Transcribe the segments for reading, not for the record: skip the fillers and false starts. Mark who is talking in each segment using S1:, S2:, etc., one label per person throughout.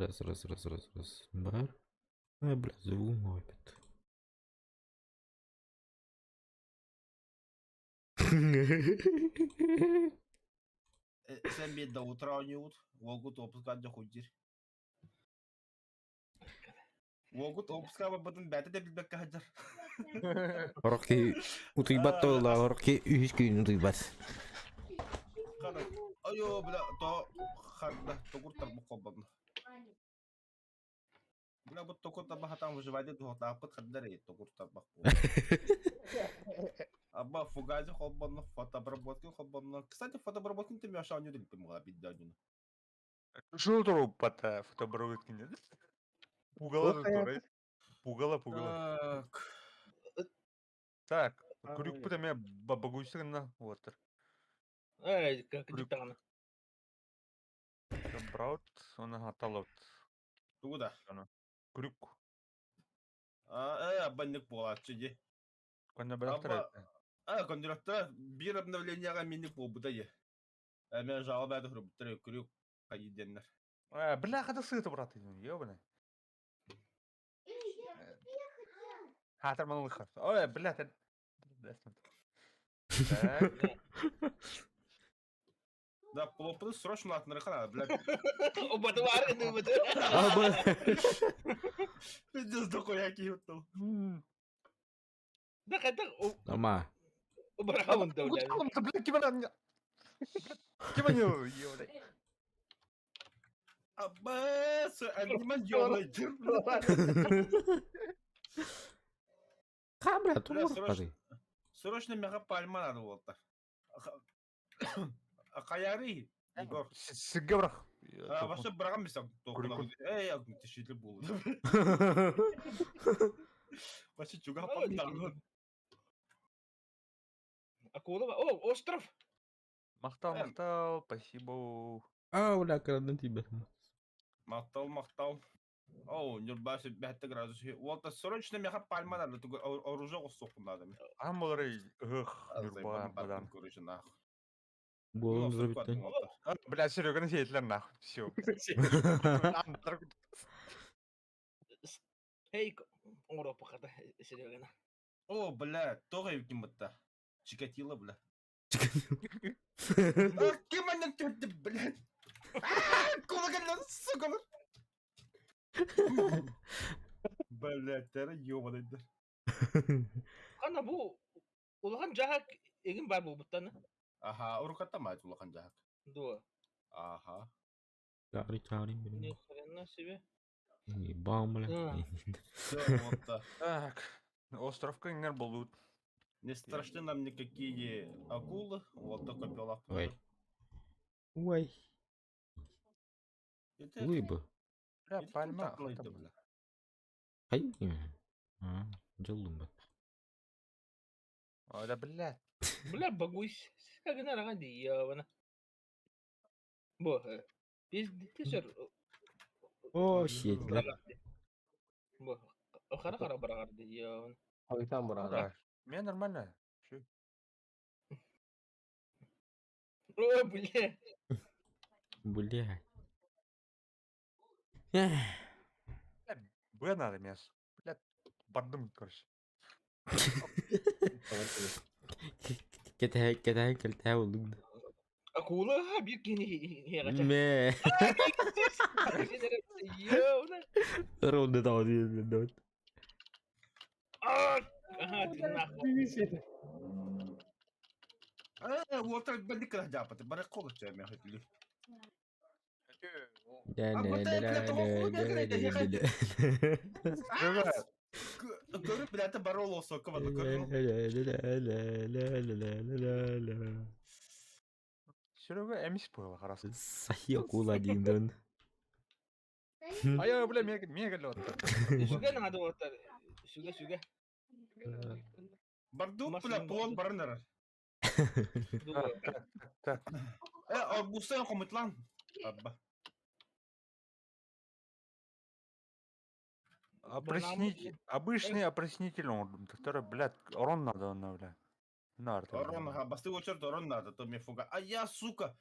S1: Раз, раз, раз, раз, раз. Бар. А, бля, звук опять.
S2: Sen bir до утра оонньуубут, уолгут уоппускаҕа дьэ хуйдиир. Уолгут уоппускаҕа барбытын бэйэтэ да билбэккэ сылдьар.
S1: Орох киһи утуйбат да орох киһи үһүс күн утуйбат.
S2: Айо, бля, то харда тугур тарбах холбонно. Бля, бу токур тарбах хатан выживать дуһатааппыт хаддар эй токур тарбах Абба фугази холбонно, фотобработки холбонно. Кстати, фотобработки ты мяша не дилпим гала бидда
S3: Что труппата фотобработки нет? Пугало тут, Пугало, пугало.
S2: Так.
S3: Так, күрүкпүт эмиэ бабагуйсыгына уотар.
S4: Эй, как даҕаны.
S3: Браут, он хаталот.
S2: Тугу да?
S3: Күрүк.
S2: А, э, абанник буолааччы дии.
S3: Конно бэлэхтэр.
S2: А, кондуктора биир обновлениеҕа минник буолбута дии. Мен жалоба бэйэтэ суруйбуттар күрүк хайыы диэннэр.
S3: Э, бля, хата сыыта брат, ёбаный. Хаатар манылыхар. Ой, бля, ты... Так.
S2: Да, плопы срочно атнырыха, блядь.
S4: Убатыбар ыныбыт.
S2: Пиздец, дохуя киһи
S4: Да хайдах
S1: Ама.
S4: убараҕын да бля.
S3: Бля, ким ана? Ким ана? Ёбаный.
S2: Аббас, аниман ёбаный.
S1: Камера,
S2: Бля,
S1: тугур
S2: срочно,
S1: пары.
S2: срочно мега пальма надо вот. Хаяры, Егор.
S3: Сиргэ бырах.
S2: А, вообще бырагам бисам.
S3: Күрүк.
S2: Эй, тишили булу. Вообще чуга пактан.
S4: Акула, о, остров.
S3: Махтал, махтал, спасибо.
S1: А, бля, краден тебя.
S2: Махтал, махтал. О, Нюрбасы 5 градус. Вот срочно меха пальма надо, только оружие оссоху надо.
S3: Аһам болары ых, Нюрба, бадан.
S2: Короче, нахуй.
S1: Буолун зробиттен.
S3: Бля, Серега сиэтлэр нахуй, все.
S4: Эй, оҥоруоппахата Серегана.
S2: О, бля, тоҕо эбиккин бытта. Чикатило, бля. А, ким аннан түһэрдэ, блядь? Кулакалар, сука! Блядь, тәрі ёбаныйдар.
S4: Хана бу улахан дьаһак игин бар буолбуттан.
S2: Аха, урукатта маать улахан дьаһак.
S4: Дуо.
S2: Аха.
S1: Чари чари блин.
S4: Ни хрена себе.
S1: Ебал, бля.
S2: Все, вот так.
S3: Так, островка иҥэр болуут.
S2: Не страшны нам никакие акулы, вот только пила.
S1: Ой. Ой. Лыба.
S3: Бля, пальма.
S2: бля.
S1: Хай. А, дьоллум
S3: Ой, да, блядь.
S4: Бля, багуйс. Как на ди ебана. Бо, пиздец.
S1: О, щит, бля.
S4: Бо, хара хара барагар ди ебана.
S5: Хайтан барар.
S3: Да. Мне нормально. Чё?
S4: О, бля.
S1: Бля. Эх.
S3: Б надо мясо. Блядь, бардым, короче.
S1: Кэтэһэ кэтэһэн кэлтэһэ булдуҥ да.
S4: Акула биир киһини хиэҕэ.
S1: Мэ.
S4: Ебана.
S1: Ровно там вот.
S4: Ага, ты нахуй.
S2: А, вот так бандика дяпаты, баракола тебя хотели.
S1: Да,
S2: А
S1: да,
S2: вот
S1: да,
S2: это,
S1: да,
S2: бля, того хуйня,
S1: да,
S2: блядь,
S1: да,
S2: я
S1: да,
S2: хотел.
S3: Серега,
S2: Көрү, блядь, бароло сокова, көрү.
S1: да.
S3: Серега эмис было, хорошо.
S1: Сахи акула один дон.
S3: А я, бля, мега, мега лед.
S4: Сүгэ надо вот. Сүгэ, сүгэ.
S2: Бардук, бля, плон барнер.
S4: Дуо.
S3: Так, так, так.
S2: Э, арбузын хомутлан. Абба.
S3: Опреснитель, обычный опреснитель, он, который, блядь, урон надо, он, бля. Нарт.
S2: Орон, ага, басты очередь орон надо, то мне фуга. А я, сука!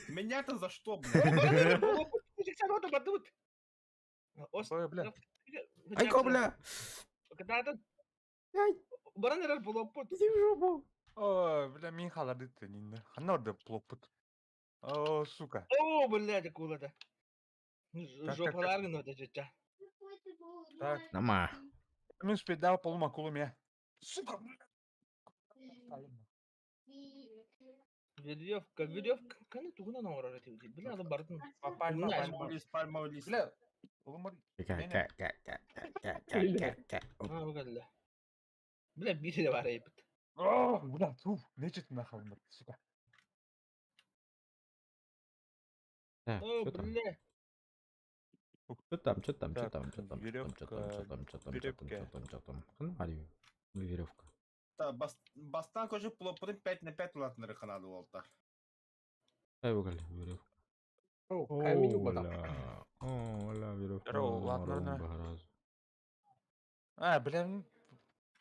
S2: Меня-то за что, блядь?
S4: Сарота бардыбыт.
S3: Ой, бля.
S1: Айко, бля!
S4: Кытаатын.
S1: Ай.
S4: Баран эрэр плоппут.
S1: Иди в жопу!
S3: Ой, бля, мин халарды нинне. Ханна орда плоппут. О, сука.
S4: О, блядь, акулата.
S3: Так, так,
S4: Жопалар гына да.
S3: Так.
S1: Нама.
S3: Мин спидал полум акулу меня. Сука, бля.
S4: Веревка, веревка, каны тугунан оҥорор этибит. Бля, аны бардын.
S3: Пальма,
S4: Знаешь,
S3: пальма.
S2: Лист, пальмовый лист.
S3: Бля, улумар.
S1: Ка, ка, ка, ка, ка, ка, ка, ка. Оп.
S4: А, бу Бля, биир эрэ баар эбит.
S3: О, бля, туф, нечет нахуй, сука.
S1: Так,
S4: О,
S1: что там?
S4: бля.
S1: Что там, что там, что
S3: Так,
S1: там, что там, что там, что там, что там, что там, что там,
S3: веревка.
S1: что там, что там. Ну, али, веревка.
S2: Та, бастан кожу плоппутун 5 на 5 улаатыннары канады болта.
S1: Ай, бугали, веревка.
S5: О, камень убадал.
S1: Оля, оля, веревка.
S3: Здорово, ладно, ладно. А, бля,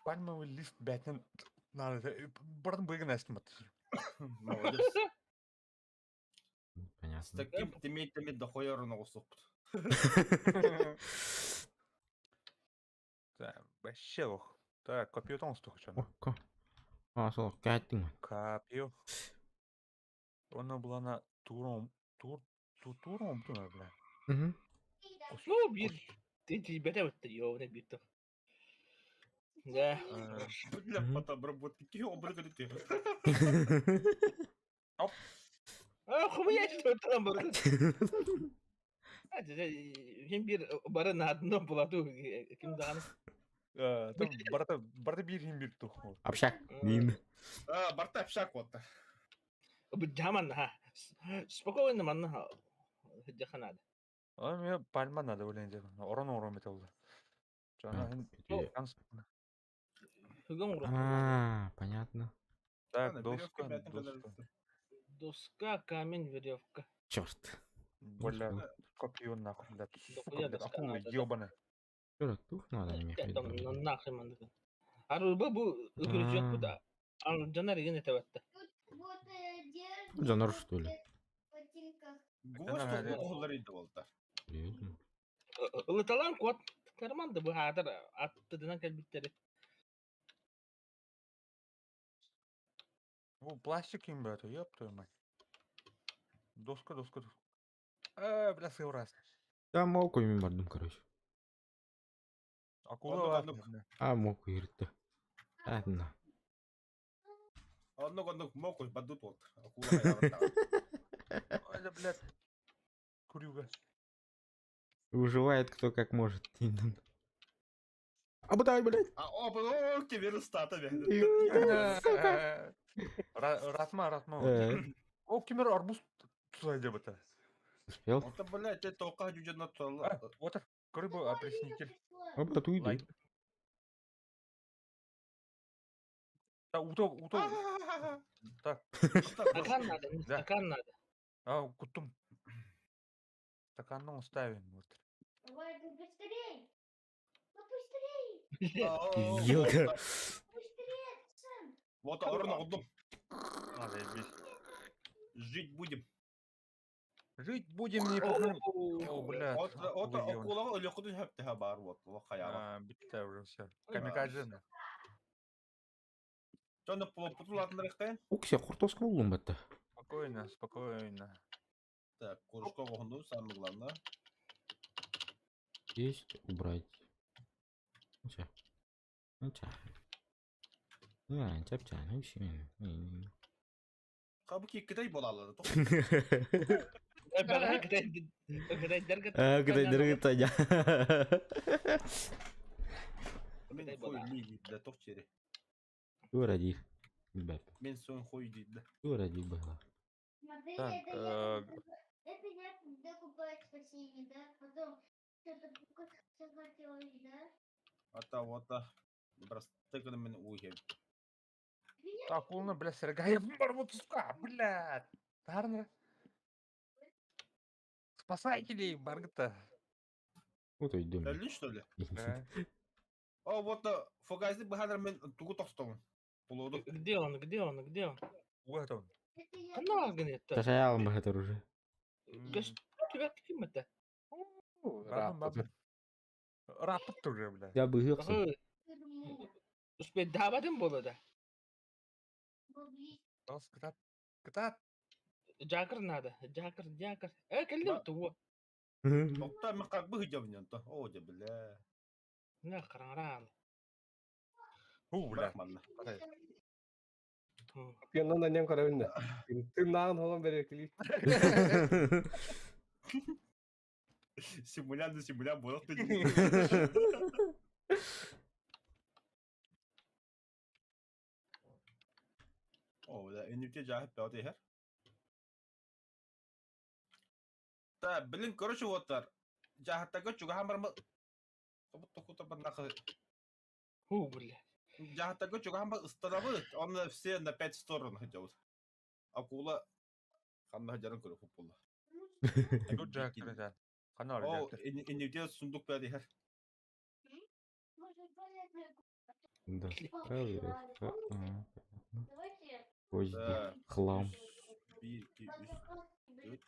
S3: пальмовый лист, блядь, надо, бардын быгын әстім бат.
S2: Молодец. С
S1: Понятно.
S2: таким тиммейтами дохуя урона оҕустухпут.
S3: Так, вообще лох. Так, копье стухачан.
S1: О, ка. А, сол, кәттің.
S3: Копье. Она была на туром, тур, туром, бля.
S1: Мгм.
S4: Ну, биир. Ти бэтэ бытты, ёбаный биир. Да.
S2: Бля,
S1: Мгм.
S2: под обработки. Кихи обрыгали.
S4: А, хуя что там бардын. Хин биир бары на одном плоту ким даҕаны.
S3: Там барта, барта бир хим бир тух.
S1: Общак. Нин.
S2: А, барта общак вот.
S4: Бу ха. Спокойно манна. Хыджаханада.
S3: А мне пальма надо, блин, делать. Орон орон металл.
S1: Так, где?
S4: Хүгэн
S1: А, понятно.
S3: Так, доска, доска.
S4: Доска, камень, веревка.
S1: Черт.
S3: Бля, копье нахуй, блядь. Сука,
S4: Дохуя
S3: блядь,
S4: доска
S3: акула
S4: надо, да.
S3: ебаная.
S1: Черт, тух надо мне
S4: Там нахрен маннык. Ары бу бу үкүрүжөк бу да. Жанар еген этебетте.
S1: Жанар, что ли?
S2: Гвоздь
S3: надо.
S2: оҕолор иди болта.
S1: Серьезно?
S4: Ылыталан куат карман да бу хаатар аттыдынан кэлбиттери.
S3: О, пластик им, блядь, ёб твою мать. Доска, доска, доска. Бля, сыр
S1: Да, молку им бардым, короче.
S3: Акула
S2: Одну,
S3: ладно,
S2: одну.
S3: бля.
S1: А, молку иртті. Ладно.
S2: Оннук оннук мокуй бадут вот. Акула хайабата.
S3: Ой, да, блядь. Курюга.
S1: Выживает кто как может. А будай, блядь.
S2: А, о, о, тебе рустата,
S1: Сука.
S3: Ратма, ратма. О, кемер арбуз туда деп это.
S1: Успел?
S2: Это, блядь, это тока жужа
S3: А, вот рыбу опреснитель.
S1: Опа, ту иди.
S3: Лайк. Да, уто, уто. Так,
S4: Стакан надо, не
S3: Да.
S4: стакан надо.
S3: а, кутум. Стаканом ставим. Вот.
S6: Давай, ну быстрей! Ну быстрей!
S1: Елка.
S6: Быстрее, Сэн!
S2: Вот орын оғдым.
S3: А, заебись.
S2: Жить будем.
S3: Жить будем не похуй. О, блядь.
S2: Вот, вот
S3: акула ебаная.
S2: акулаға өлі хөптіға бар, вот, хаяба.
S3: А, бітті уже все. Камикадзе. на.
S2: Жаны путулатындар иқтайын.
S1: Укся, куртоска болдум бітті.
S3: Спокойно, спокойно.
S2: Так, кружка оғынду, самое главное.
S1: Есть, убрать. Нча. Нча. А, чапча, ну еще.
S2: Қабы кеккідай бола алады.
S1: А, кытай дыргыта.
S2: Мен хуй дейді, да, тоқ чері.
S1: Тура ди. Ребят,
S2: Мен сон хуй дейді.
S1: тура ди было.
S6: Смотри,
S3: Так,
S6: это я, это я когда купаюсь в бассейне, да? Потом что-то захотелось, да?
S2: Ата, ота. Брастыкын мен уйхем.
S3: Акулна, бля, Сергеев, сука, блядь. Тарна. Спасатели, Баргата.
S1: Вот и дым.
S2: Әлі, что ли?
S3: Да.
S2: О, вот, фогазды бұхадар мен тугу тоқтауын. Пулуду.
S4: Где он, где он, где он?
S3: Вот он.
S6: Это я
S4: Канал гнет.
S1: Ташаялым бы это уже.
S4: Тебя ким это?
S3: Бабын бабын. Раппыт турар, бля.
S1: Я быһыахсың.
S4: Успейдаабатын буолла да.
S3: Тос кытат. Кытат.
S4: Дьаакыр наада. Дьаакыр, дьаакыр. Э, кэллим тугу?
S2: Тохто мен как бы хыдьабын то. О, дьэ бля.
S4: На хараҥараан.
S3: Ху, бля.
S2: Бырах манна.
S5: Пианнан анньан көрөбүн да. Тыыннааҕын холон бэриэкилии.
S2: Симулянт да симулянт буолар О, да, инники жаһып бөҕөтө иһэр. Та, блин, короче, уоттар. Жаһаттарга чугаһаан барма...
S4: Ху, бля.
S2: Жаһаттарга чугаһаан бар ыстанабыт. Он все на пять сторон сылдьабыт. Акула ханна сылдьарын көрө буолла.
S3: Тут жаакыр да. Ханна бар
S2: О,
S3: жаакыр?
S2: инники сундук бөҕөтө иһэр.
S1: Да, проверка. А, понятно. Гвозди, хлам.
S2: Биир, икки, үс.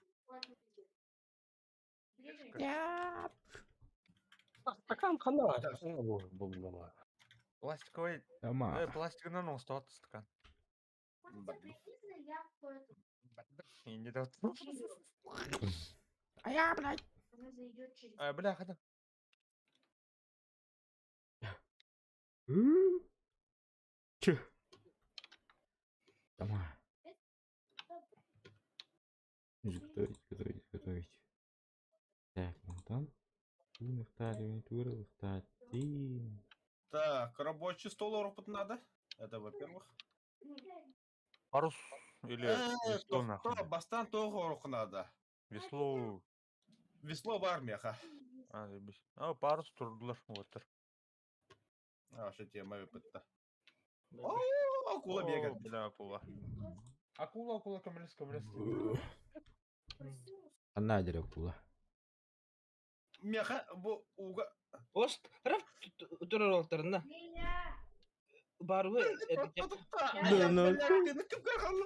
S5: Стакан ханна бар? Буллама.
S3: Пластиковый.
S1: Ама.
S3: Э, пластигынан оҥостоот стакан. Инде да.
S1: А я, блядь.
S3: Э, бля, хата.
S1: Че? Дома. Готовить, готовить, готовить. Так, вон там.
S2: Так, рабочий стол опыт надо. Это во-первых.
S3: Парус или весло нахуй.
S2: Бастан тоҕо надо.
S3: Весло.
S2: Весло в армияха.
S3: А, заебись. А, парус турдулар уоттар.
S2: А, что тема выпытта. О, акула бегает.
S3: Бля, акула. Акула, акула, көмөлөс, көмөлөс.
S1: Анна акула.
S2: Меха, бу уга.
S4: Ост, раф турар олтарына. Барбы
S1: Да, ну.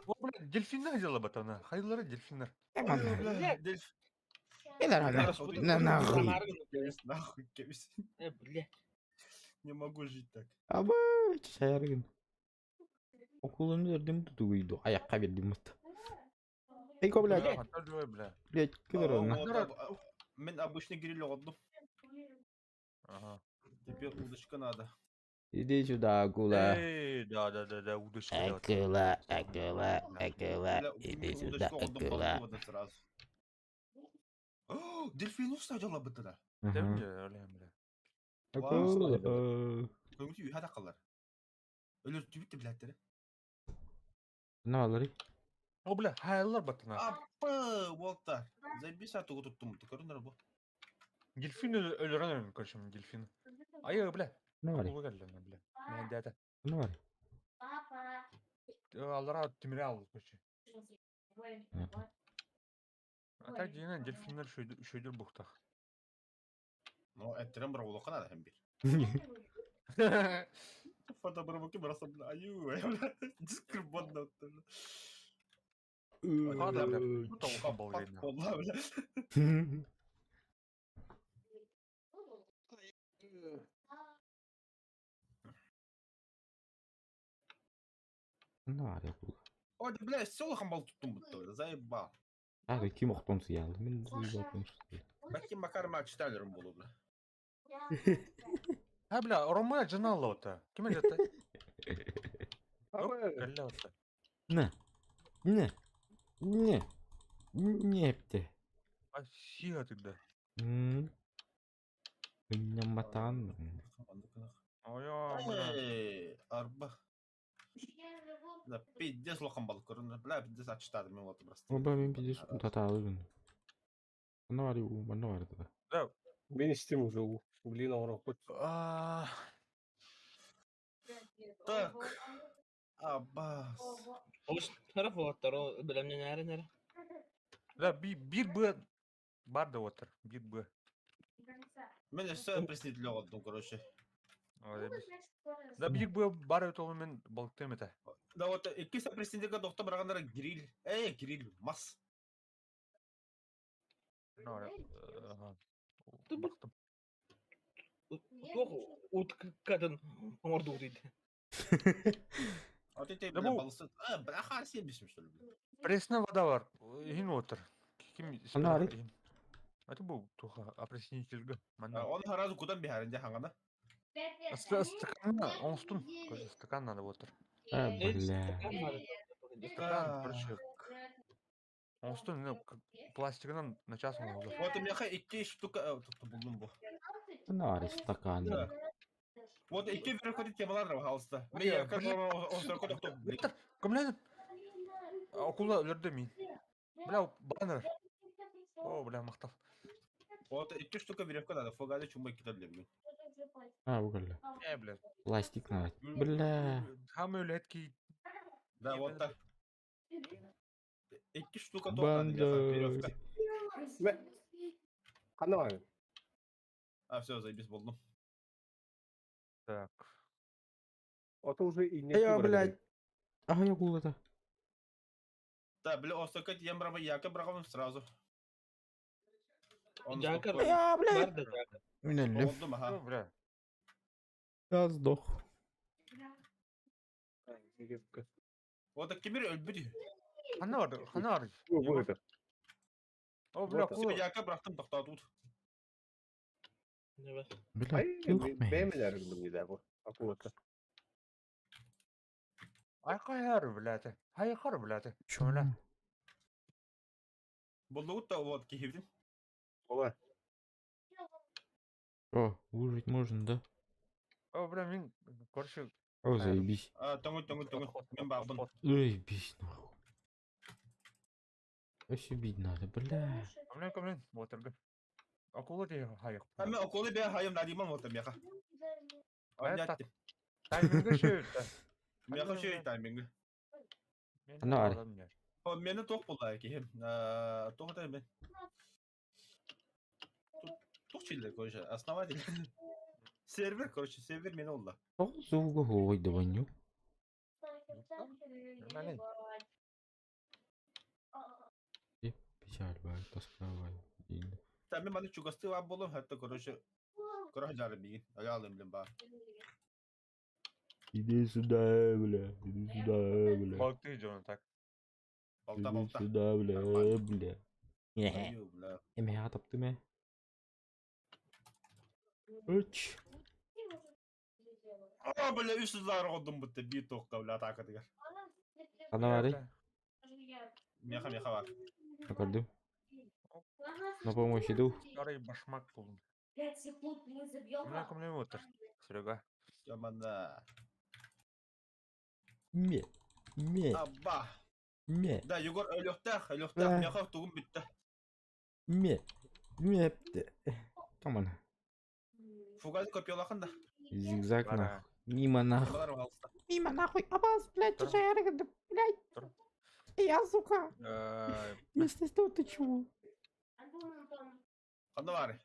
S3: О, бля, дельфиннер дела батана. Хайлары дельфиннер.
S1: На нахуй.
S2: Нахуй, кебис.
S4: Э, бля.
S2: Не могу жить так.
S1: Аба, чайаргын. Окулunu өрдүм тутугуйду. Аякка бердим мут. Эй, блядь.
S3: Бля, хата бля.
S1: Блядь, кыдыр онна.
S2: Мен обычный гриль одну.
S3: Ага.
S2: Теперь удочка надо.
S1: Иди сюда, акула.
S3: Эй, да, да, да, да, удочка.
S1: Акула, акула, акула. Иди сюда, акула.
S2: Сразу. Дельфин устадила бы тогда.
S3: Бля.
S1: Акула.
S2: Көңүлү үйһә тақалар. Өлөр түбүттэ биләттер.
S1: На, алары.
S3: О, бля, хайлар батана.
S2: Аппы, уолтар. Заебись, а тугу туттум. Көрүнөр бу.
S3: Дельфин өлөрөн короче, дельфин. Ай, бля.
S1: На, бары.
S3: Акула кэллэ, бля. Мен дәтә.
S1: На, бары.
S3: Алара тимире ал, короче. А так дигән дельфиннер шөйдер бухтах.
S2: Ну, эттерен бір улахан ада хәм бир. Фото бір буки бираса, бля, аю, бля. Дискрибонда.
S3: Хада, бля. Толкан был видно.
S2: Болла, бля.
S1: На, бары, акула.
S2: Ой, бля, все хамбал туттум бутты, заебал.
S1: А, ким оқтон сиялды. Мен заебал.
S2: Бәлки Макар ма читалерым болу, бля.
S3: Ха, бля, Рома жинал ота. Ким жатты? Кэллэ ота.
S1: На. Не. Не. Не,
S3: А сига тогда.
S1: Няматан.
S3: Ой, бля.
S2: Эй, арба. Бля, пиздец лохан бал көрүнөр. Бля, пиздец ачтады мен вот просто.
S1: Оба мен пиздец таталыгын. Манна бар, манна бар да.
S5: Мен истим уже. Блин, ауыр
S3: А,
S2: Так. Абас.
S4: Ост, раф олтар, о, билемнен нәре нәре.
S3: Да, би бир б бар да отыр. Бир б.
S2: Мен все преснитель одну, короче.
S3: Да бир б бар өтө мен балыктым это.
S2: Да вот, икки преснителге доктор баргандар гриль. Эй, гриль, мас.
S3: Ага.
S4: Ту бу Уткатын оҥордубут дейді.
S2: А ты
S3: Да
S2: бля,
S3: бу-
S2: балысы. А, бля, харси бисим, что ли, бля.
S3: Пресная вода бар. Иһин отыр. Ким
S1: Ана ары.
S3: иһин. Это бу туха опреснительга.
S2: А,
S3: Манна.
S2: Он сразу куда бихарин дехангана?
S3: Стакан оңстун. Короче, стакан надо отыр.
S1: А, бля.
S3: Стакан, короче, оңстун, ну, пластигынан на час он уже.
S2: Вот у меня икки штука, тут булдум бу.
S1: Ана ары стакан.
S2: Да. Вот икки верхоти темалар халста.
S3: Бля,
S2: Мен как
S3: бля.
S2: он
S3: Отыр. Кімләдім? Акула өлөрдө мин. Бля, баннер. О, бля, мактал.
S2: Вот икки штука веревка надо, фугали чумай кидали блин.
S1: А, угольля.
S3: Э, бля.
S1: Пластик надо. Бля.
S3: Хамы өлетки.
S2: Да,
S3: Не,
S2: вот
S3: бля.
S2: так. Икки штука тоже надо, веревка.
S1: Банда.
S5: Ханна бар.
S2: А, все, заебись, болдум.
S3: Так.
S5: Ото уже и не
S1: Эй, блядь. Ага, я гул это.
S2: Да, бля, остакать ем браво, яка брагом сразу. Он
S4: Жака-
S2: успокоен.
S1: Я, блядь.
S4: Бар да жака.
S1: Минелли.
S2: Болдум,
S3: О,
S2: ага.
S3: бля.
S1: Я сдох.
S2: Вот так теперь өлбүт.
S3: Ханна бар, ханна бар.
S5: Бу это.
S3: О, бля,
S5: Вот.
S2: Все,
S3: акула.
S2: яка брахтым токтатут.
S4: Не бар.
S1: Бля,
S5: Ай,
S1: тух мен.
S5: бэмелер гым да бу. Акулата.
S3: Айкайар, блядь. Хайкар, блядь.
S1: Чё?
S2: Болдугут да вот кихибдим.
S5: Ола.
S1: О, выжить можно, да?
S3: О, бля, мин, короче,
S1: О, заебись.
S2: А, тоңу тоңу тоңу.
S3: отход,
S2: Мен бабын.
S3: отход.
S1: Эй, бись нахуй. Вообще бить надо, бля.
S3: Бля, кімлен, отырды. Акула де хайық.
S2: А мен околы бе хайым надиман вот меха.
S3: Бля,
S2: Анятты.
S3: Таймингі шөйті.
S2: Меха шөй тайминг.
S1: Ана ары.
S2: О, мени тох болду кихим. А, тох да мен. Тух чилде, короче, основатель. Сервер, короче, сервер мени oldu.
S1: О, звук ой, давай,
S3: Нормально.
S1: Печаль, бля, тоска, бля. Блин.
S2: Та мен маны чугасты ва болом, хатта, короче, короче, жарым бигин. Аялым билем ба.
S1: Иди сюда, бля. Иди сюда, бля.
S3: Балты жона так.
S2: Балта,
S1: Иди
S2: балта.
S1: сюда, бля,
S2: Нормально.
S1: бля.
S2: Аю, бля.
S1: Эме атапты ме. Үч.
S2: А, бля, үч зар годум бутты би токка, бля, атака дигер.
S1: Ана бары.
S2: Меха, меха бар.
S1: Көрдүм. На помощь иду.
S3: Старый башмак болдым.
S6: 5 секунд мы забьем.
S3: Бля, кімлен отыр. Серега.
S2: Ямана.
S1: Ме. Ме.
S2: Абба.
S1: Ме.
S2: Да, Егор, өлөктөх, өлөктөх,
S1: Бля.
S2: меха тугум бүтті.
S1: Ме. Ме. Камон.
S2: Фугаз копиолахан да.
S1: Зигзаг
S3: Бара.
S1: нахуй. Мимо нахуй.
S2: Балар алыста.
S1: Мимо нахуй. Абаз, блядь,
S3: Тұр.
S1: чужая рыгда, блядь.
S3: Тұр.
S1: Я, сука.
S3: Э,
S1: Вместо что ты чего?
S2: Канда бар?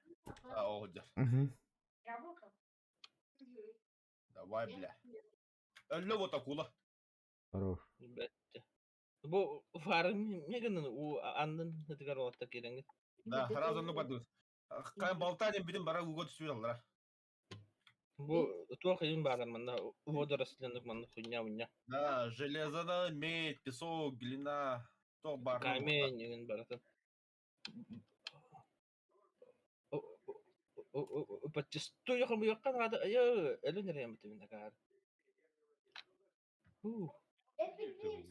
S2: А, о, жар.
S1: Угу.
S2: Давай, бля. Өллө вот акула.
S1: Хорош.
S4: Бәтте. Бу фары мегенен у аннын тигәр вакытта кирәңге.
S2: Да, сразу ну бадут. Кай болтанем бидим бара уго түсүр аллара.
S4: Бу туох им бар манна водоросльник манна хуйня уйня.
S2: Да, железо, да, медь, песок, глина, то бар.
S4: Камень деген баратын. Подчистую якын ада я әле нерем бит мин агар.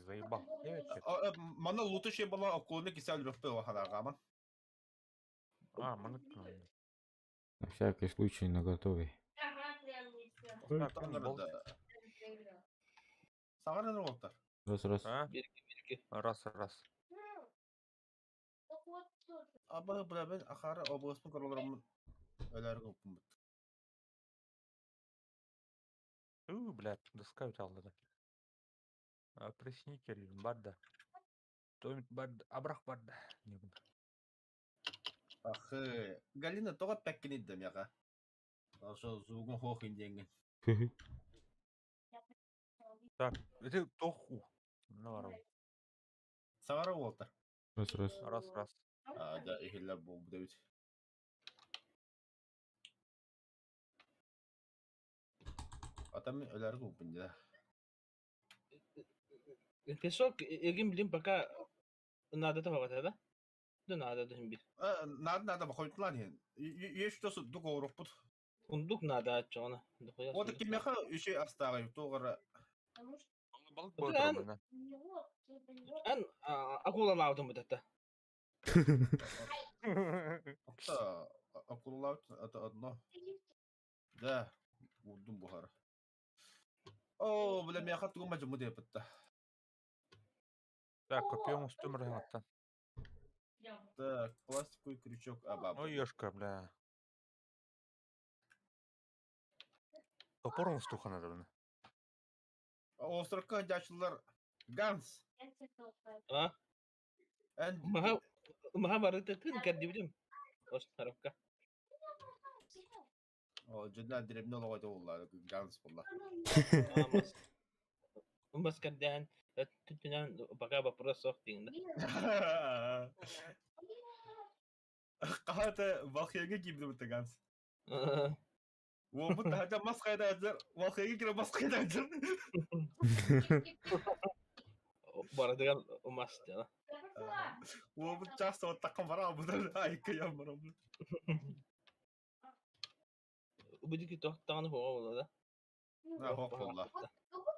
S3: Заебал.
S2: Мана луты шей была акулны кисел рөхпе ваханагаман.
S3: А, маны.
S1: На всякий случай наготове.
S2: Сагар роботтар.
S1: Раз, раз.
S3: А?
S4: Бирки бирки.
S3: Раз, раз.
S2: Аба бля мен ахара областын королорум өлөр көпүм.
S3: У, блядь, доска алды да. Опреснитель бар да. Томит бар да, абрах бар да. Не буду.
S2: Ахы, Галина тога пәккин идем яга. Ошо зугун хохин денген.
S3: Так, это тоху. Ну, бар.
S2: Сагар роботтар.
S1: Раз, раз.
S3: Раз, раз.
S2: А, да, ихилер бу бит. Ата мин өлөргө уппун дьэ.
S4: Песок эгин билим пока наадата баҕата да? Да наада да бир.
S2: Наада наада бохойтулаан иһин. Есть что сундук оҕуруппут.
S4: Сундук наада аччаҕына.
S2: Вот кимиэхэ үчүгэй астааҕый туох эрэ
S3: Балык буолар
S4: Эн акулалаабытым бутата.
S2: Ата акулалаабыт это одно. Да, уурдум буһара. Оо, бля, миэхэ тугум мадьыммыт диэппитта.
S3: Так, копьем устум рыһаттан.
S2: Так, пластиковый крючок. А, баба.
S3: Ой, ёшка, бля. Топор устухана да.
S2: Островка дьаачылар Ганс.
S4: А?
S2: Эн
S4: Маха маха барыта тын кэрдибитим. Островка.
S2: О, дьоннор деревня олоҕо буолла, Ганс буолла.
S4: Бас кэрдээн түннэн пока вопрос суох диэн.
S2: Хаһата Валхейга киирдибит Ганс. Уолбут таһырдьа мас хайдаатар, Валхейга киирэн мас хайдаатар.
S4: Барытыгар мас дьала.
S2: Уолбут чаас суоттахха бараабытар, айка барабыт.
S4: Бу тохтаҕына хуоҕа буолла да?
S2: Хоох буолла.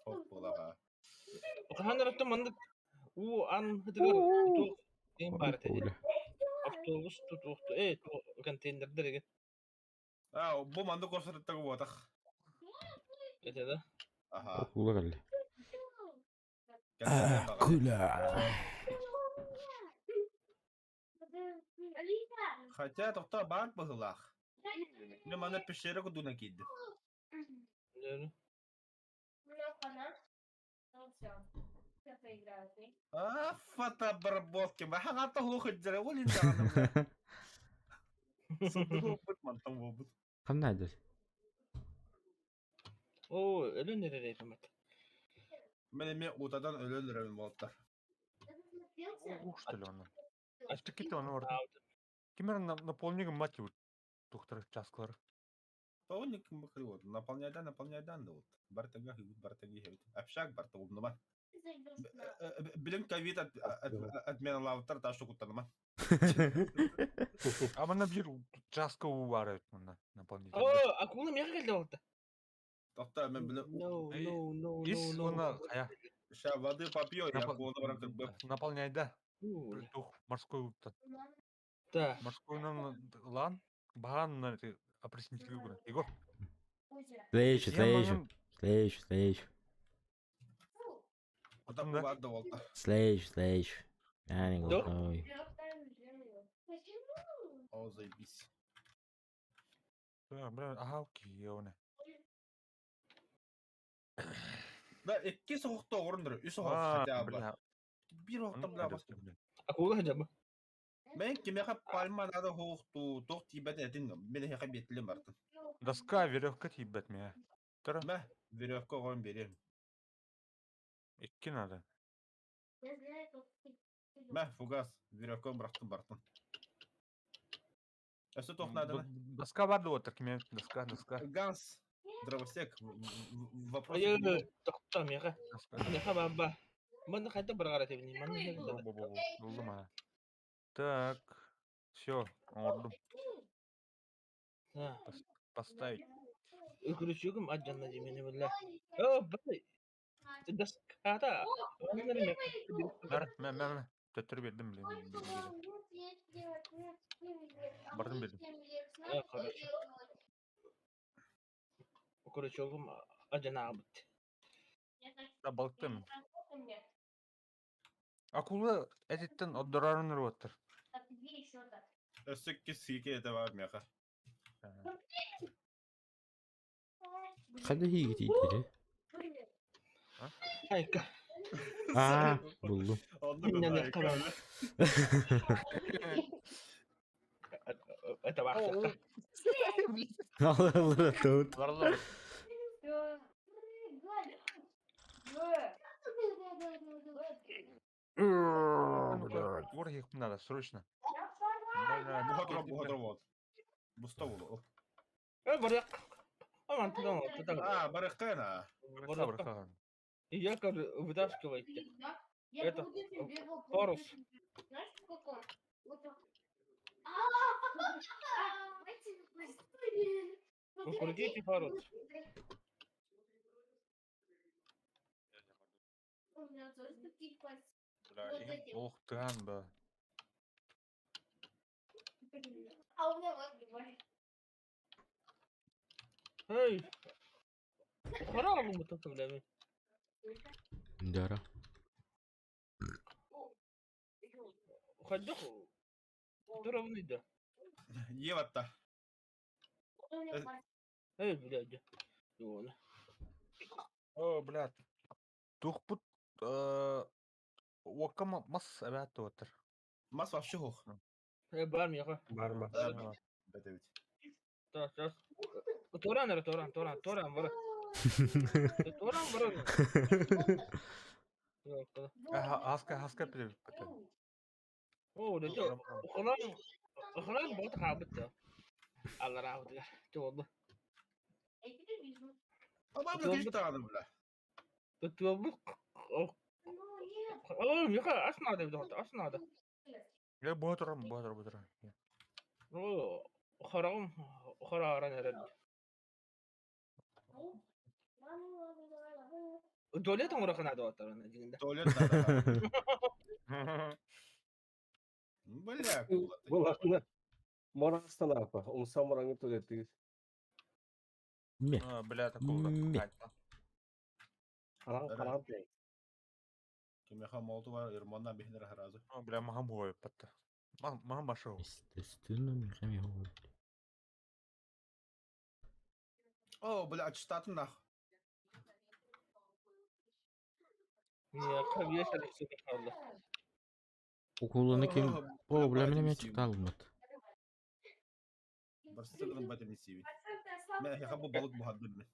S2: Хоох буолла.
S4: Хаһан эрэ маннык уу ан хытыгар туох диэн баар этэ дии. Автобус тутуохту ээ контейнердэр эгэ.
S2: А, бу маннык осырыттага буотах.
S4: Это да?
S2: Аха.
S1: Акула кэллэ. Акула.
S2: Хотя тохтоо баар быһыылаах. Мин манна пещера курдугунан киирдим. А, фотообработки. Хаҥата хуохуджара ол ин даҕаны Сундук мантан буолбут.
S1: Ханна айдыр?
S4: Оо, өлөн эрэр эпимат.
S2: Мен эмиэ утадан өлөн эрэбин буолтар.
S3: Ух, что ли он? Ачтыкки оны ордун. Ким эрэ наполнигын мать его тухтар часкалар.
S2: Тоҕо ким вот наполняйдан наполняйдан да вот. Бартага хыбыт бартага иһэбит. Общак барта умнума. Билим ковид отменалаабыттар тааш куттаныма.
S3: А манна биир часка уу баар эбит манна наполнитель.
S4: Оо, акула миэхэ кэллэ буолта.
S2: Тохтоо мен билим
S4: No, no, no,
S3: Ис
S4: no, no.
S3: уонна хайа
S2: Ща воды попью, я акуланы баран кырбым.
S3: наполняйда
S4: Уу,
S3: тух морской ууттан.
S4: Да.
S3: Морской лан баһаан опреснитель гуран. Егор.
S1: Следующий, следующий, следующий, следующий,
S2: Отак
S3: Да.
S2: бар да буолта.
S1: следующий, следующий. Я не
S4: Да?
S1: готовый.
S2: О, заебись.
S3: Бля, ага, окей, оны.
S2: Да, икки соҕохто оҕоруннар, үс оҕо
S3: А,
S2: хотя бы.
S3: бля.
S2: Биир оҕохто бля бас.
S4: Акула хадьаба.
S2: Мен кимиэхэ пальма надо хоохтуу, туох тиийбэт этин, мин эһиэхэ биэттилим бартын.
S3: Доска, веревка тиийбэт миэ. Тара,
S2: Мэ, веревка оҕорун биэриэм.
S3: икки надо.
S2: Мэ, фугас, веревка бырахтым бартын. Өссө туох надо?
S3: Доска бар да вот кимиэ доска, доска,
S2: Ганс, дровосек, вопрос.
S4: Айы, тохтоо миэхэ.
S3: доска.
S4: Миэхэ баба. Манна хайда бараҕар этибин. Манна
S3: Бу-бу-бу, булдум а. Так, все, оҥордум.
S4: Да.
S3: Поставить.
S4: Үкүрүчүгүм адьанна димини билла. Оо, бай. Доската. Манна миэхэ.
S3: Бар, мэ, мэ, мэ. Төттөрү биэрдим, блин. Бардым бердим.
S4: А, хорошо. Үкүрүчүгүм адьанаабыт.
S3: Да, балыктым. Акула этиттен отдорарын ырыаттар.
S2: Өссө икки сиики этэ бар миэхэ.
S1: Хайда хиги
S4: Айка.
S1: Аа, буллум.
S2: Оннук
S4: Инньэ
S2: айка.
S4: кабан. Это баахтахта.
S1: Алыр тут.
S3: Ларлар. Ор надо, срочно.
S2: Буха тура, буха тура вот. Буста буолу.
S4: Э, барыак. Мантан оттотон.
S2: А, барыххына.
S3: Барыхха.
S4: И якорь вытаскивайте.
S6: Я
S4: Это,
S6: буду тебе
S4: парус.
S6: Знаешь, какой? Вот так.
S4: Покрутите парус.
S6: У меня тоже такие пальцы.
S3: Бля,
S6: Вот
S3: им
S6: эти.
S3: Ох, тыан ба.
S6: А у меня вот бывает.
S4: Эй! Харалу мы тут, бля.
S1: Дара.
S4: Хайдах туравны да.
S2: Еватта.
S6: У меня пальцы.
S4: Эй, блядь. Вон.
S3: О, блядь. Тухпут уокка мас эбээт туотар.
S2: Мас вообще хух.
S4: Э, бар меха.
S5: Барма.
S2: Это ведь.
S4: Так, сейчас. Туран, ра, туран, туран, туран, бара. Туран, бара.
S3: Хаска хаска пиле.
S4: О, да чё. Ухлан, ухлан бот хабыт. Алла рахмет. Чё,
S6: Я тебя вижу.
S2: А вам на таны, бля.
S4: Тут бу.
S6: Ну, нет.
S4: О, меха, ас надо, бля, ас надо.
S3: Я ботрам, ботр, ботр.
S4: О, харам, хараран эрэ. Туалет оҥоро надо оттаран дьиҥинде.
S2: Туалет надо. Бля, акула ты.
S5: Булахна. Морасталапа. Умса мораңы туалеты.
S1: Ме.
S3: Бля, такого.
S1: Ме.
S5: Харан харан плей.
S2: Кимеха молотова Ирмона бихнер харазы.
S3: Бля, махам хой патта. Махам башау.
S1: Естественно, михами говорит.
S2: О, бля, читать нах.
S4: Миэхэ биэс эрэ сука хаалла.
S1: Укуланы ким... О, бля, меня меня читал мат.
S2: Барсыгын бат эмисиви. Мен хабу балык бухадым.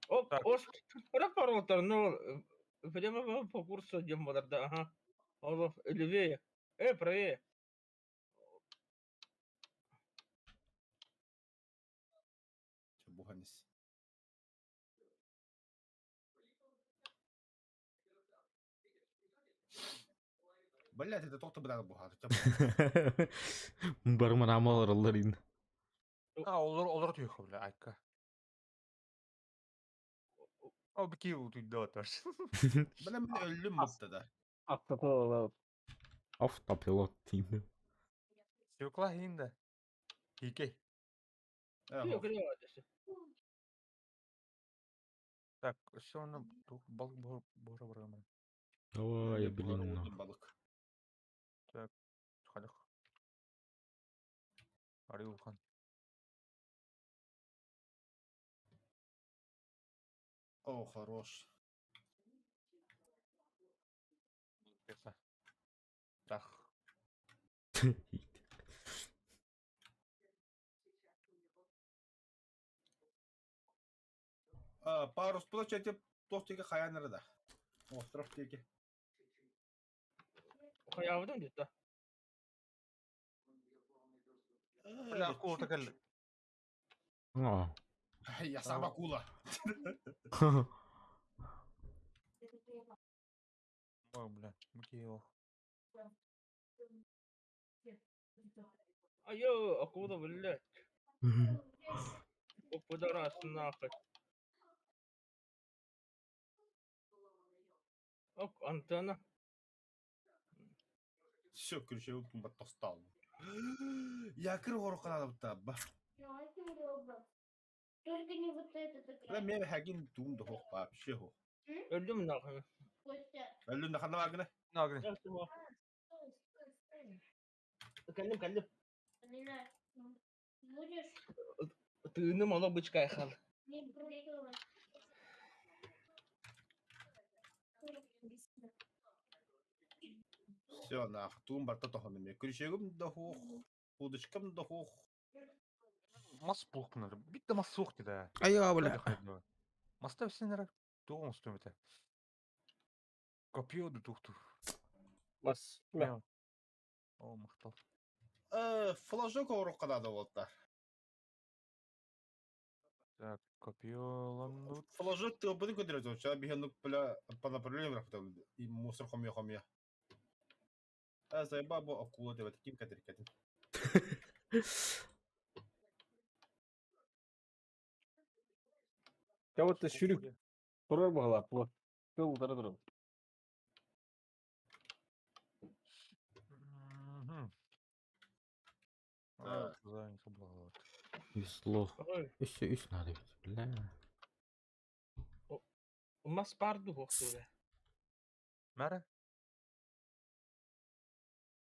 S4: О,
S3: Так.
S4: ос, рапоротор, ну, прямо по курсу идем да, ага. Олов, левее. Правее.
S2: Буханис. Блять, это тоқта бля бухады.
S1: Барман амал аралларын.
S3: А, олор олор түйхө, бля, айка. О, бики утуйда отар.
S2: Бля, мен өлүм мутта да.
S5: Аттатын алып.
S1: Автопилот деймін.
S3: Стекла хинда. Хикей.
S4: Yok, yok, yok.
S3: Так, все, ну, балык бора бора.
S1: Ой, блин. ну.
S2: Балык.
S3: Халых. Ариухан.
S2: О, хорош.
S3: Так.
S2: А, парус площади тохтиге хаяныры да. Остров теге.
S4: Хаябыдым дейт да.
S3: Бля, акула такая.
S1: А.
S2: Я сам акула.
S3: Ой, бля, муки
S4: Айо, акула, блядь. О, пидорас, нахуй. Ок, антенна.
S2: Все, ключевой пункт тостал. Я кыр гору таба.
S6: Только не вот этот
S2: Бля,
S6: экран.
S2: мен хагин тум да хох вообще хох.
S4: Өлдүм нахуй.
S6: Костя.
S2: Өлүн да хана вагна.
S3: Нагры.
S4: Стой,
S6: Стой, стой, стой.
S4: Кэллим, кэллим.
S6: Алина, будешь?
S4: Тыыным ало бычка хал.
S6: Не бросила.
S2: Все, нах, тум барта тохоны ме. Ключевым да хох. Удочкам да хох.
S3: Мас булкныр. Битте мас сух да.
S1: Айа, бля.
S3: Маста сенер тугун стөмөтө. Копье тухту.
S5: Мас. Мә.
S3: О, мактал.
S2: Флажок ору канада болта.
S3: Так, копьеланнут.
S2: Флажок тылбытын көтөрөтө. Сейчас биһи бля по направлению рахтал и мусор хомья-хомья. А заеба бу акула деп ким кәтер
S5: Я вот шүрүк турар баҕалаах буо. Тыл утары турар.
S3: Мгм. А, занято было.
S1: Весло.
S4: Ой,
S1: Өссө үс надо ведь. Бля.
S4: Мас баар дуу хуохтуура.
S3: Мэра?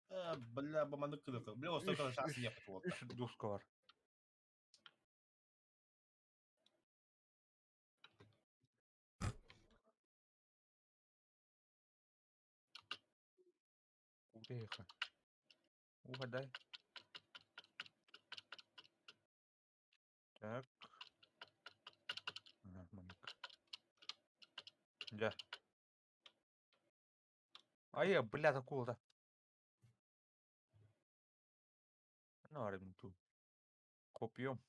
S2: А, бля, баманы кылыкы. Бля, остан
S3: Үс,
S2: шанс
S3: үс,
S2: ехать вот.
S3: үс доска бар. Тихо. Угадай. Так. Ага, манык. Дьэ. Айа, блядь, акула. Ну, арым ту. Копьем.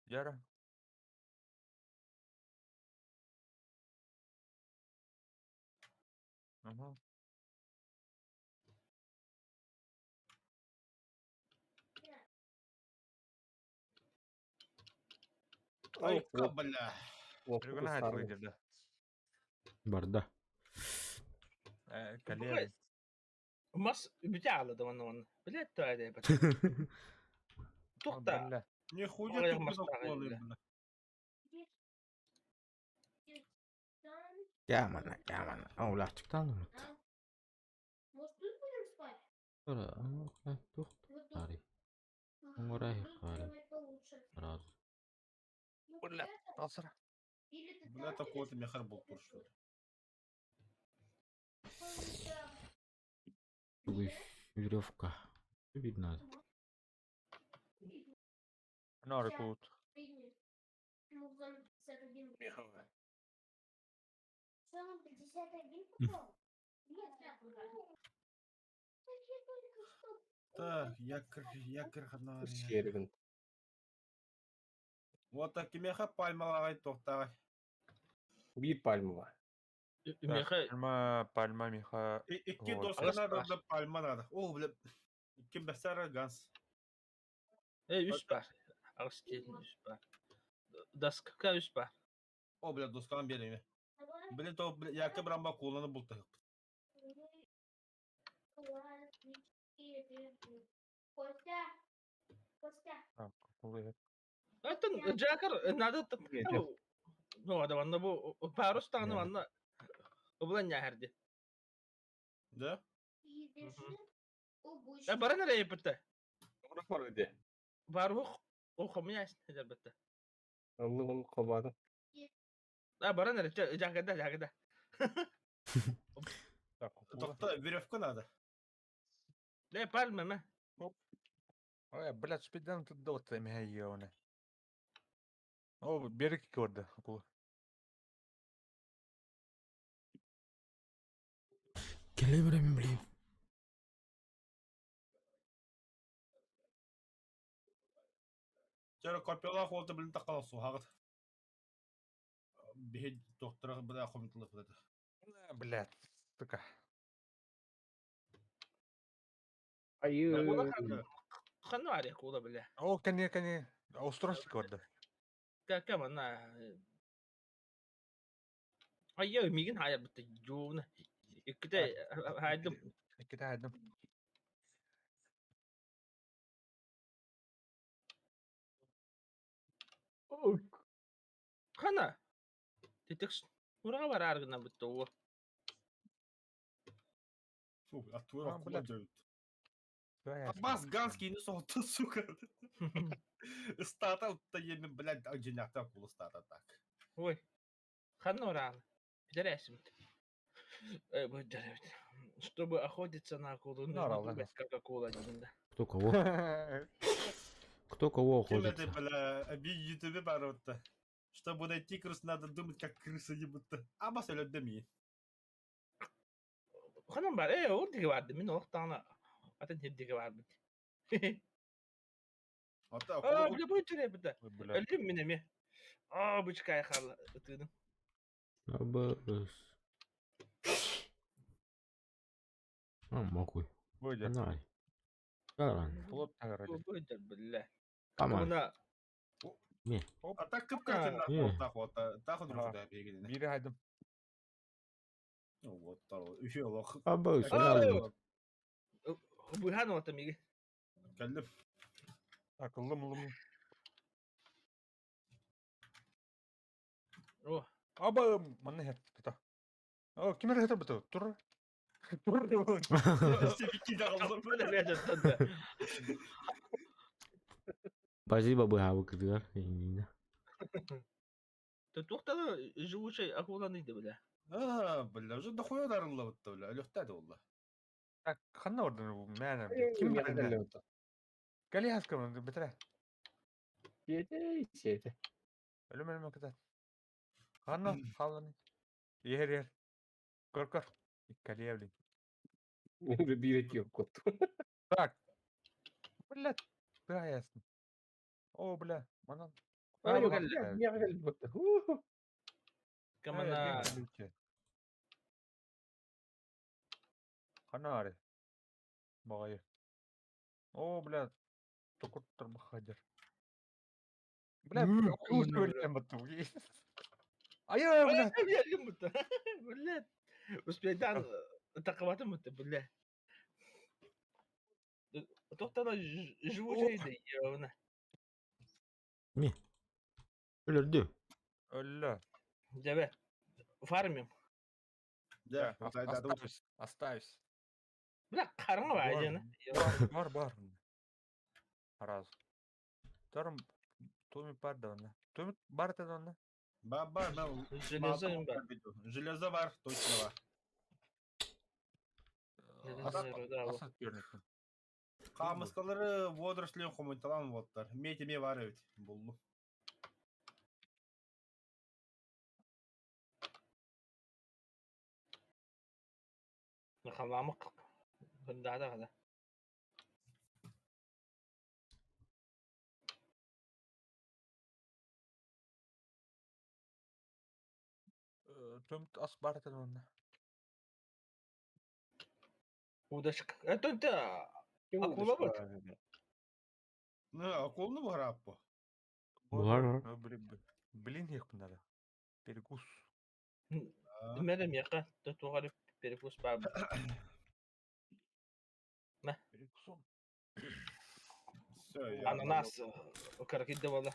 S3: Яра. Ага.
S2: Ай, бля.
S3: Жүргүнэ хайдылы да.
S1: Барда.
S3: Э,
S4: Бу
S3: кэлиэ.
S4: Мас бүтэ аалла да манна манна. Билет тоҕо бат. Туохта
S3: Бля.
S2: Нихуя
S4: Ой,
S2: тут
S4: мастаҕай,
S2: акулы,
S4: бля.
S2: бля.
S1: Ямана, ямана. Оулаачыктаан мут.
S6: Может, тут будем спать?
S1: Тура, тух.
S6: Вот тут.
S1: Ари.
S6: Ага,
S1: Ура,
S6: тут
S1: Хари.
S6: кровать получше.
S1: Раз.
S6: Ну,
S3: Бля.
S6: это,
S3: Алсара.
S6: или ты
S2: Бля,
S6: там
S2: такого
S6: будешь
S2: ты мехар был что
S1: Тугуй, веревка. Видно.
S3: Ну, аркут.
S6: Ну, в зону 51. В зону 51 попал? Нет, я Так я только что
S2: Так, якорь, якорь, ханария.
S5: Шервин.
S2: Вот так меха пальмаларай тохтарай.
S5: Биир пальмова.
S4: Меха
S3: Пальма, пальма, меха.
S2: Икки
S3: Вот.
S2: доска надо, да пальма надо. О, бля. Икки бәсәр ганс.
S4: э үс бар. Аҕыс диэн үс бар. Доска үс бар.
S2: О, бля, досканы береме.
S6: Давай.
S2: Блин, то, бля, якы брамба куланы булты.
S6: Два, три, четыре, пять. Костя, Костя,
S3: Так, акулы.
S4: Оттон Джакар надо Ну, да манна бу парус таҕаны манна Обулан ньээхэрди.
S2: Да?
S6: и держи
S4: Э баран эрэ эппитэ.
S5: Урах бар өде.
S4: Барух о хомуйа эдэрбэтэ.
S5: Аллыгын кобады.
S4: А баран эрэ Джакарда Джакарда.
S3: Так, акула.
S2: Тохта, веревка надо.
S4: Ле пальма мэ.
S3: Ой, блядь, спиден тут дота меха О, берег көрді, акула.
S1: Келе беремин, блин.
S2: Чара копьяла холта, блин, такала сухагат. Бихи доктора, бля, хомитлы, бля.
S3: Блядь, сука.
S5: Айы.
S4: Ханна ария кула бля.
S3: О, кәне, кәне. Устройство көрді.
S4: Кака манна. Айя мигин хайар битте жууна. Икките хайдым.
S3: Икките хайдым.
S4: Хана. Тетекс ура бар аргына битте о.
S2: Фу, а тура
S3: А,
S2: акула
S3: бля.
S2: дают.
S3: Твоя
S2: Аббас Ганский не солта, сука. Стата, таеме, блядь, одинята акула стата так.
S4: Ой. Ханна ура. Пидорасим. Э, будет Чтобы охотиться на акулу, нужно
S3: Норал, да.
S4: думать, как акула. Да.
S1: Кто кого? Кто кого
S2: Кем это,
S1: охотится?
S2: бля, обидеть тебе бороться? Чтобы найти крыс, надо думать, как крыса не будто. Аббас өлөддөм
S4: Ханан бар, э, ол диге барды. Мен олох тағына атын хир диге бар бит.
S2: Ата
S4: Аа,
S2: акула
S4: бля, бу төрөбүтэ.
S3: Ой, бля.
S4: Өллүм мин эмиэ. Аа, бычкай хаалла ытыыным.
S1: Абыс. А, мокуй.
S3: Выйди.
S1: Анай. Каран.
S3: Плот тагара.
S4: Бу бля.
S1: Амай.
S4: Мына
S2: Ата кып-кыртын
S1: Э.
S2: тахуата тахын
S3: Ага.
S2: рухта бегин.
S3: Бири хайдым.
S2: Вот тар үшө лох.
S1: Абыс.
S4: Аа. Быһан ота миги.
S2: Кэллим.
S3: Акыллым лым.
S4: О,
S3: Аба манна хет тута. О, ким эрэ хетер буту? Тур. Тур деп болон.
S4: бля, да.
S1: Спасибо, быһабы кытыгар. Инна.
S4: Туохтана живучай акуланы да бля.
S2: А, бля, уже дохуя дарылла бутта, бля. Өлөхтә дә улла.
S3: Так, ханна ордын бу мәнә. Ким
S5: Ким
S3: бирде? Кали хаскам битре.
S5: Сиэте, сиэте.
S3: Өлүм өлүм кытат. Ханна халаны. Ер ер. Көр көр. Иккали блин.
S5: Биир yok котtu.
S3: Так. Блядь. Бля ясно. О, бля. Манан.
S4: А,
S5: Ай,
S4: бу
S5: бля,
S4: кэллэ.
S5: миэхэ кэлбит. Ху-ху.
S4: Камана
S3: Ханари. Багайы. О, бля. Токуттар бахадыр. Бля, хуй көрем батту. Ай, бля.
S4: Бля. Успейдан тақабатым бутта, бля. Туохтана живучай да явна.
S1: Өлөрдү.
S3: Өллө.
S4: Жабе. Фармим.
S2: Да,
S3: Оставься, оставься.
S4: Бля, караңа
S3: Бар,
S4: баажана.
S3: Бар, бар. Раз. Тарым Томи бар да онна. Томи бар да онна.
S2: Ба, ба, мен
S4: Железо им бар.
S2: Железо бар, точно бар.
S3: Асат көрнөкүн.
S2: Камыскалары водоросли хомонталан воттар. Метеме бар бит. Булду.
S4: Халамык. Гындада гада.
S3: Томи ас бар да онна.
S4: Удашк. Это
S5: Ким
S4: Акула
S5: удашка
S4: бут.
S5: бар?
S2: Ну, акулны буграп бу.
S1: Бар.
S3: Блин, их надо. Перекус.
S4: Мерем яка. Тугари перекус бар.
S3: Перекусом.
S2: Все, я.
S4: Ананас. Каракидде бала.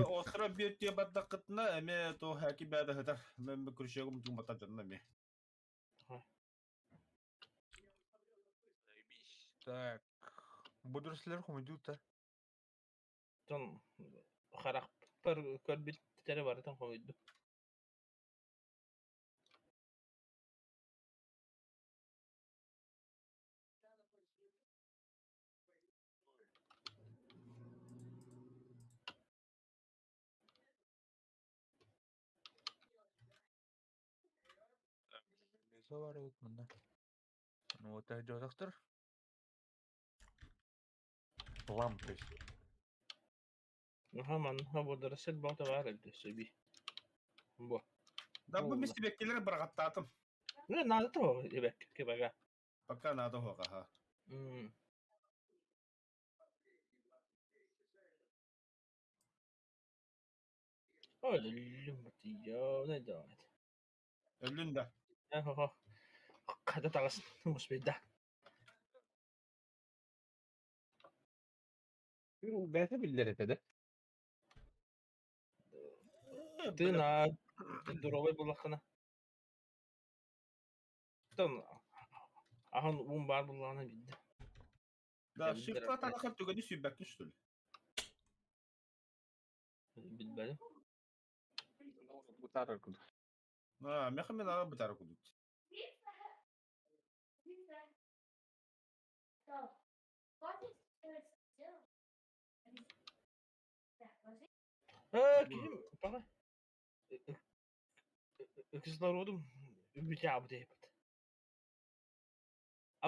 S2: Остро бирте баттакытна, эме то хаки бәдә хәтәр. Мен күршегем тумата жанна ме.
S3: Так. Водорослер хомидута.
S4: Тон харак пар көрбүт тере барытан койду.
S3: Железо бар эбит мында. Ну вот жотактыр. Лам, то есть.
S4: Аха манха водоросль бата бар элде сөби. Бу.
S2: Да бу
S4: Болла.
S2: мистебеккелер баргаттатым.
S4: Не надо то эбек кебага.
S2: Пока надо хога, ха.
S4: М. Ой, люмбати, не давай.
S2: Өлүн да.
S4: Аха. Када тагас муспейда.
S5: Бәте биллер этэ да.
S4: Ты на здоровый булахына. Тон ахан ум бар буллана бидде.
S2: Да,
S4: Я
S2: шифра
S4: билдирем.
S2: танахар түгәни сүйбәкне что ли?
S4: Билбедим.
S5: Бутарар курдук.
S2: А, меха мен ара бутара кудут.
S4: Э, ким пага. Кислородум бүтә дейбит.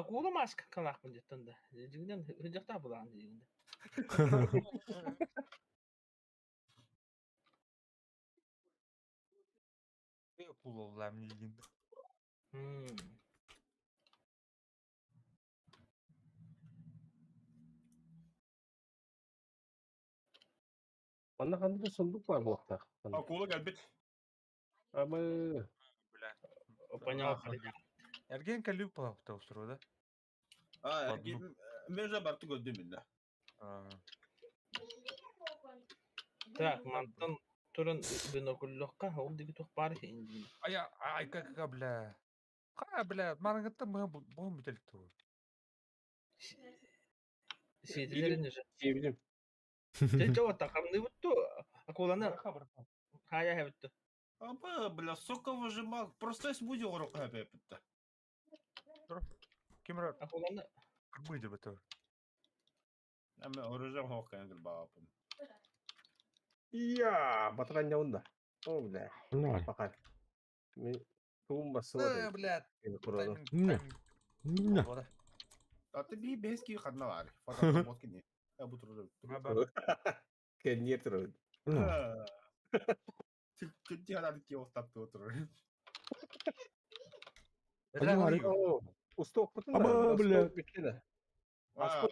S4: Акула маска канахмын деттен да. Жигинен хыжакта булан дигинде.
S3: Кулаллаам диигин.
S5: Манна ханна да сундук баар буолуохтаах.
S2: Акула кэлбит.
S5: Абы.
S3: Бля.
S4: Понял.
S3: Эрген кэлүү палапта устуруо да?
S2: А, мен же барты көрдүм инде.
S4: Так, мантан туран бинокльлохха ол диги туох баар иһин
S3: Ая, ай, как, бля. Ха, бля, марангаттан быһан быһан бүтэлик тугу.
S4: Сиэтилерин же.
S5: Сиэбитим.
S4: Дьэ, чэ, вот хамныбыт ту акуланы хая хэбит
S2: Аба, бля, сока выжимал. Просто с будет урок опять-то.
S3: Кимра
S4: Акуланы
S3: кырбый деп это.
S2: Аме оружие хоккайын баапын.
S5: Ия, батаранья О, бля.
S1: Давай.
S5: Пока. Мен туум
S3: Э,
S5: басыла
S3: бля.
S5: курады.
S1: На. На.
S2: А ты би бески хадна бар. Фото ботки не. Я буду туру.
S5: Кеннер туру.
S1: На.
S2: Ты хада ки остап туру.
S1: Один
S5: Усток путун.
S1: Аба, бля.
S2: А,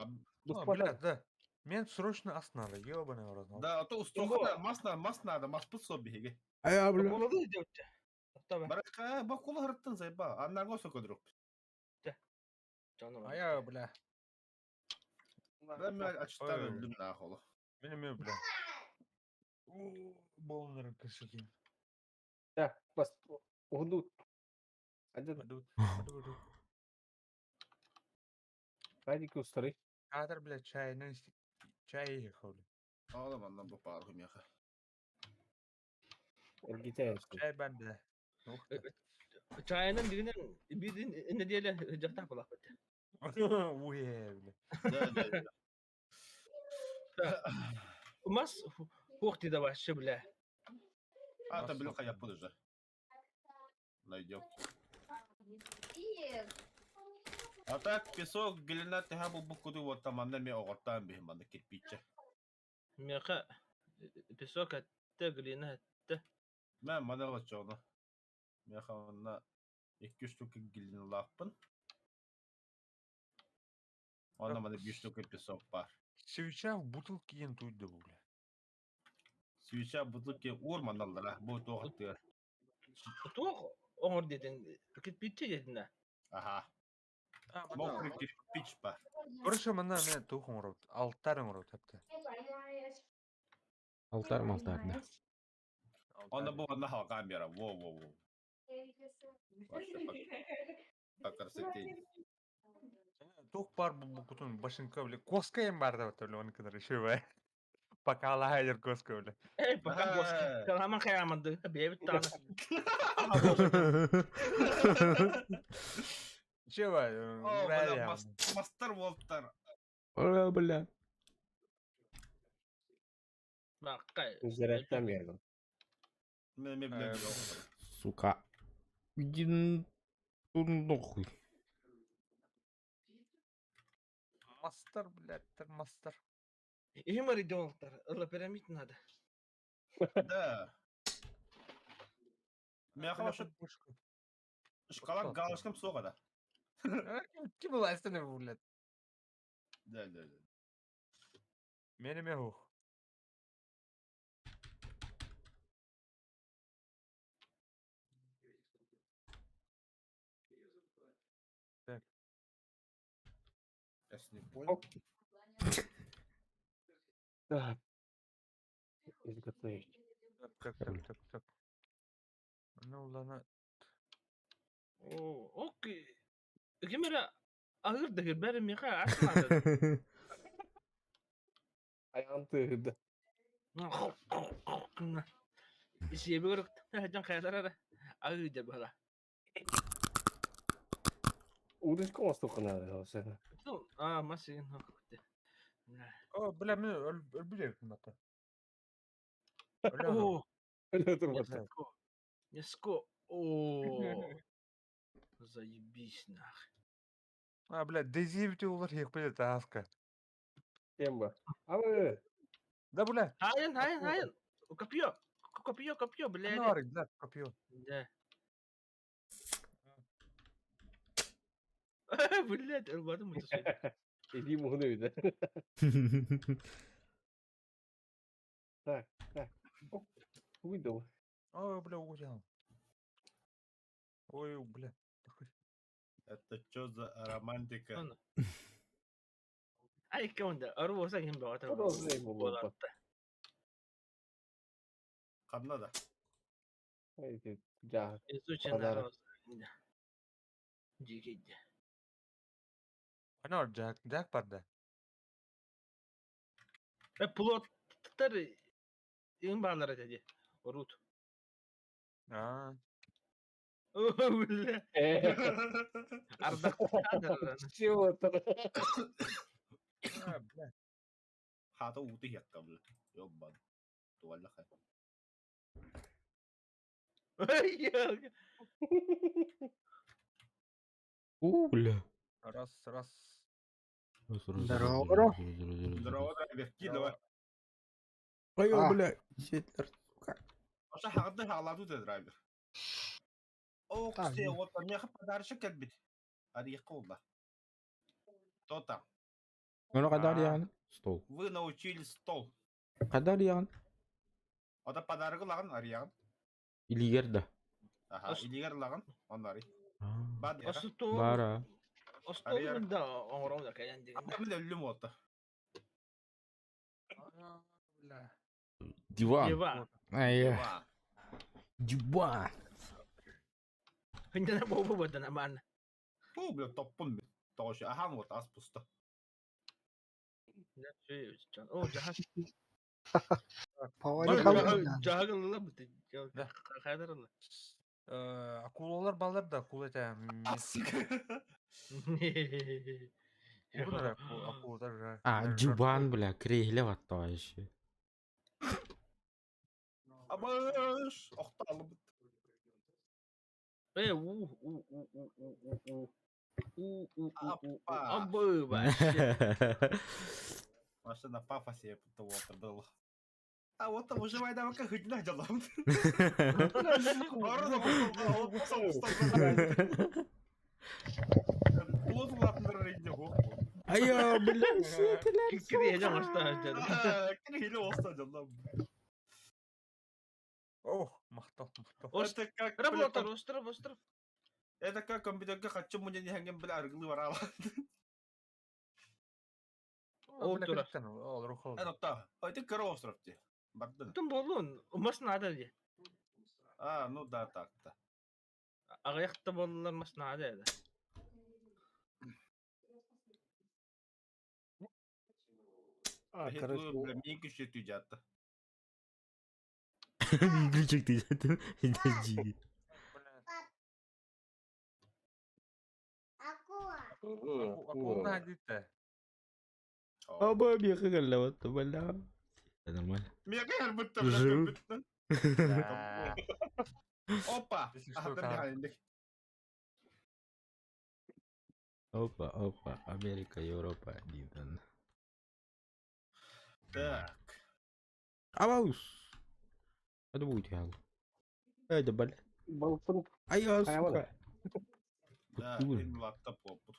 S3: Бля, да. Мен срочно ас надо, ебаный в рот.
S2: Да, а то усток мас надо, мас надо, мас пут собиге.
S1: Ая, бля.
S4: акуланы делать. Таба.
S2: Барака бакула хырттын сайба. Аннарго сокодрук.
S3: Ая, бля.
S2: Да мен ачтан
S3: Ой.
S2: өлдүм нахолу.
S3: Мен мен, бля. Болнер кошельки.
S5: Да, бас. Угду. Один. Радик устары.
S3: Кадр, бля, чай, ну, чай ехал.
S2: Оğlum andan bu паргым яха.
S5: Эргитер.
S3: Чай банда.
S4: Чайынан биринен бирин неделе жактак булак.
S3: Уе, бля.
S2: Да, да.
S4: Мас хух ты давай, бля.
S2: А, это блюха я буду же. Найдем. А так песок, глина, ты хабу букуду вот там, анна ме огортан бихим, анна кирпиче.
S4: Меха песок атта глина атта.
S2: Мен мана чоғна. Меха онна 2 штука глина лаппын. Онна мана 5 штука песок бар.
S3: Свеча в бутылке ен туйды, бля.
S2: Свеча бутылке ур маналлара, бу тоғыттыр.
S4: Туох оңор дедин, кирпиче дедин.
S2: Ага. Мокрый кирпич бар.
S3: Короче, мана мен тухум рот, алтарым рот хепте.
S1: Алтарь, малтарь, да.
S2: Онна бу одна камера. Во, во, во. Вообще по красоте.
S3: Тух бар бу кутун башынка, бля. Коска ем бар да, бля, он кадр еще бля. Пока лагерь коска, бля.
S4: Эй, пока коска. Каламан хаяманды, бебит таны.
S3: Че, бля?
S2: О, бля, мастер Волтер.
S1: О, бля.
S4: Баккай.
S5: Зарядтан бердим.
S2: Мен мен бля.
S1: Сука. Иди нахуй.
S3: Мастер, блядь, мастер.
S4: Ихимари долтар, лапирамид надо.
S2: Да. Меха вообще шкала галочкам соға да.
S3: Ким ластыны, блядь.
S2: Да, да, да.
S3: Мене мехух. Так.
S2: Я не понял.
S5: Так. Изготовить.
S3: Так, так, так, так, так. Ну, ладно.
S4: О, окей. Кимера агыр дагыр бәрі меха ашмады.
S5: Аяғым тыгыды.
S4: Исебе көрөк жан каялар агыр деп бала.
S5: Удочка остухана.
S4: А, масин.
S3: О, бля, мен өлбүрек мата.
S4: О,
S5: Өлө
S4: Неско. О. Заебись нах.
S3: А, бля, дезибти олар хек билет аска.
S5: Тема. А вы?
S3: Да, бля.
S4: Хайын, хайын, хайын. Копье. Копье, копье, блядь.
S3: Норик, да, копье.
S4: Да. Блядь, ылбатым это.
S5: Иди мугну, да. Так, так. Выдал.
S3: Ой, бля, угодил. Ой, бля.
S2: Это что за романтика?
S4: Ай, кемде? Арбоза ким баҕата.
S5: Продолжай, буолла.
S2: Ханна да?
S5: Дьаа.
S4: Изучен
S5: Подарок.
S4: арбоза. Дикийде.
S3: Анар Джек, Джек барда.
S4: Э, плоттар им баалар этэ Орут.
S3: А.
S4: Бля. Ардах.
S5: Чего это?
S3: А, бля.
S2: Хата уты хекка, бля. Ёбан. Туаллаха.
S1: У, бля.
S3: Раз, раз.
S7: Здорово, бро.
S2: Здорово, драйвер. Кидова.
S1: Ой,
S7: А.
S1: бля. Сетлер, сука.
S2: Оша хагды халаду да драйвер. О,
S7: А,
S2: кстати,
S7: не.
S2: вот меха подарочек кэлбит. Арыйка ула. То там.
S1: Ону хайдах
S3: А.
S1: диэҕин? Стол.
S2: Вы научились стол.
S1: Хайдах диэҕин?
S2: Ота подарок лаган арыйаҕын.
S1: Илиигэр да.
S2: Аха, илигер лаган. Он арый. Бад яра.
S4: Остуол.
S1: Бара.
S4: Остуол да оҥорон да кэлэн дигин.
S2: Аппамын өллүм ота.
S3: А, бля.
S1: Диван.
S4: Диван.
S1: Ай,
S2: Ва.
S1: диван.
S4: Хинтена бобу бадана баан.
S2: Бу бля топпун бит. Тоҕо ахан вот ас пусто.
S4: О, жаһа.
S7: Повари
S4: Жаһагылла бит.
S3: Да.
S4: Хайдарылла.
S3: Э, Акулалар балар да, акула это. Акулалар.
S1: А, диван, бля, кресле вот еще.
S2: Абаш, охталыбыт.
S4: Э, у у у у у у у у у у у
S2: Апа.
S4: Абы вообще.
S2: Маша на пафосе вот был. А вот там уже война как хоть на делам.
S1: Айа, бля, сетлер,
S4: Кире оста.
S3: Ох, махтал, махтал.
S2: Это как
S4: Работа, остров, остров.
S2: Это как компьютерка хочу мне не хангем бля арглы варала.
S4: Ол тура.
S3: Ол рухол.
S2: Это та. Это коростров те. Бардын.
S4: Тум болун, мас надо де.
S2: А, ну да, так-то.
S4: Аҕыйахта боллар мас надо да.
S5: А, короче,
S2: Бля, мен күші түйжатты.
S1: Ключик ты Подожди.
S6: Акула.
S3: Акула дейді.
S1: Оба бегали, вот, бля. Да нормально.
S2: Мега будто бля,
S1: Жив.
S2: будто. Опа!
S3: Если что,
S2: Ага,
S3: там.
S2: бля,
S1: Опа, опа, Америка, Европа, Дитон.
S2: Так.
S1: Абаус! Это будет я. Это, бля.
S5: Балпын
S1: Ай, я,
S5: Хайван.
S1: сука.
S2: Да,
S1: Кутур.
S2: ин лаптоп опыт.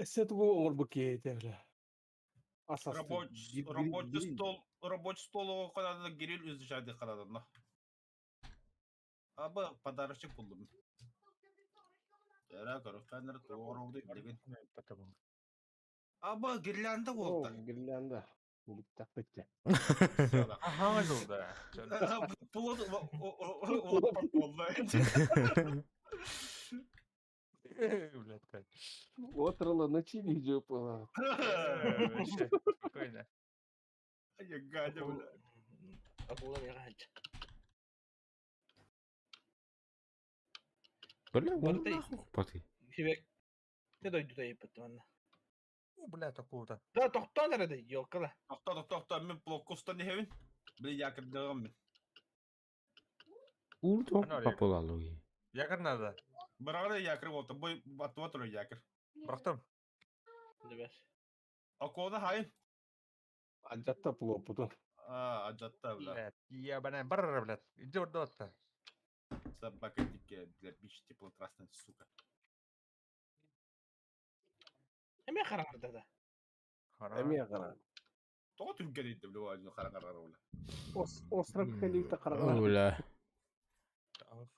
S5: Эссе тугу оңор бу кейте, бля. Асасты.
S2: Рабочий, рабочий стол, рабочий стол канада гирил үзү канада. Аба подарочек булдум. Эра көрөккәннәр тугры деген.
S3: Потому.
S2: Аба гирлянда
S5: О,
S2: болду.
S5: гирлянда. Бүттак битте.
S3: Ага, жолда.
S2: Плод болду.
S3: Блядь, как.
S5: Отырла начини жопа.
S3: Вообще, спокойно.
S2: Я гадя, бля.
S4: Акула мегач.
S1: Бля, вон
S4: Бартай.
S1: нахуй паты.
S4: Хибек. Те дойду да епет манна.
S3: У, блядь, акула.
S4: Да тохтон эрэ да ёлкала.
S2: Тохто, тохто, тохто, мен блоккустан хевин. Бля, якырдыгым мен.
S1: Урто
S3: Ана,
S1: папулалуги.
S3: Якорь надо.
S2: Барагы якыр болду. Бой батып отур якыр.
S3: Бырахтым.
S4: Дебес.
S2: Акода хайын.
S5: Адьатта плоппутун.
S2: А, адьатта, бля.
S3: Блядь, ебаная барра, блядь. Иди ордоотта.
S2: Собака дикая, бля, бич теплотрасная, сука.
S4: Эмиэ хараҥарда да.
S5: Эмиэ хараҥа.
S2: Тоҕо түргэн бля, бля, хараҥарар бля.
S5: Остров кэлиитэ хараҥа.
S1: Бля.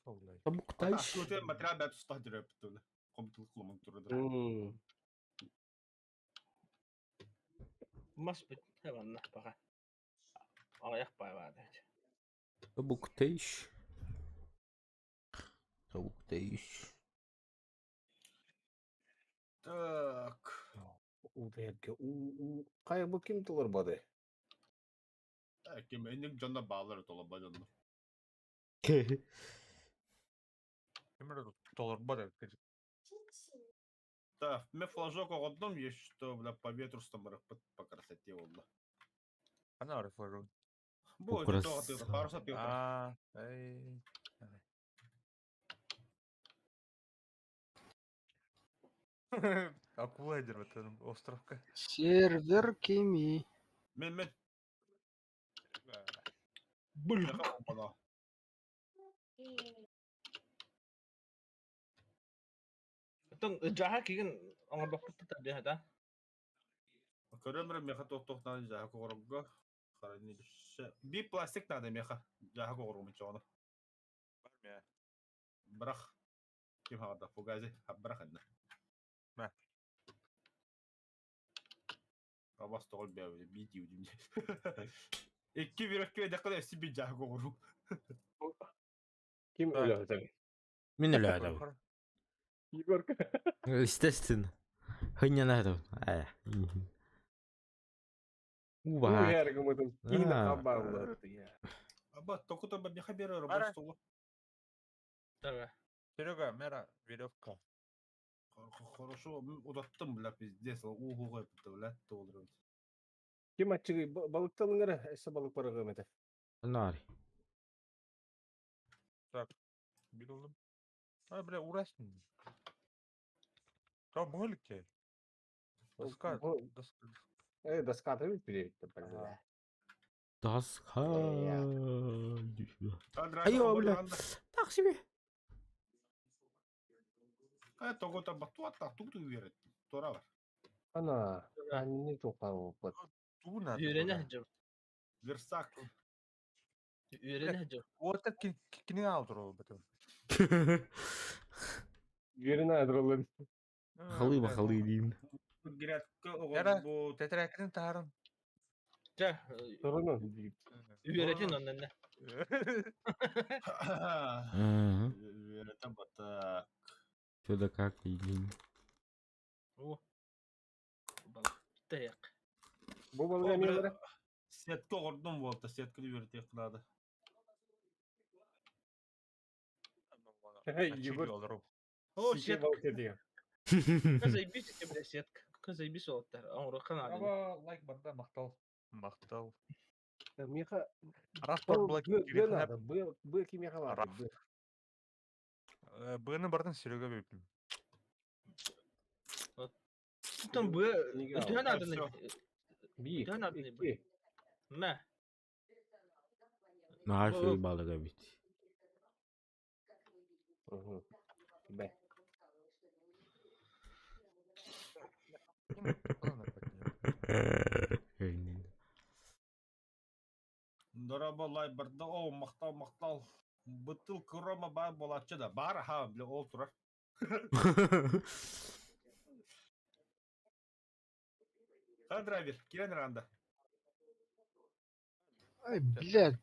S3: Блядь.
S1: Табуктайш.
S2: Көтен материал бәт ұстақ жүріп бітті. Компьютер құлымын тұрды.
S4: Мас бит манна баха. Аҕыйах баай баар эбит.
S1: Табуктайш. Табуктайш.
S2: Так.
S5: Уу уу хайа бу ким толорботой?
S2: Ким энник дьонно баалар толорбо дьонно.
S3: Ким эрэ толорбот эбит.
S2: Так, мен флажок оҕордум, есть что, бля, по ветру стамырыппыт по красоте буолла.
S3: Ханна баар флажок?
S2: Бу
S1: По
S2: тоҕо паруса Петр.
S3: Аа, эй. Акула диир островка.
S8: Сервер кимий.
S2: Мен мен.
S4: Бүл. Оттон дьаһа кигин оҥорбоппут да диэхэ да.
S2: Көрөмөр меха туох надо жаха коҕорго. Хранилище. Би пластик надо меха. Жаха коҕоргум чоҕону. Бырах. Ким хаҕада? Фугази. Бырах инна.
S3: Мэ.
S2: Абас тоҕол бэбили би диудим. Икки бирөккө даккада өссө би жаха коҕору.
S5: Ким өлөтөй?
S1: Мин өлөөдөм.
S5: Егорка.
S1: Естественно. Хыннянадым. Э.
S5: Уу
S1: Уба.
S5: эргымытын киһини
S1: Аа.
S5: хабааллар.
S2: Аба токута ба меха бере
S3: Ара.
S2: рабочий столу.
S4: Давай.
S3: Серега, мера, веревка.
S2: Хорошо, удаттым, бля, пиздец, уу бля, толдырым.
S5: Ким аччыгый балыкталыңара эссе балык барыгым этэ.
S1: Нари.
S3: Бил олым. А, бля, урасин. Там молики. Доска, доска.
S5: Э, доската бит бит бля.
S1: Доска. Айо, бля. Так себе.
S2: Э, тогота батуатта тугу верет. Тора бар.
S5: Ана, анни тоқау бот.
S3: Туна.
S4: Үөрэнэ сылдьабыт.
S2: Версак.
S4: Үөрэнэ сылдьабыт.
S3: Уота кини алдыр бытым.
S5: Yerine ayrılın.
S1: Халы бахалы дейм.
S2: Грядка
S3: Яра.
S2: оҕорбут.
S3: Тетэрээкитин таһарын.
S4: Дьэ,
S5: Sorunun.
S4: үөрэтин оннунна.
S2: Верете бата.
S1: Что да как дейм.
S4: О. Балыктайык.
S5: Бу балык эмиэ бара.
S2: Сетка оҕордум буолта, сетканы верете кынады.
S5: Егор.
S4: О,
S5: Сике
S4: сетка.
S5: балык этигэ.
S4: Заебись у тебя сетка. Заебись олоттар. Оҥоруохха наада.
S3: Аба лайк барда махтал. Махтал.
S5: Миха
S3: Раф бар була
S5: Б Б надо, Б Б кимиэхэ баар.
S3: Раф.
S5: Б.
S3: Быны бардын Серега биппин.
S4: Оттон бу
S5: Книга
S4: төһө
S5: ал.
S4: нааданы.
S5: Би.
S4: Төһө нааданы бу.
S5: Икки.
S4: Мэ.
S1: Наар шөй балыга бит.
S5: Мгм. Б.
S2: Дороба лай барда о махтал махтал. Бытылка рома бар болачы да. Бар ха, бля, ол турар. Ха драйвер, кирен ранда.
S8: Ай, блядь.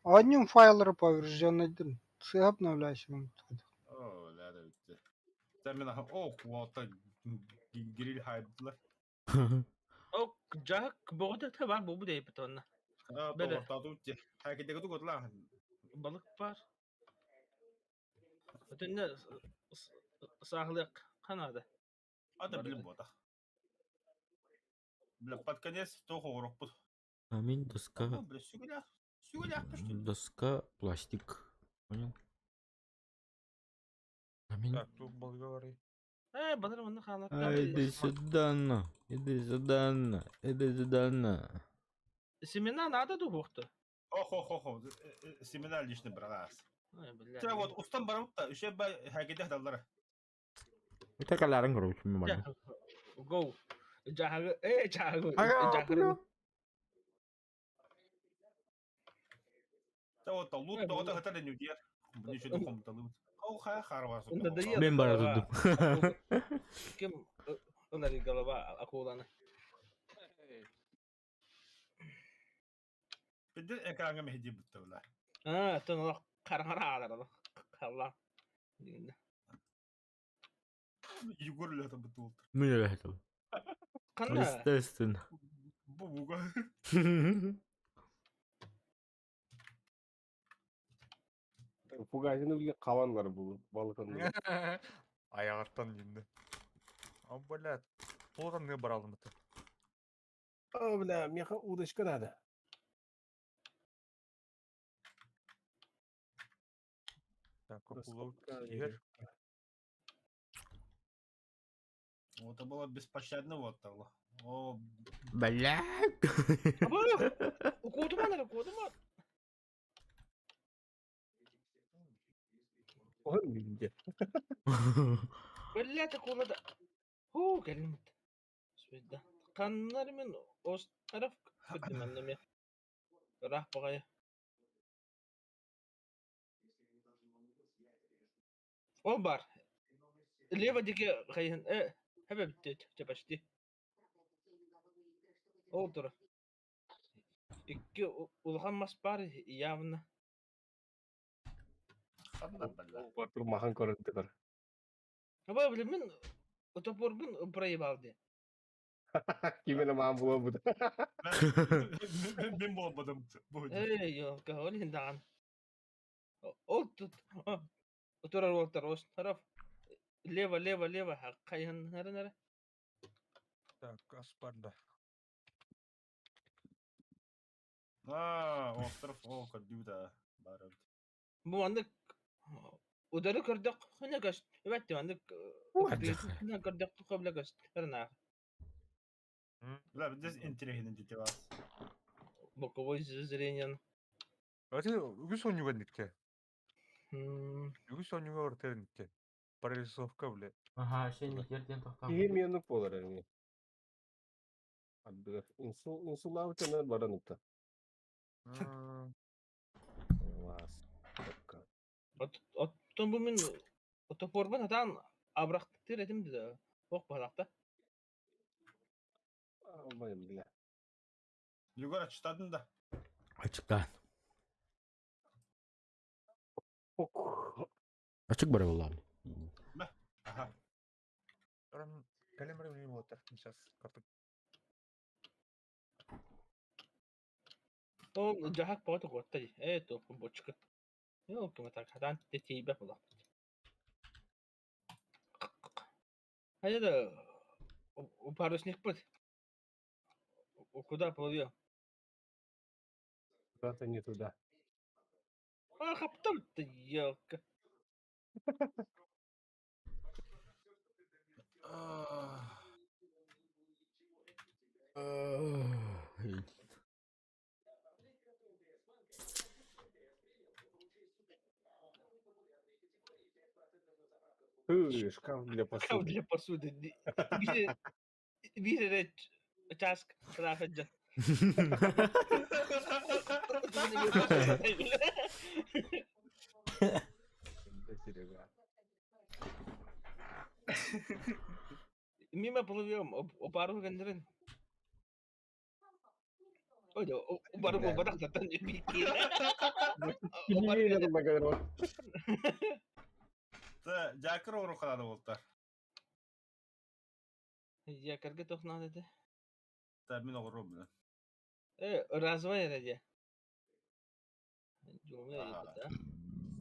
S8: Одним файлер поврежденный. Ты обновляйся.
S2: О, ля да битте. Сен мен о, куалта гриль хайдылар.
S4: О, дьаһак боҕото та бар бу дейбит онна.
S2: А,
S4: Бele.
S2: тоҕортаату битте. Хакетеге туготла.
S4: Балык бар. Өтөннө саахлык канада.
S2: Ата
S4: Бар
S2: билим
S4: да.
S2: бота. Бля, под конец тоқ оғырықпыт.
S1: Амин доска.
S2: Бля, сүгілях. Сүгілях что ли?
S1: Доска пластик. Понял? Амин.
S3: Так, тут балыга бар.
S4: Э, батыр манна хаалар.
S1: Ай, иди сюда, на. Иди сюда, на. Иди сюда, на.
S4: Семена надо духовта.
S2: Ох-ох-ох, семена лишний бралас.
S4: Ой, бля.
S2: Чэ, вот устан барабыт үше ба хагидах даллара.
S1: Это каларын короче, мен бардым.
S4: Go. Жағы, э, жағы.
S1: Ага,
S4: Жағы.
S2: Та вот лут тоҕото хатар нүдиэр. Ничего духом талыбыт. Ол хая харвас.
S4: Надоел.
S1: Мен бара турдум.
S4: Ким ылар голова акуланы.
S2: Бидде экраңа мехди буттабыла.
S4: А, тон олох караңара алар. Алла.
S2: Егор лето бутул.
S1: Мен эле айтам.
S4: Канда?
S1: Естественно.
S2: Бу буга.
S5: Фугасины билген кабанлар бул балык оннугар.
S3: Аяғырттан енді. А, бля, толған не бар алдым бітті.
S5: О, бля, меха удочка надо.
S3: Так,
S5: Просто
S3: акула
S5: правильно.
S3: егер.
S2: Вот это было беспощадно вот того. О,
S1: Блядь.
S4: Укуутуман, укуутуман.
S5: Он где?
S4: Блядь, акула да. Ху, кэлимит. Сүдда. Каннар мен остров күдүмәннеме. Рах багай. Ол бар. Лево дике хайын э хәбә битте те почти. Ол тур. Икки улахан мас бар явно.
S2: ханна бля.
S5: Батыр махан көрінді көр.
S4: Аба биле мен топорбун проебал де.
S5: Кимене маған була бұды.
S2: Мен болбадым.
S4: Эй, ёлка, ол индаган. Ол тут турар уолтар остров. Лево, лево, лево, хайын нары нары.
S3: Так, аспарда.
S2: А, остров, о, кадюда. Барабыт.
S4: Бу андык удары көрдөк хүнэ көст. Эбетти андык хүнэ көрдөк хөблө көст. Ырна.
S2: Бля, здесь интересно дети вас.
S4: Боковой зрение.
S3: Өте үгіс ойнуға нікте. Үгіс ойнуға ортер нікте. Прорисовка, бля.
S1: Ага, сен жерден тоқтам.
S5: Киһи миэнник буолар эми. Ардыгар инсул инсулаабытынан баран укта. Вас.
S4: Оттон бу мен топорбун атан абрактыр этим да. Ок балакта.
S5: Абай бля.
S2: Егор, читадың да.
S1: Ачыктан.
S5: Ок.
S1: Ачык бар булам.
S2: Ага.
S3: Калемер билим отыр. Сейчас картып.
S4: Ол жахак багат готта. Э, топ бочка. Ёлка матак хатан тетейбе була. Хайда у парусник пут. Куда плывем?
S5: Куда-то не туда.
S4: А, хаптал-то, ёлка.
S5: Хы, шкаф для
S4: Шкаф
S5: посуды.
S4: для посуды. Бире часк рафаджан.
S5: Да, Серега.
S4: Мимо плывем, пару гендрин. Ой, бару барак татан бики.
S5: Киһи магазин.
S2: Та, жакыр оруханады болта.
S4: Я карга тохнан деді.
S2: Та, мен оғыру бля.
S4: Э, развай ради.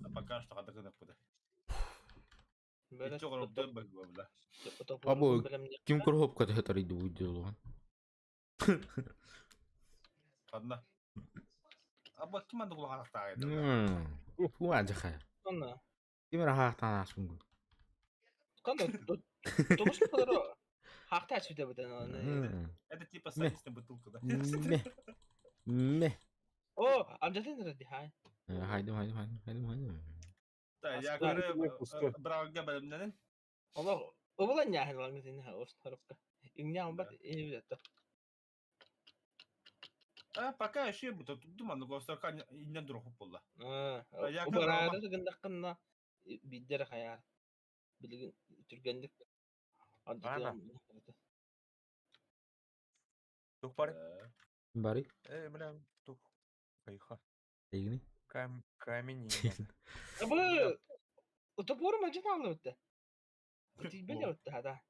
S2: А пока что хадыгы куда. Ичи оғыру бля.
S1: Або, Ким корхоп ката хатар иди буйды олған.
S2: Хадна. Аба ким анды кулаханактаа айды.
S1: Фу ажаха.
S4: Ана.
S1: Ким рахактан аспын.
S4: Кандай Тобус олору хаахта сүтэбитен
S2: Это типа садись бутылку, да?
S1: Ме. Ме.
S4: О, амжатын ради хай.
S1: Хайдым, хайдым, хайдым, хайдым, хайдым.
S2: Да, я
S5: Да,
S2: говорю,
S5: пустой.
S2: брага бэлэмнэнин.
S4: Олох обулан яһын лангытын ос тарапка. Иңнян бат инибитетто.
S2: А, пока еще бута думаю, но госторка иннен дурухуп болла.
S4: Аа,
S2: Я
S4: убараары гындаккынна биддер хаяр. Билигин түргендик.
S3: Ана. Тух бар.
S1: Бари.
S3: Э, бля, тух. Кайха.
S1: Тегини.
S3: Кам камень. не надо.
S4: Бу утопор ма жана алып Тибеле отта хада.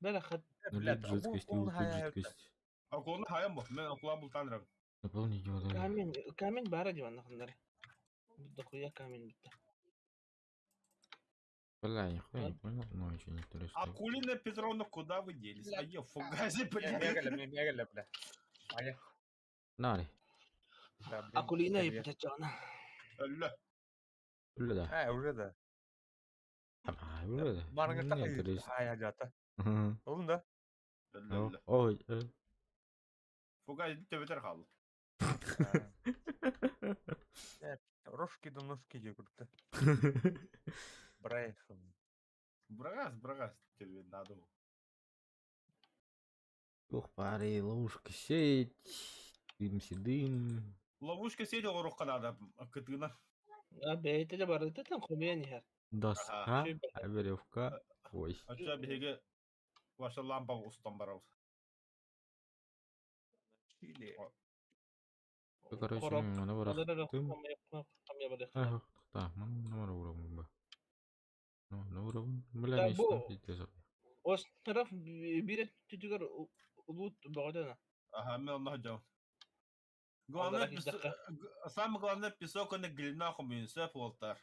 S4: Бела хат
S3: Бля,
S1: Нулит жидкость,
S3: он
S1: улучшить
S3: хая-
S1: жидкость.
S2: Акулны хайым бу. Мен акула бултан раб.
S1: Наполнить водой.
S4: камень камень бара диван хандар. Дохуя камень битте.
S1: Бля, нихуя не понял, но очень интересно.
S2: Акулина Петровна, куда вы делись? А я фугазе,
S3: Э,
S2: блядь.
S3: мегаля, мегаля, бля. Аня.
S1: Нари.
S3: Да, блин,
S4: Акулина
S3: привет.
S4: ипотечана.
S2: Ля.
S1: Бля, да.
S3: А, уже да.
S1: А, бля, да.
S3: Марга
S1: Мне
S3: так
S1: интересно.
S3: Ай, ажата.
S1: Мгм.
S3: Олун да.
S2: Ля, ля.
S1: Ой, э.
S2: Фугазе төбетер хал.
S3: Рожки да ножки дегурты. Брайфом.
S2: Брагас, брагас тебе надо.
S1: Ух, пари, ловушка сеть. Дым седым.
S2: Ловушка сеть оруққа надо кытына.
S4: А бейте де бары тетен хомия нихер.
S1: Доска, веревка, ой.
S2: Ача биһиги ваша лампа устан барабыз.
S3: Чили.
S1: Короче, маны бырахтым.
S4: Хамия бары.
S1: Ах, да, маны уровень ба. Ну, уровень. Бля,
S4: Да,
S1: не
S4: бу-
S1: пиздец.
S4: Ос тарaf бирет түтүгөр улут богодана.
S2: Ага, мен онно жау. Главное,
S4: Аллах издакка.
S2: самое главное, песок он глина хуминсеп волтар.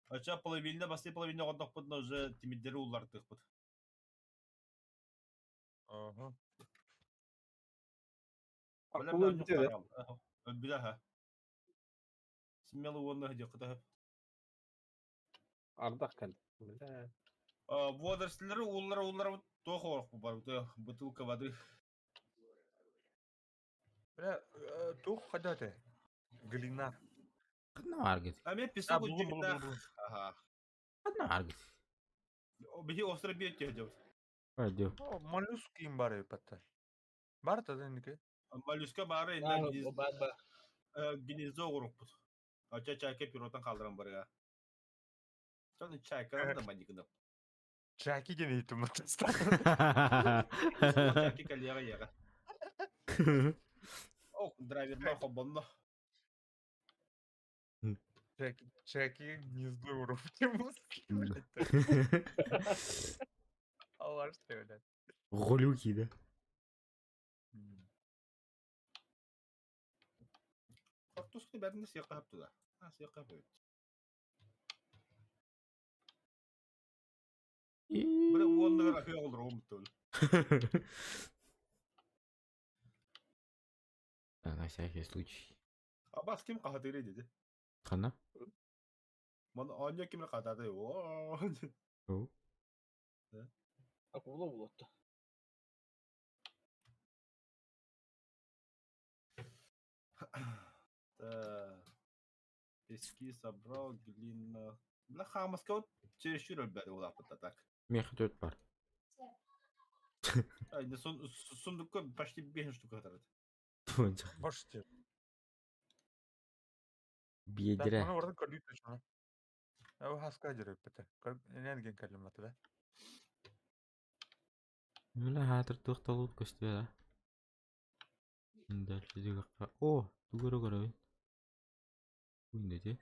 S2: Ача половина, басты половина годох уже тимиддери уллартык бут.
S3: Ага.
S5: Акула битэ
S2: Бля, ха. Смело онно где кыта.
S5: Ардах кэл. Бля.
S2: Водоросльлери уллар уллар тохо бар бутылка воды.
S3: Бля, тух хадате. Глина.
S1: Одна аргет.
S2: А мен
S3: А,
S2: песок
S3: булу, булу,
S2: жигда.
S3: булу.
S2: Ага.
S1: Одна аргет.
S2: Биһи остро бьет делать.
S1: Пойдем.
S3: О, моллюски им бары патта. Бар тогда ники.
S2: Моллюска бары
S4: Ба
S2: инна
S4: ба.
S2: гнездо урукпут. Ача чайка пиротан калдыран барга. Соны чайка да маникны.
S3: Чаки генейтим.
S2: Чайки коллега яга. Ох, драйвер на хобонно.
S3: Чаки, чаки гнездо урубтим. Аллах, что, блядь.
S1: Глюки, да?
S2: Картошка бәрін сияққа хапты да. А, сияққа хапты. Бір онны бір ахы олдыр омытты өл.
S1: Да, на всякий случай.
S2: Абас ким қағатыры деді.
S1: Хана?
S2: Маны аня ким қатады. О.
S1: О.
S4: Акула улутта.
S2: Так. Пески собрал, глина. Бля, хамаска вот чересчур өлбәді ол апыта так.
S1: Меха төрт бар.
S2: Ай, не сундукка почти 5 штук атырады.
S3: Можете. Так,
S1: Бедре.
S3: оны орда көрдүк точно. Ау хаска жүрөп бите. Ненген калиматы да.
S1: Бля, хатыр тоқталып көстү да. Дальше дегаққа. О, тугөрө көрөбүн. Уйнде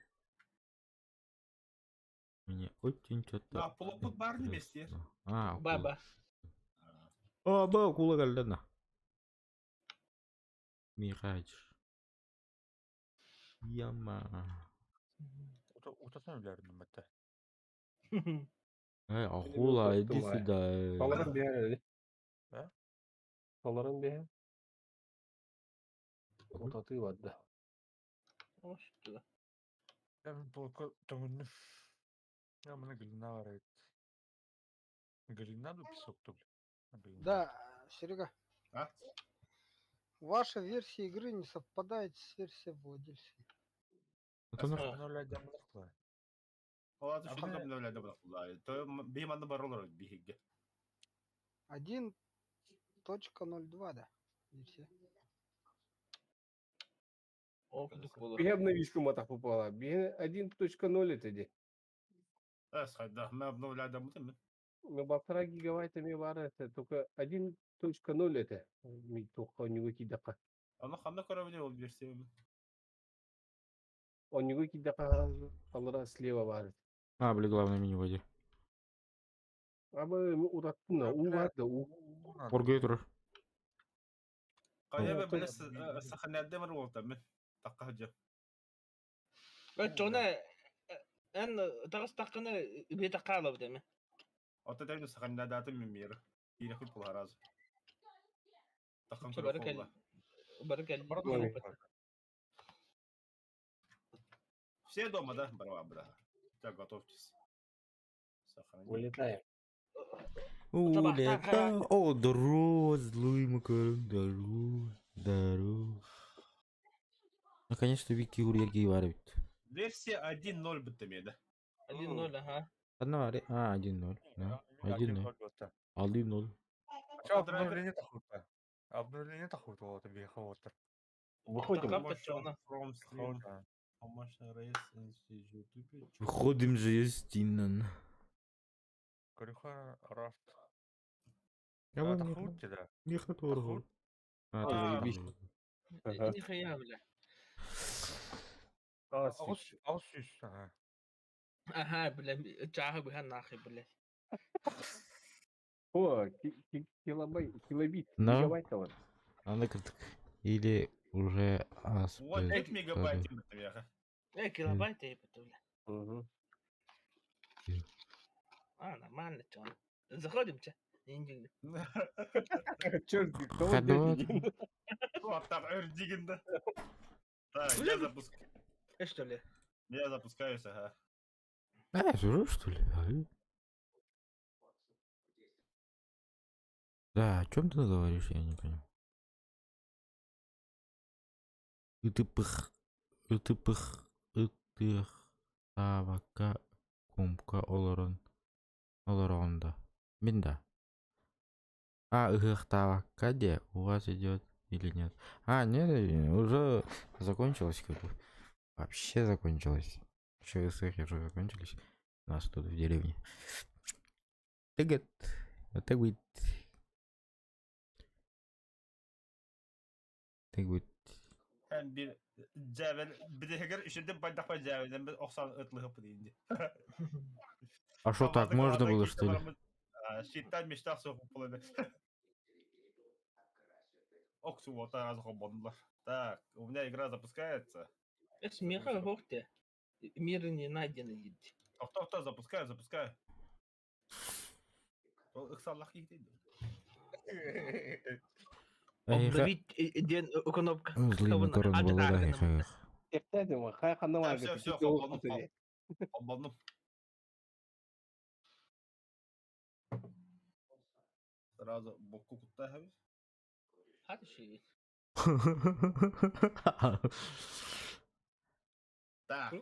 S1: Мне очень что-то.
S2: Да, полупут бар немесе.
S1: интересно. А,
S4: Ба
S1: акула.
S4: ба.
S1: О, ба, акула келди на. Михач. Яма.
S3: Утасам билердим бите.
S1: Эй, акула, иди
S5: Тулай.
S1: сюда.
S5: Толорон биһэр
S3: А?
S5: Толорон биһэр. Утатыы барда.
S4: Ош туда.
S3: Мен полка тоңунну. Я мына глина бар эбит. Глина ду песок то, бля? Глина.
S8: Да, Серега.
S2: А?
S8: Ваша версия игры не совпадает с версией владельца.
S1: Это нах-
S3: Обновлять
S2: Ол аты
S3: А
S2: шүтүк
S3: бу-
S2: обновляйда булахулай. То бихим анны бар олар биһиге.
S8: 1.02, да. Версия.
S4: Ол курдук буолар.
S5: Биһи обновишку матах попала. Биһи 1.0 это де.
S2: Эс хайда, мы обновляйда мутым.
S5: Ну, полтора гигабайта мне бар это, только 1.0 это. Ми только у него кидака.
S2: Аны ханна көрөбүн ол версия.
S5: У него кидака алара слева бар.
S1: А, бля, главное меню води.
S5: А мы ураттына, у бар да, у.
S1: Оргой турар.
S2: Кая
S5: Ну,
S2: бе
S5: то-
S2: биле саханядда бар ол тамын. Такка хаҗа.
S4: Чона эн таҕыстаххына бэйэтэ хаалабыт эмэ.
S2: Ата тәйне саханядаты мимир. Ире хуй пулараз. Таккан
S4: Чэ, бары кэл бары кэл
S5: Ой.
S2: Все дома, да? Барва, бра. Так, готовьтесь. Сохранить.
S5: Вылетаем.
S1: Улета. О, здорово, злой макарон, здорово, здорово. Наконец-то Вики Урьяги варит.
S2: Версия 1.0 бітті
S4: 1-0, ага.
S1: Одна, а, 1-0, да. 1-0. 1-0.
S3: Че, обновление тахута? Обновление тахута, вот, бихавотер.
S5: Выходим.
S4: Как чона?
S2: From stream.
S3: Хута.
S1: Выходим же из Тинан.
S3: Корюха, рафт.
S1: Я
S3: А,
S1: вам
S3: тахут, да?
S1: не
S3: Тахут.
S1: А,
S5: А,
S1: ты
S5: заебись.
S1: заебись.
S5: Ага.
S4: Нихуя, бля.
S5: А,
S3: Аус, аус, ага.
S4: Ага, бля, чааһы быһан нахуй, бля.
S5: О, килобайт, килобит,
S1: Да.
S5: гигабайт вот.
S1: Надо как Или уже ас.
S2: Вот 5 мегабайт бітті
S4: Э, килобайт ебать, бля.
S5: Угу.
S4: А, нормально, чона. Заходим, че? Не,
S5: Черт, кто
S1: Ходок.
S2: Вот так, өрдигінде. Так, я запускаю.
S4: Что ли?
S2: Я запускаюсь, ага.
S1: А, сижу, что ли? А? Да, о чем ты говоришь, я не понимаю. Ытыпых, ытыпых, ытых, табака, кумка, олорон, олоронда. Минда. А, ыхтавака где? У вас идет или нет? А, нет, уже закончилось как бы. Вообще закончилось. ЧСХ уже закончились. У нас тут в деревне. Тыгет. Вот так будет. Так будет.
S2: Һәм бир җәвел бидегер үшүден байдакпа җәвелден бир 90 ытлыгып дейинди.
S1: А что, так можно было, что ли?
S2: Щиттан мечтах соғып болады. Оксу вот раз хобонлар. Так, у меня игра запускается.
S4: Эс меха хохте. Мир не найден едь.
S2: Тоқта, тоқта, запускаю, запускаю. Ол ыксаллах дейді.
S4: Обновить ден кнопка.
S1: Злый макарон был, да, их.
S2: Всё, всё, хобондум, хобондум. Сразу боку кутта хабис.
S4: Хатыши.
S2: Так,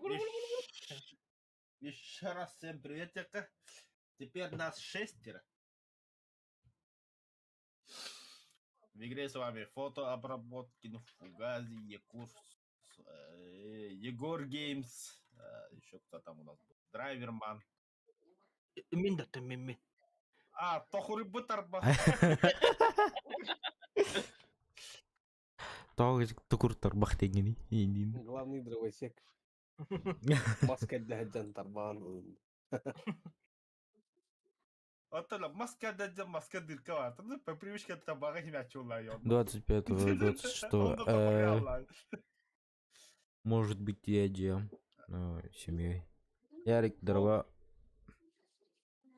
S2: еще раз всем приветик. Теперь нас шестеро. В игре с вами фотообработки, Фугази, Якур, Егор Геймс, еще кто там у нас был, Драйверман.
S4: Мин да там мин.
S2: А, Тохури Бутарба.
S1: Тоғыз тукур тарбах дегени. Индин.
S5: Главный дровосек. Маска дәһәҗән тарбан.
S2: Оттола маска дәдә маска дырка бар. Там по привычке табага химячулла ён.
S1: 25-го, 26-го. Может быть, я джем. Но семьей. Ярик, здорово.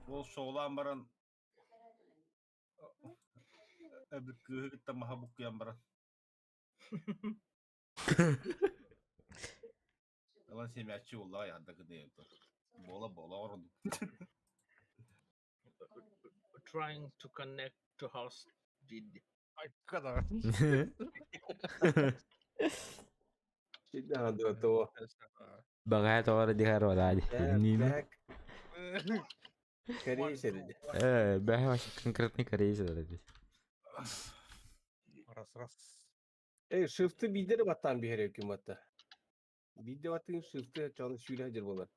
S2: Ол шоулан баран Эбик кыһыгытта маха буккуян баран. Алан семячи улла янда гыны. Бола бола орунду.
S4: Trying to connect to host did.
S3: Айка
S5: Да,
S1: Баҕаһа тоҕо эрэ диһэр бараа дии.
S9: Бэк, корейец дии.
S1: Э, бэһэ вообще конкретный корейец это дии.
S3: Раз, раз.
S5: Эй, шифты биирдэ баттаан биһэрэ күн батта. Биирдэ баттыгын шифты чону сүүрэ сылдьар буолар.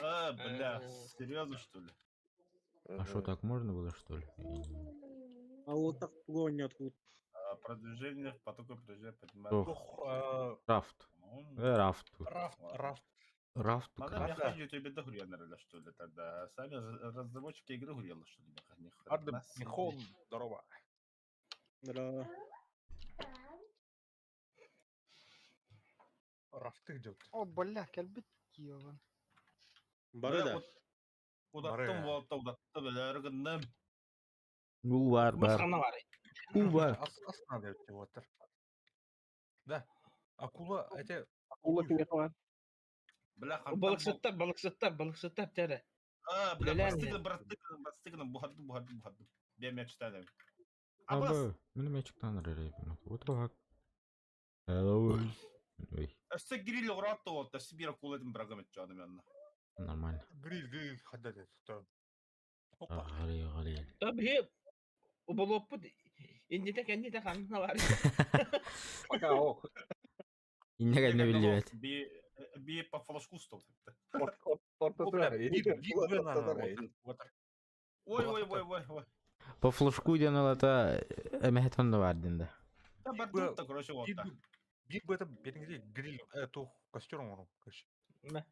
S2: А, бля, серьезно что ли?
S1: А что, так можно было, что ли?
S7: А вот так гонят.
S2: А, продвижение в потоке продвижения поднимает.
S1: Ох.
S3: Тух,
S1: Рафт.
S2: Ну,
S1: Рафт.
S3: Рафт, рафт.
S1: Рафт.
S2: Надо
S1: крафт.
S2: мне ходить тебе дохуя, наверное, что ли, тогда. Сами разработчики игры хуела, что ли, бля, ни хрена
S3: Арды,
S2: себе.
S3: Михон, здорово.
S7: Да.
S3: Рафты идет.
S8: О, бля, кэлбит Киеван.
S7: Бары
S2: Бля,
S7: да.
S2: вот Удаттым,
S3: Бары.
S2: вот, удаттым, бля, рыгынным.
S1: Ну, бар, бар.
S4: Масқана бар.
S1: У, бар.
S3: Ас, ас надо вот. Да. Акула, это...
S5: Акула кимиэхэ баар?
S2: Бля, хантан
S4: Балыксыттар, балыксыттар, балыксыттар тәрі.
S2: А, бля,
S4: Бля,
S2: бастыгын, братыгын, бастыгын, бухардым, бухардым, бухардым. Бе мечтаю. Абас,
S1: Абы, мин мячиктан ререйбин. Вот так. Hello. Ой,
S2: өссө гриль уратты вот, өссө бир акула этим брагам этчаным янна.
S1: нормально.
S3: Гриль, гриль, хаддат. Опа.
S1: Гали, гали.
S4: Таби Оболоппут инните кэнните ханна бар.
S5: Пока ох.
S1: Инне кэннэ биллибэт.
S2: Би би по флажку стол.
S3: О, бля, биг, биг Бен, ана, вот, вот.
S2: Ой, ой, ой, ой, ой.
S1: По флажку диэн ылата эмэһэт онно бар диэн да.
S2: Да, бардым-то, короче, вот
S3: Биг,
S2: так.
S3: биг это, бедный гриль, эту костер он, короче.
S4: Мэ.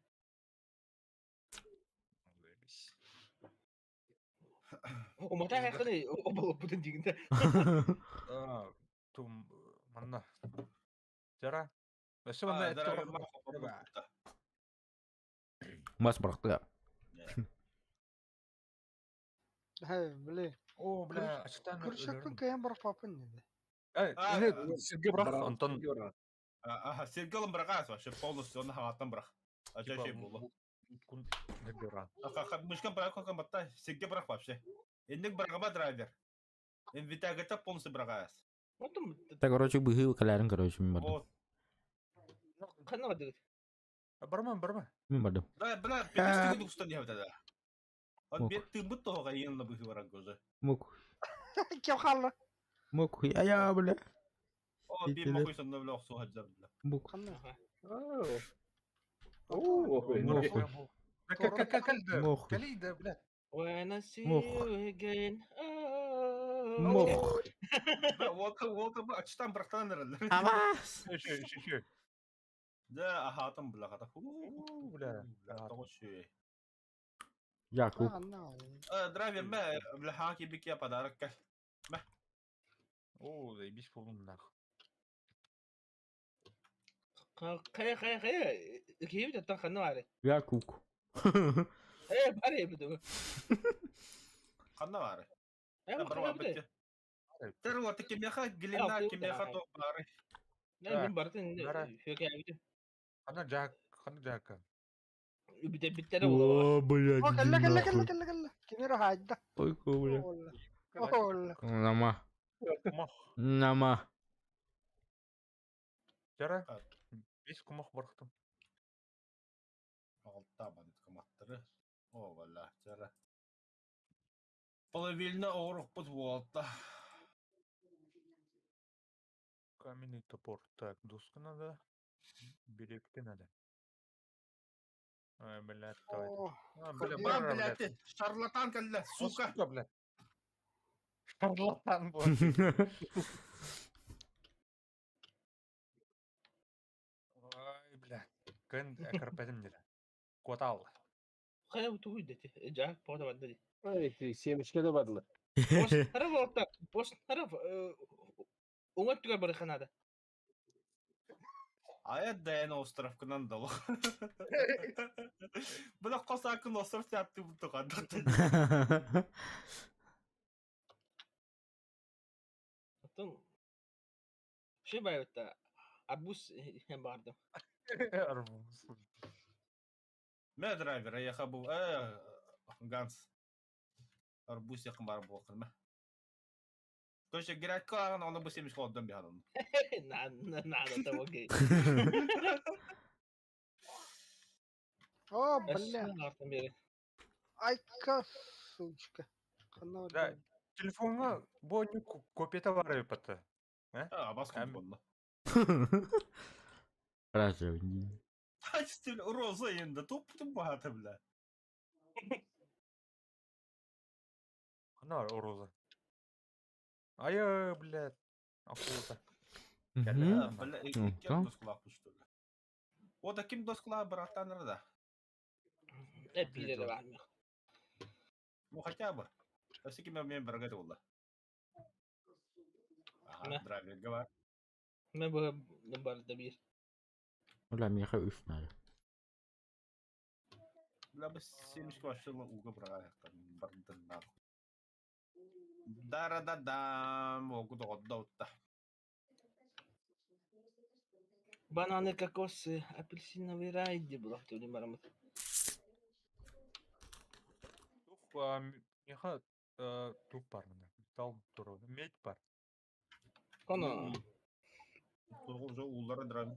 S3: Заебись.
S4: Умата хайханы оболоппутун дигинде.
S3: А, тум, манна. Жара. Өссө
S2: А,
S3: манна эт
S2: дорогой,
S3: тура-
S2: маху, бардым-то.
S1: Мас барахта.
S8: Эй, бля.
S3: О, бля, ачтан
S8: Күршәкпін кайын бар папын dedi.
S3: Эй,
S2: А,
S3: э, Сергей брах, Антон.
S2: А, Ага, Сергелом брагас вообще полностью, он хагаттан брах. А
S3: типа,
S2: чаще было.
S3: кун- набира.
S2: Аха, мышкам брах, как батта, Сергей брах вообще. Инник брагама драйвер. Инвитагата полностью брагас.
S4: Отум
S1: Так, короче, быһыы кэлэрин, короче, мин бардым.
S2: Вот.
S4: ханна бар.
S3: Барман, барман.
S1: Мин бардым.
S2: Да, бля, пятистыгы духстан не тогда. Он
S1: Мог.
S2: бет ты бы того на быхы вараг уже.
S1: Мук.
S8: Кем халла?
S1: Мук. Ая, бля.
S2: О, би
S1: Итилер.
S2: мохуй сонно бля охсу хаджар бля.
S1: Мук.
S8: Ханна.
S1: Мохуй. Мохуй.
S3: Калида, бля.
S4: When I see
S1: Мох.
S4: you again. oh.
S1: Мох.
S2: Бля, вот, вот, бля, ачтан брахтан наверное.
S1: Абас.
S3: Еще, еще, еще.
S2: Да, ага, там бля, хата.
S3: У, бля.
S2: Бля, того шуй.
S1: Якуб.
S8: Ханна.
S2: Драйвер, мэ, бля, хаки бики подарок.
S3: О, заебись полным нах.
S4: Кая кая кая. Киев да ханна бар.
S1: Якук.
S4: Э, бар эбит.
S2: Ханна бары.
S4: Э,
S2: Да, барва битти. Тер вот кемеха глина кемеха то бары.
S4: Мен бартын
S3: Бара.
S4: хөкәбит.
S3: Хана жак, хана жака.
S4: Бите биттер була.
S1: О, блядь.
S8: О, кэллэ
S1: иди
S8: кэллэ кэллэ
S1: нахуй.
S8: кэллэ кэллэ. Кемера хайда.
S1: Ой, бля.
S8: Олла. Олла.
S1: Нама.
S3: Кумах.
S1: Нама.
S3: Жара.
S2: А.
S3: Бес кумах бархтым.
S2: Алта банит коматтыры. О, валя, тера. Половильно орух под волта.
S3: Каменный топор. Так, доска надо. Берегты надо. Ай, блядь, давай.
S8: О,
S3: А, бля,
S8: Бля,
S3: бара,
S2: Бля,
S3: блядь.
S2: ты, шарлатан, бля, сука.
S3: Сука, блядь. Шарлатан, блядь. Ай, бля. Кэн карпетим дела. Кватал.
S4: Кая тугуй дети. Жак пода барды.
S5: Ай, семечке да бардылар.
S4: Бос болта. Бос тарaf оңа түгә бар ханада.
S2: А я Дэн остров кынан дал. Бля, косакын остров тяпты бутык андык.
S4: Потом Ши байытта. Арбуз бардым.
S3: Арбуз.
S2: Мэ драйвер, я хабу, Ганс. Арбуз якын бар буолхын ма. Короче, грядка ааҕан оны бу семечка олордон биһан оны.
S4: Надо того гей.
S8: О, бля. Айка, сучка. Ханна
S3: Да, телефоҥҥа бу оонньуу копията баар эбит
S2: А, баскын болла.
S1: Разве
S2: Стиль роза енді топтум баһата бля.
S3: Ханна роза. Айа, блядь. Акулата.
S2: Бля, ким доскулаах что ли? О, да ким доскулаах бырахтаныр да?
S4: Эпилери бар.
S2: Ну хотя бы. Өссө ким мен быргат болла. Ага, драйверга бар.
S4: Мен бу барда бир.
S1: Бля, миэхэ үс надо.
S2: Бля, бу семечка вообще уга бырага бардын нахуй. Дара-да-дам, огу доҕоддоутта.
S4: Бананы, кокосы, апельсиновый рай, где было в барамыт.
S3: Тух, миэхэ тух бар мына. Металл туруо. Медь бар.
S4: Коно.
S2: Уже уулара драм.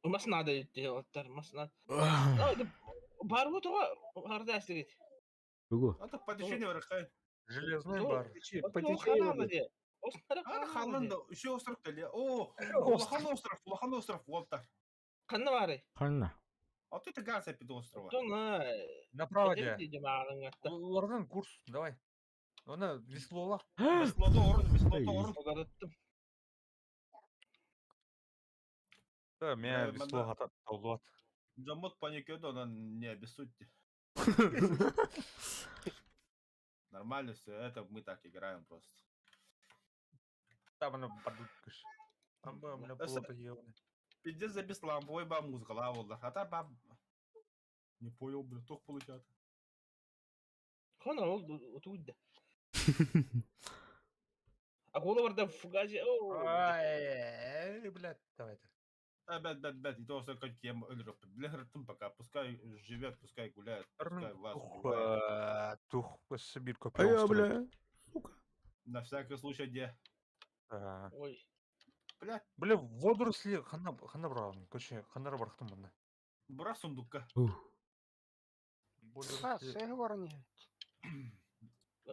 S4: Мас надо делать, мас надо. Бар бу туга харда әстегит.
S1: Тугу.
S2: А то по течению вырахай.
S3: Железный бар.
S5: По течению.
S2: А халын да еще остров кэллэ. О, улахан остров, улахан остров уолтар.
S4: Ханна бары?
S1: Ханна.
S2: А ты газ опять острова.
S3: Направо де. Улардан курс, давай. Она веслола.
S2: Веслото орун, веслото орун.
S3: Да, меня весло хата толуат.
S2: Жамот паникёд, она не обессудьте. Нормально все, это мы так играем просто.
S3: Там она подуткаш. Там бы, бля, плото ебаный.
S2: Пиздец забес ламповый ба музыка лаволда. А та ба... Не понял, бля, тох получат.
S4: Хана ол утуйда. Акула барда фугази.
S3: Ай, блядь, давай это.
S2: А, бэт, бэт, бэт, и то все как я Бля, пока, пускай живет, пускай гуляет, пускай вас
S3: убивает. Тух, Сибирь
S1: А я, бля, сука.
S2: На всякий случай, где?
S4: Ой.
S2: Бля.
S3: Бля, водоросли хана хана брал, короче, хана барахтым мында.
S2: Бра сундукка.
S8: А, сеговор не.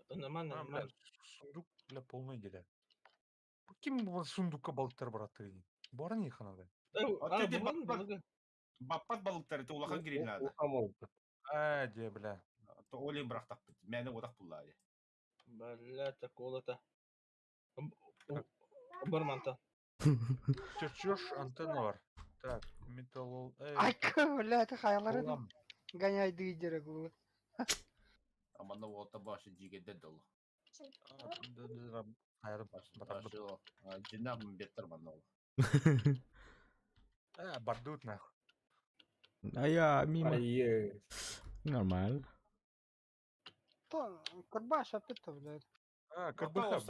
S4: Нормально, нормально.
S3: Сундук, бля, полный деля. Ким сундукка балыктар бараты? Бар не ханада.
S2: А ты баппат балыктар, это улахан гриль надо.
S3: А, де, бля.
S2: То олин брахтак, мяне одак буллари.
S4: Бля, такого-то. Барманта.
S3: Чертеж антенна бар. Так, металлол.
S8: Айка, бля, это хайлары. Гоняй дыдеры глу.
S2: Амана ота башы жигеде дол.
S3: Хайрым.
S2: Жинам беттер манол.
S3: А, бардут нахуй.
S1: А я мимо. Нормально.
S8: То, Карбаш опять блядь.
S3: А, карбаха.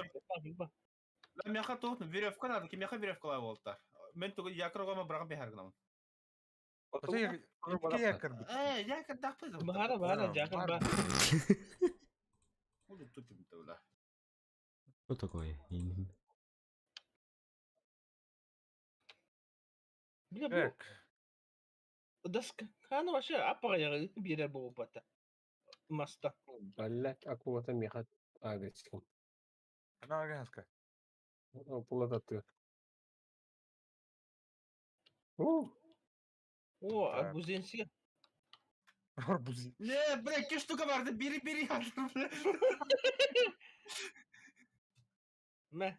S2: Меха тоғын веревка надо, ки меха веревка лай болта. Мен тугы якоргама брага бехаргнам.
S3: Якорь.
S2: Э, якорь дақпыз.
S4: Бара, бара, якорь ба.
S2: Буду тут им тогда.
S1: Что такое?
S4: Бля, бу. Доска. Хана вообще аппара биэрэр буолбата. Маста.
S5: Блять, акулата меха агачкин.
S3: Она агаска.
S5: Акулата ты.
S4: О, арбузенси.
S3: Арбузи.
S2: Не, бля, ки штука барды, бери, бери, бля.
S4: Мэ.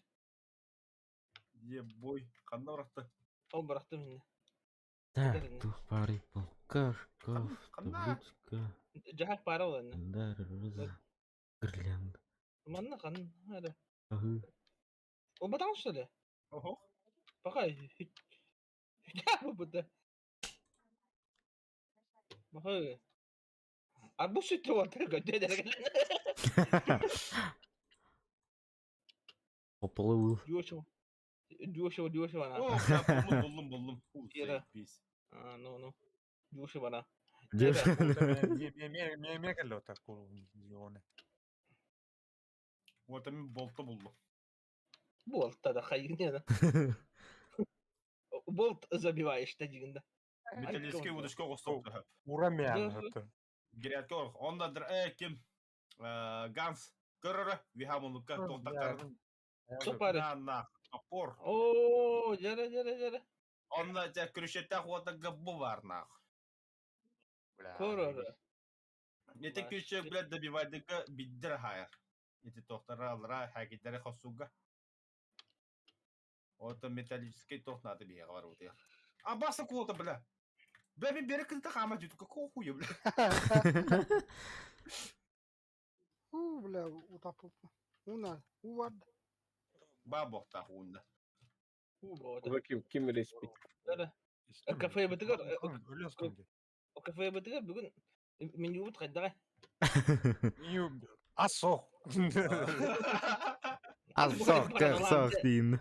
S2: Ебой, ханна бырахты.
S4: Ол бырахты мине.
S1: Так, тух пары полка, шкаф, табличка.
S4: Жахак пара ол энне.
S1: Да, роза, гирлянда.
S4: Манна хан, хада.
S1: Ага.
S4: Ол батан что ли?
S2: Ого.
S4: Пока. Да, бу. Баха. Арбуз сүттү отыр көтө
S1: Поплыл.
S4: Дешево. Дешево, дешево она.
S2: О, бля, буллум, буллум, буллум.
S4: Ира. А, ну, ну. Дешево она.
S1: Дешево.
S3: Ме ме ме
S2: Вот мин болта буллум.
S4: Болта да хайын Болт забиваешь да дигин да.
S2: Металлический удочка оҕустук.
S3: Урамян это.
S2: Грядка ор. Онда ким? Ганс. Көрөрө. Вихамулукка тоқтаққарын.
S4: Сопары.
S2: На, топор.
S4: О, жара, жара, жара.
S2: Онна те күрүшетте хуата габбу бар нах.
S3: Бля.
S4: Көрөрө.
S2: Ете күчө блядь добивайдыка биддер хайр. Эти тохтара алра хакидere хосуга. Ото металлический тох надо бия бар вот я. А баса кого-то, бля. Бля, мен бері кілті қама дейді. Какого хуя, бля?
S8: У, бля, утапып. Уна, у бар.
S2: Ба боқта хуында.
S5: Куда ким ким респит?
S4: Кафе бытыгар, Кафе бытыгар бүгүн менюбут кайдага.
S3: Асох.
S1: Асох, кырсах дейін.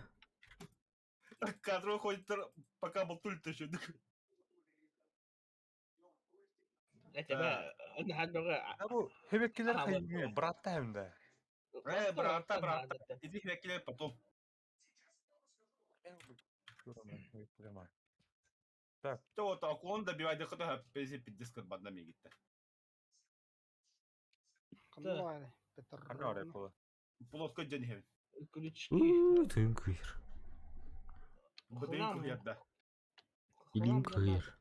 S2: Кадр ходит, пока был туль еще.
S3: Бу хебеккилер хайми братта хемде.
S2: Братта, братта. Иди хебеккилер потом.
S3: Так.
S2: То вот он добивает хата пези пиддискот бадна мигитте.
S8: Кандай?
S3: Ана ора
S2: Плотко ден хеб.
S4: Ключки.
S1: Тын кыйр.
S2: Бдын кыйр да.
S1: Илин кыйр.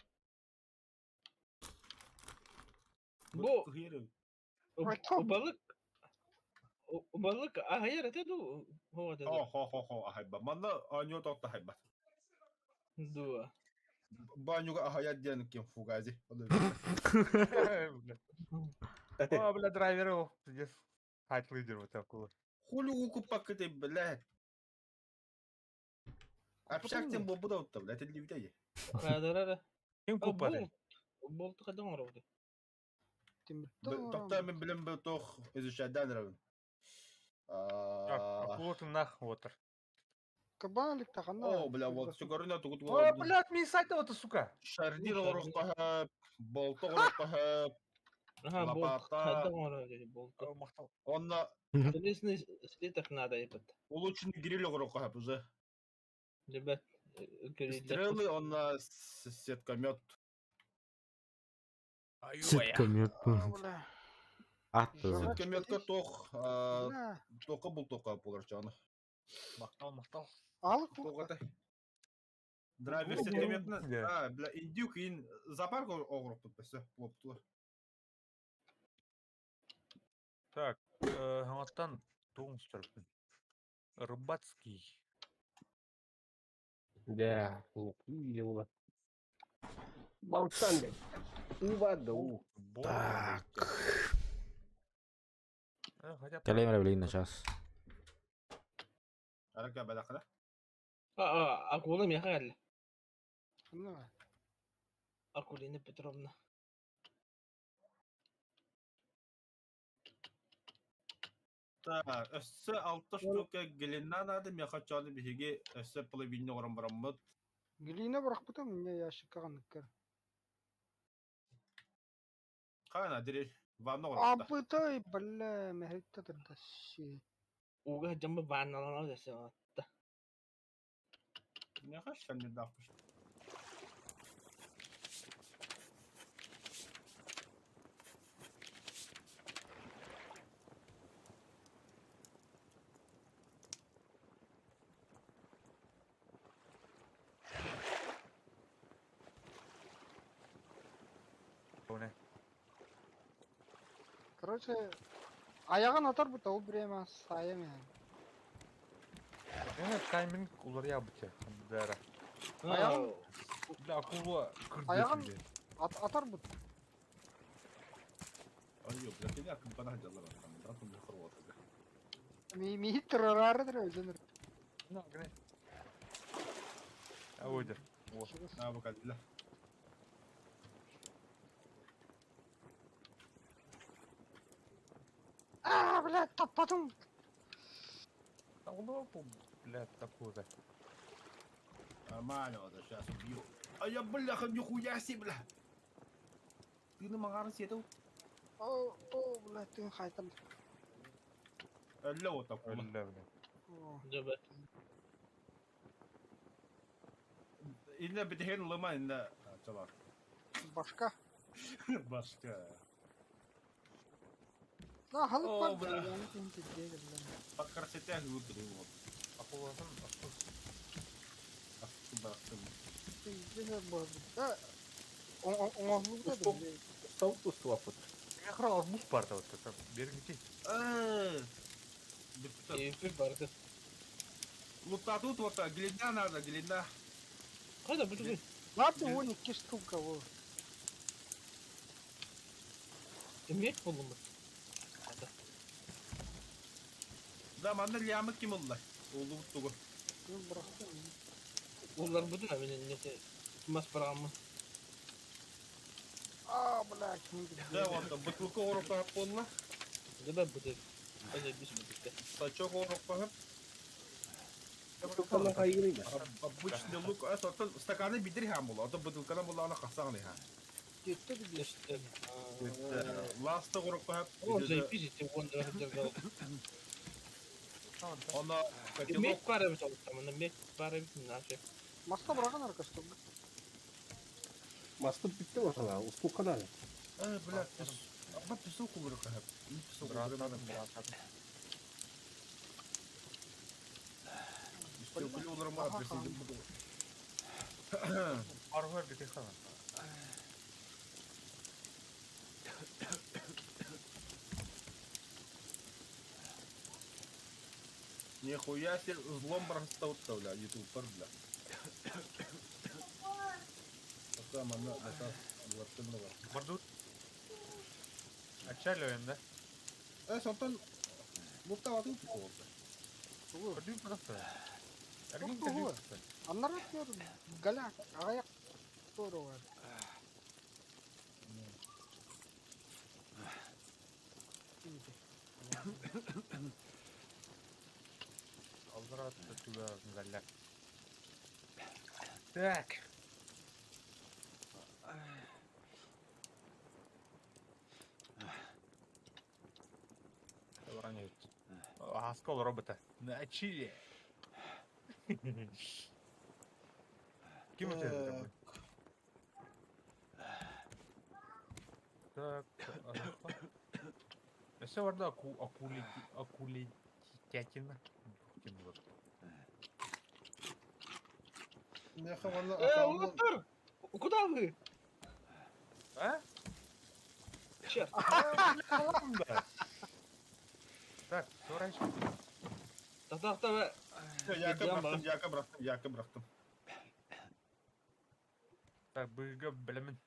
S4: Бу балык балык ахайыр это ду.
S2: Хо хо хо хо ахайба. Манна анё тотта хайба.
S4: Дуа.
S2: Банюга ахаят ден кем фугази.
S3: О, бля, драйвер, пиздец. Хайт лидер вот такой.
S2: Хули укупак ты, блядь. Общак тем бобу да блядь, это левитей.
S4: Да-да-да.
S3: Ким купады?
S4: Болт кадан орды.
S2: Тоқта мен білем бір тоқ изучадан рабын.
S3: Акулатын нах отыр.
S8: Кабалик тахана.
S2: О, бля, вот все көрінө тугут.
S3: О, блядь, мен сайт это, сука.
S2: Шарнир орықпаһы, болты орықпаһы, лопата. Онна
S4: Железный слиток надо, ебать.
S2: Улучшенный гриль орықпаһы уже.
S4: Ребят,
S2: Стрелы, он сеткомет.
S1: Сеткомет. Атты.
S2: Сеткометка тоқ, тоқы бұл тоқы болар жаны.
S3: Мақтал, мақтал.
S8: Ал
S2: Тоғаты. Драйвер сеткометні, а, бля, индюк ин зоопарк оғырып тұп бәсі, лоптылар.
S3: Так, аңаттан туғын сүріппін. Рыбацкий.
S5: Да, видела. Болтан, блядь. У воду.
S1: Так. Калемра, блин, на час.
S2: Арака бадақыда.
S4: А, акула мехал. Акулина Петровна.
S2: Так, өссө алты штука глина надо, мен хочу биһиги өссө половину орон бараммыт.
S8: Глина барахпытым, мне ящик кыр.
S2: Кана дери ванна орон.
S8: Абытай, бля, мехетте дырдаши.
S4: Уга жамбы ванналана десе атта.
S2: Не хочу не дапыш.
S8: Короче, аяғын атар бұта, ол время сайым yani.
S3: Эне тайминг улар ябыты. Дара.
S8: Аяғын
S3: Бля, акула
S8: Аяғын
S3: кырды.
S8: атар бұт.
S2: Ой, бля, тебя компана дела там, да, там хорваты.
S8: Ми ми тұрарар өзінір.
S3: На, гне. А ойдер.
S2: А, букалла.
S8: А, блядь, таппадым.
S3: Бля, такой да.
S2: Нормально, вот сейчас убью. А я, бляха, нихуя себе, бля. Ты на магар сетил?
S8: О, о, блядь, ты хайтам.
S2: Өллө вот акула.
S3: Өллө, блин.
S8: О,
S4: Дьэ
S2: Инне битиһин лыма инне чалар.
S8: Башка.
S2: Башка.
S8: Да, халык
S2: О,
S8: бар.
S2: бля.
S8: Я не тинтидде, бля.
S2: По красоте выбрал вот.
S3: Акулатын астыз.
S2: Бахтым.
S8: Пиздец, боже. Да, он да,
S5: Стоп.
S8: блядь.
S5: Стол тустуаппыт.
S3: Мехра арбуз бар да вот это. Бергите.
S2: Депутат.
S4: Эпир барды.
S2: Лутатут вот глина надо, глина.
S4: Кайда бүтүгү?
S8: Ладно, вон икки штука, во.
S4: Эмиэт боллум.
S2: Да, манна лямы ким ылла? Улу тугу.
S8: Ну, бросай.
S4: Улар бүтүн мен нете мас барамы.
S8: А, блядь, не
S2: Да, вот бутылка орокка болла.
S4: Дебе бүтү. Эже бис бүтүккө.
S2: Сачок орокка.
S5: Бутылканы хайгырый да.
S2: Обычный лук, а то стаканы бидир хам була. А то бутылканы була ана касагны ха.
S8: Кетті бе.
S4: Эште.
S2: Ласта орокка.
S4: О, заебись, ты вон держал.
S2: Она
S4: Мет
S2: котелок.
S4: бар эбит ол там, мет бар эбит наше.
S8: Маста бұраған арка, что ли?
S5: Мастып битте ошала, устукка
S2: Э, бля, аба песок орокка. Песок
S3: Братан,
S2: орокка.
S3: братан. Аргар бите хана.
S2: Нихуя себе злом просто бля, ютубер, бля. Пока мана, это латтынова.
S3: Бардут. Отчаливаем, да?
S2: Э, сонтон луттаватын болды.
S8: Тугу.
S3: Бардут просто.
S8: Тух, тугу. Аннары көр, галя, аяқ тору бар.
S3: Алдырат туда галяк. Так. Воронеет. Оскол робота. На чили. Кем у тебя такой? Так, Все варда аку акули акули тятина.
S4: Э, Улар, куда вы?
S3: А?
S4: Черт.
S3: Так, сворачивай.
S4: Да, да,
S2: Яка бырахтым, яка бырахтым, яка бырахтым.
S3: Так, быга блин.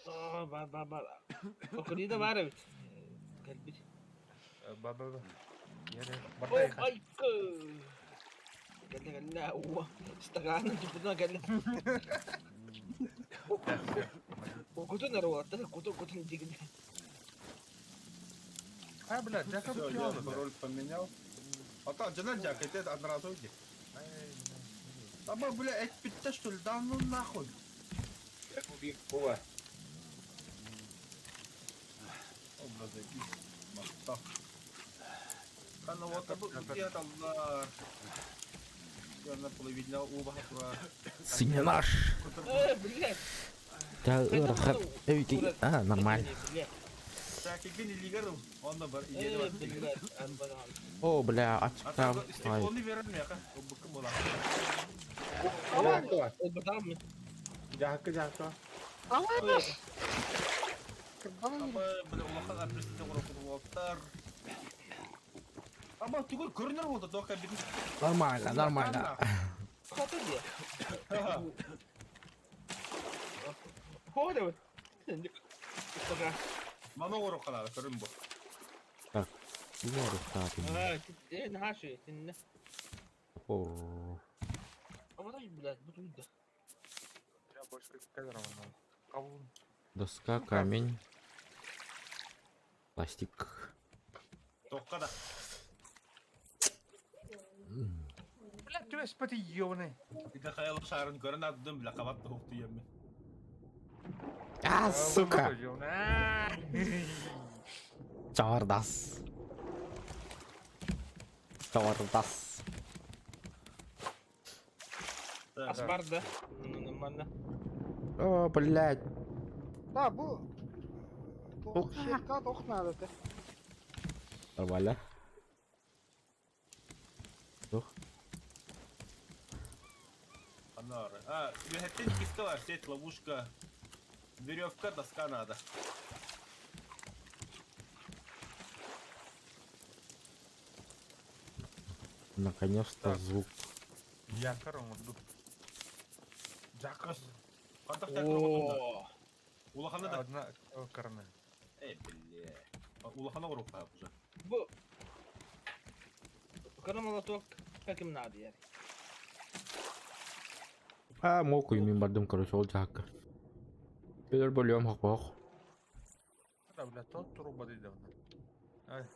S4: Бар, бар, бар. Окулида бар эбит. Кэлбит.
S3: Ба ба ба.
S4: О, айка. Кэллэ, кэллэ, уа. Стаканы тупуна кэллэ. Кутун аруатта, кутун, кутун дигин.
S3: А, блядь, Джака
S2: Все, я пароль поменял. А то, жена Джака, это одноразовый. А мы, бля, эти пятьдесят, что ли? Да ну нахуй.
S5: Кува.
S2: О, бля, заебись. Махта. Хана вот абы где аллар. Я половина оба тура.
S1: Синенаш.
S4: Э, блядь.
S1: Да, ырхат. Эйти. А, нормально.
S4: Блядь.
S2: Так, игин илигер, онда бар
S4: Э,
S2: идея бар.
S4: блядь, арбадан.
S1: О, бля,
S2: А
S1: ачтам.
S2: там стеклоны верен меха. Обыкы була.
S5: Жакка.
S4: Олбадан
S5: Жакка, жакка.
S8: Давай, Давай,
S2: Аба, бля, улахан апресте уроктар. Аба, түгел көрінер болды, тоқа бит.
S1: Нормально, нормально.
S4: Хата де. Хода. Пока.
S2: Мана уроккалар көрін бу.
S1: Можешь
S4: А, э, нахаши, тинне.
S1: О,
S4: А вот блядь, буду да.
S3: Я больше камера Кого?
S1: Доска, камень. Пластик.
S2: Тоққа да.
S3: Блядь, ты спати ёбаный.
S2: Иде хаялы шарын көрін аддым, бля, қабат тоқты емі.
S1: А, сука! Чардас. Товардас.
S4: Ас бар да. Нормально.
S1: О, блядь.
S8: Да, бу туох сетка туох наада
S1: Нормально. Тух.
S2: Анары. А, үөһэттэн иккискэ бар, сеть, ловушка, веревка, доска надо.
S1: Наконец-то звук.
S3: Якор оҥордум. Жакос.
S2: Хантах так
S4: О,
S2: Улахана да.
S3: Одна корона.
S2: Эй, бля. Улахана урук уже.
S4: Бу кыра молоток каким надо яр.
S1: А, мокуй мин бардым, короче, ол жаакка. Бөлөр бөлүөм хохпох.
S3: Да, бля, то труба дейді оны. Ай,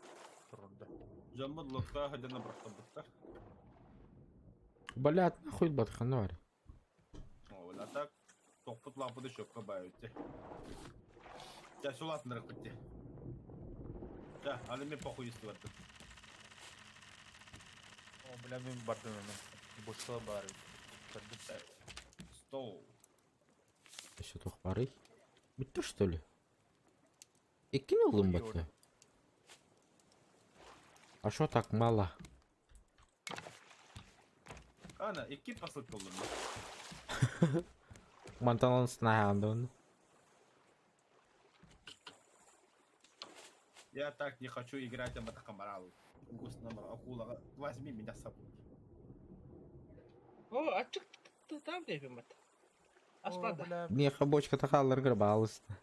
S3: турда.
S2: Жаммыт лотка хадена брахтабыттар.
S1: Блядь, нахуй батханар.
S2: О, а так тохпут лапыды шөпкө баайытте. Жа сулатынырак битте. Да, аны мен похуй истеп бардым.
S3: О, бля, мен бардым аны. Бушла бар. Бардым.
S2: Стол.
S1: Еще тух бары. Бүтті что ли? Икки ылым бітті. А шо так мало?
S2: Ана, икки посылка болдум.
S1: Мантанан снаянды
S2: Я так не хочу играть в Матахамарал. Акула, возьми меня с собой.
S4: О, ачык там дейбим бат. Ас
S3: О,
S4: бар да.
S3: бля,
S1: Меха бочка тахалар гырбалысты.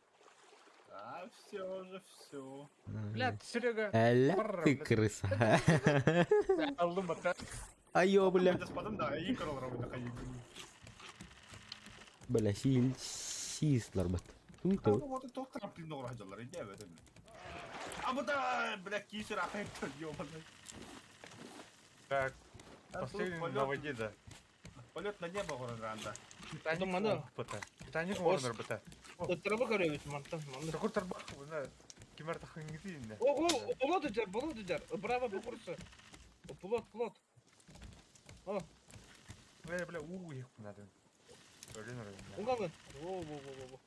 S2: А, все уже, все.
S3: Бля, Серега.
S1: Эля
S3: Барра,
S1: ты
S3: блядь.
S1: крыса.
S3: Алдым бата.
S1: Айо, бля.
S2: Господин, да, и крол ровно ходить.
S1: Бля, сил сислар бат. Туй
S2: А,
S1: ту.
S2: вот это трамплин орахжалар, иди в этом. А вот да, бля, кишер ахайт, ёбаный.
S3: Так,
S2: А тут
S3: последний
S2: полет-
S3: на воде, да.
S2: Полет на небо, Горан
S3: Титаник
S4: Думаю,
S3: бата. Титаник
S4: Ос-
S3: Warner бата.
S4: Траба көрөбүт мантан манны.
S3: Такой тарбах, бына, кимер тахыңгы инде.
S4: О, о, плот жар, плот жар. Браво, бу курсы. Плот, плот. О,
S3: Бля, бля, уу их надо. Өлен өлен.
S4: угалын. О, о, о, о.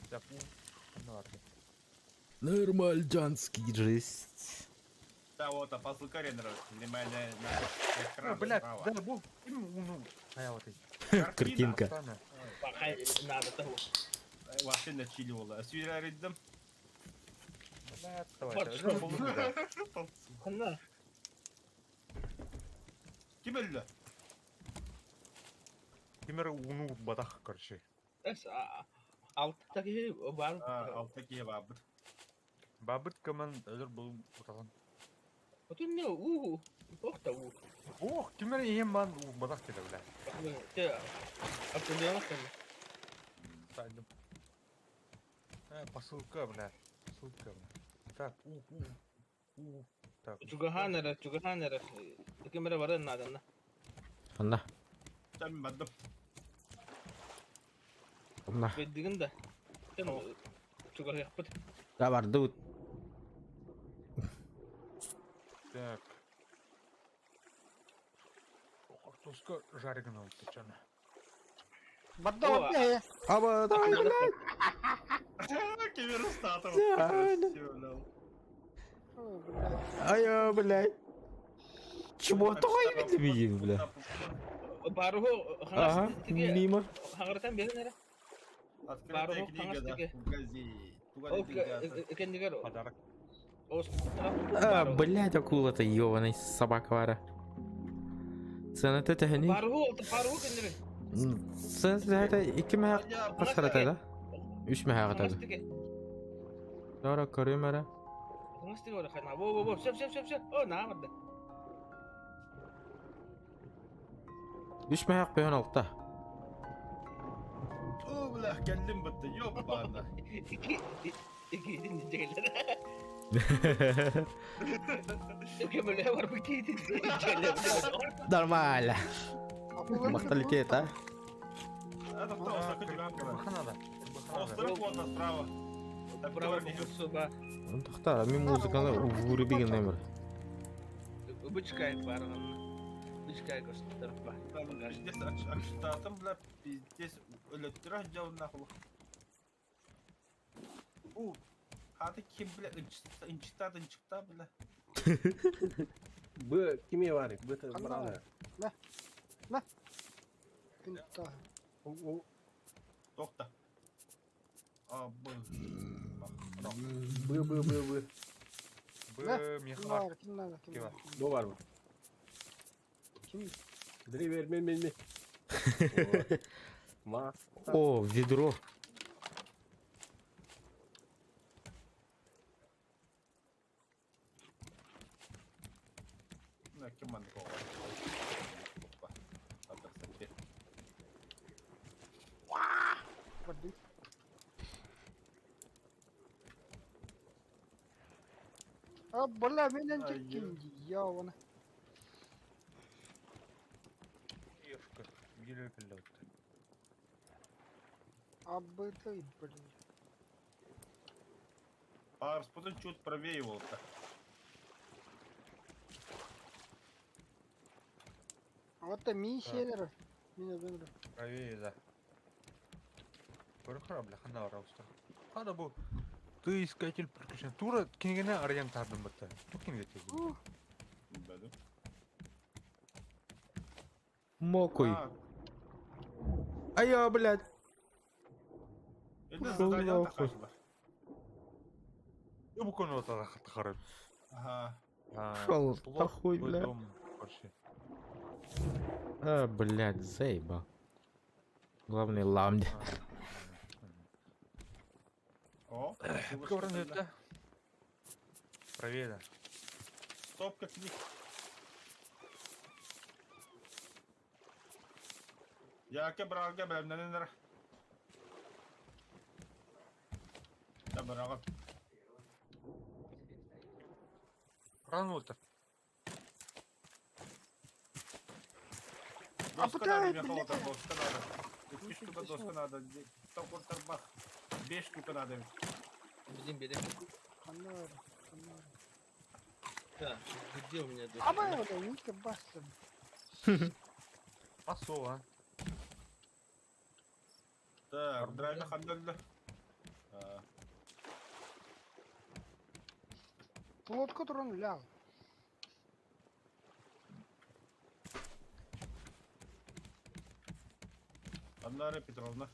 S3: Так, уу. Аны бар.
S1: Нормальджанский жесть.
S2: Да, вот, а посылка рендера. Внимание на экран.
S3: Бля,
S2: справа.
S3: да, бу, им уну. Ая вот.
S1: Картинка.
S3: Астана.
S4: Бакай надо того.
S2: Вообще на чили ола. Сүйрәридім.
S3: Бля, давай.
S4: Вот
S3: Өлен болду да.
S4: Ханна.
S2: Ким өлді?
S3: Кимер уну батах, короче.
S4: Эс алты таки бар.
S2: Алта кие бабыт.
S3: Бабыт команд өлөр бул уталан.
S4: Отун не уу. Охта уу.
S3: Ох, кимер ием бан уу батах деді, бля.
S4: Те определенно там.
S3: Сайдым. Э, посылка, бля. Посылка, бля. Так, у, у, у. Так.
S4: Чугаханера, чугаханера. Кемере бар надо на.
S1: Анна.
S2: Там бадым.
S1: Анна.
S4: Беддигин да. Тен чугахапыт.
S1: Да барды бут.
S3: Так. Картошка жареная печеная.
S8: Барда
S4: О,
S8: барда
S1: Аба, давай, блядь.
S2: Кемер устатов.
S1: Да, Айо, блядь. Чего той видим, бля?
S4: Баруху
S1: Ага, мимо.
S4: Хаңартан берин эре.
S2: Открытая
S4: Баруху
S2: книга, да.
S4: хаңастыгы.
S2: В газете.
S4: Ол кендигер.
S3: Подарок.
S1: А, блядь, акула-то ёбаный собака вара. Цена-то это не...
S4: Баруху, баруху кендигер.
S1: Цена это икки мә касарата да? Үч мә хагатады. Дара көрүм эре.
S4: Хаңастыгы ора хана. Во, во, во, все, все, все, все. О, на барда.
S1: Үч мә хак бөһөн алта.
S2: О, бля, келдим бітті, ёбана.
S4: Ики ики дин жегелер. Кемеле бар бу ки дин жегелер.
S1: Нормально. Макталитет, а?
S2: Это кто?
S3: Надо.
S2: Остров вот справа.
S4: Право покусуба.
S1: Тохтар, мин музыканы вруби гыннымыр.
S4: Бычкай барган. Бычкай көстөр ба.
S2: Пиздец, ачтатым, бля, пиздец, өлөттөрө дьалнахыл. У, хаты ким, бля, ынчыктат, ынчыкта, бля.
S5: Б киме бар? Б
S8: Ханна
S5: браны.
S8: На. На. Кунта.
S2: Тохта. А, б.
S5: Б Б Б Б.
S3: Б
S8: Ким
S3: мехар.
S8: бар? Ким надо? Ким
S3: Ким
S8: надо?
S5: Б бар бу.
S8: Ким?
S5: Древер мен мен мен. Ма.
S1: О, ведро.
S2: На, ким ман кола.
S8: Воды. А, бля, меня
S2: Ай,
S8: чекин, я вон.
S3: Ешка. Биле пилот.
S8: А, бы ты, блин.
S2: Парс, потом чуть правее его-то.
S8: Вот это ми селер. Меня выбрал.
S3: Правее, да. Көрөхөр бля хана барабыстар. Хана бу. Ты искатель приключений. Тура кинигене арыян тардым бытта. Ту киниге тегин.
S2: Да, да.
S1: Мокой.
S2: А,
S1: А я, блядь.
S2: это
S1: Ушел
S2: задание
S1: нахуй.
S2: такая.
S3: Бу кону та хатхары.
S2: Ага.
S1: Шел нахуй, бля.
S3: Короче.
S1: А, блядь, заебал. Главный ламди.
S2: О,
S3: Көрін өтті. Правее, да.
S2: Стопка книг. Яке брага бремненер. Да брага.
S3: Ран отыр.
S8: А
S2: Доска
S8: куда
S2: надо,
S8: это,
S2: Михаил,
S8: блядь?
S2: там доска надо. Две штука доска надо. Там контрбах. Две штука надо.
S4: Блин, бери.
S8: Ханар, ханар.
S4: Да, где у меня
S8: А,
S4: доска?
S8: бля, Ника Бастер.
S3: Асо, а.
S2: Так, драйна хандалла. А,
S8: Лодку туран лял.
S2: Анна Петровна.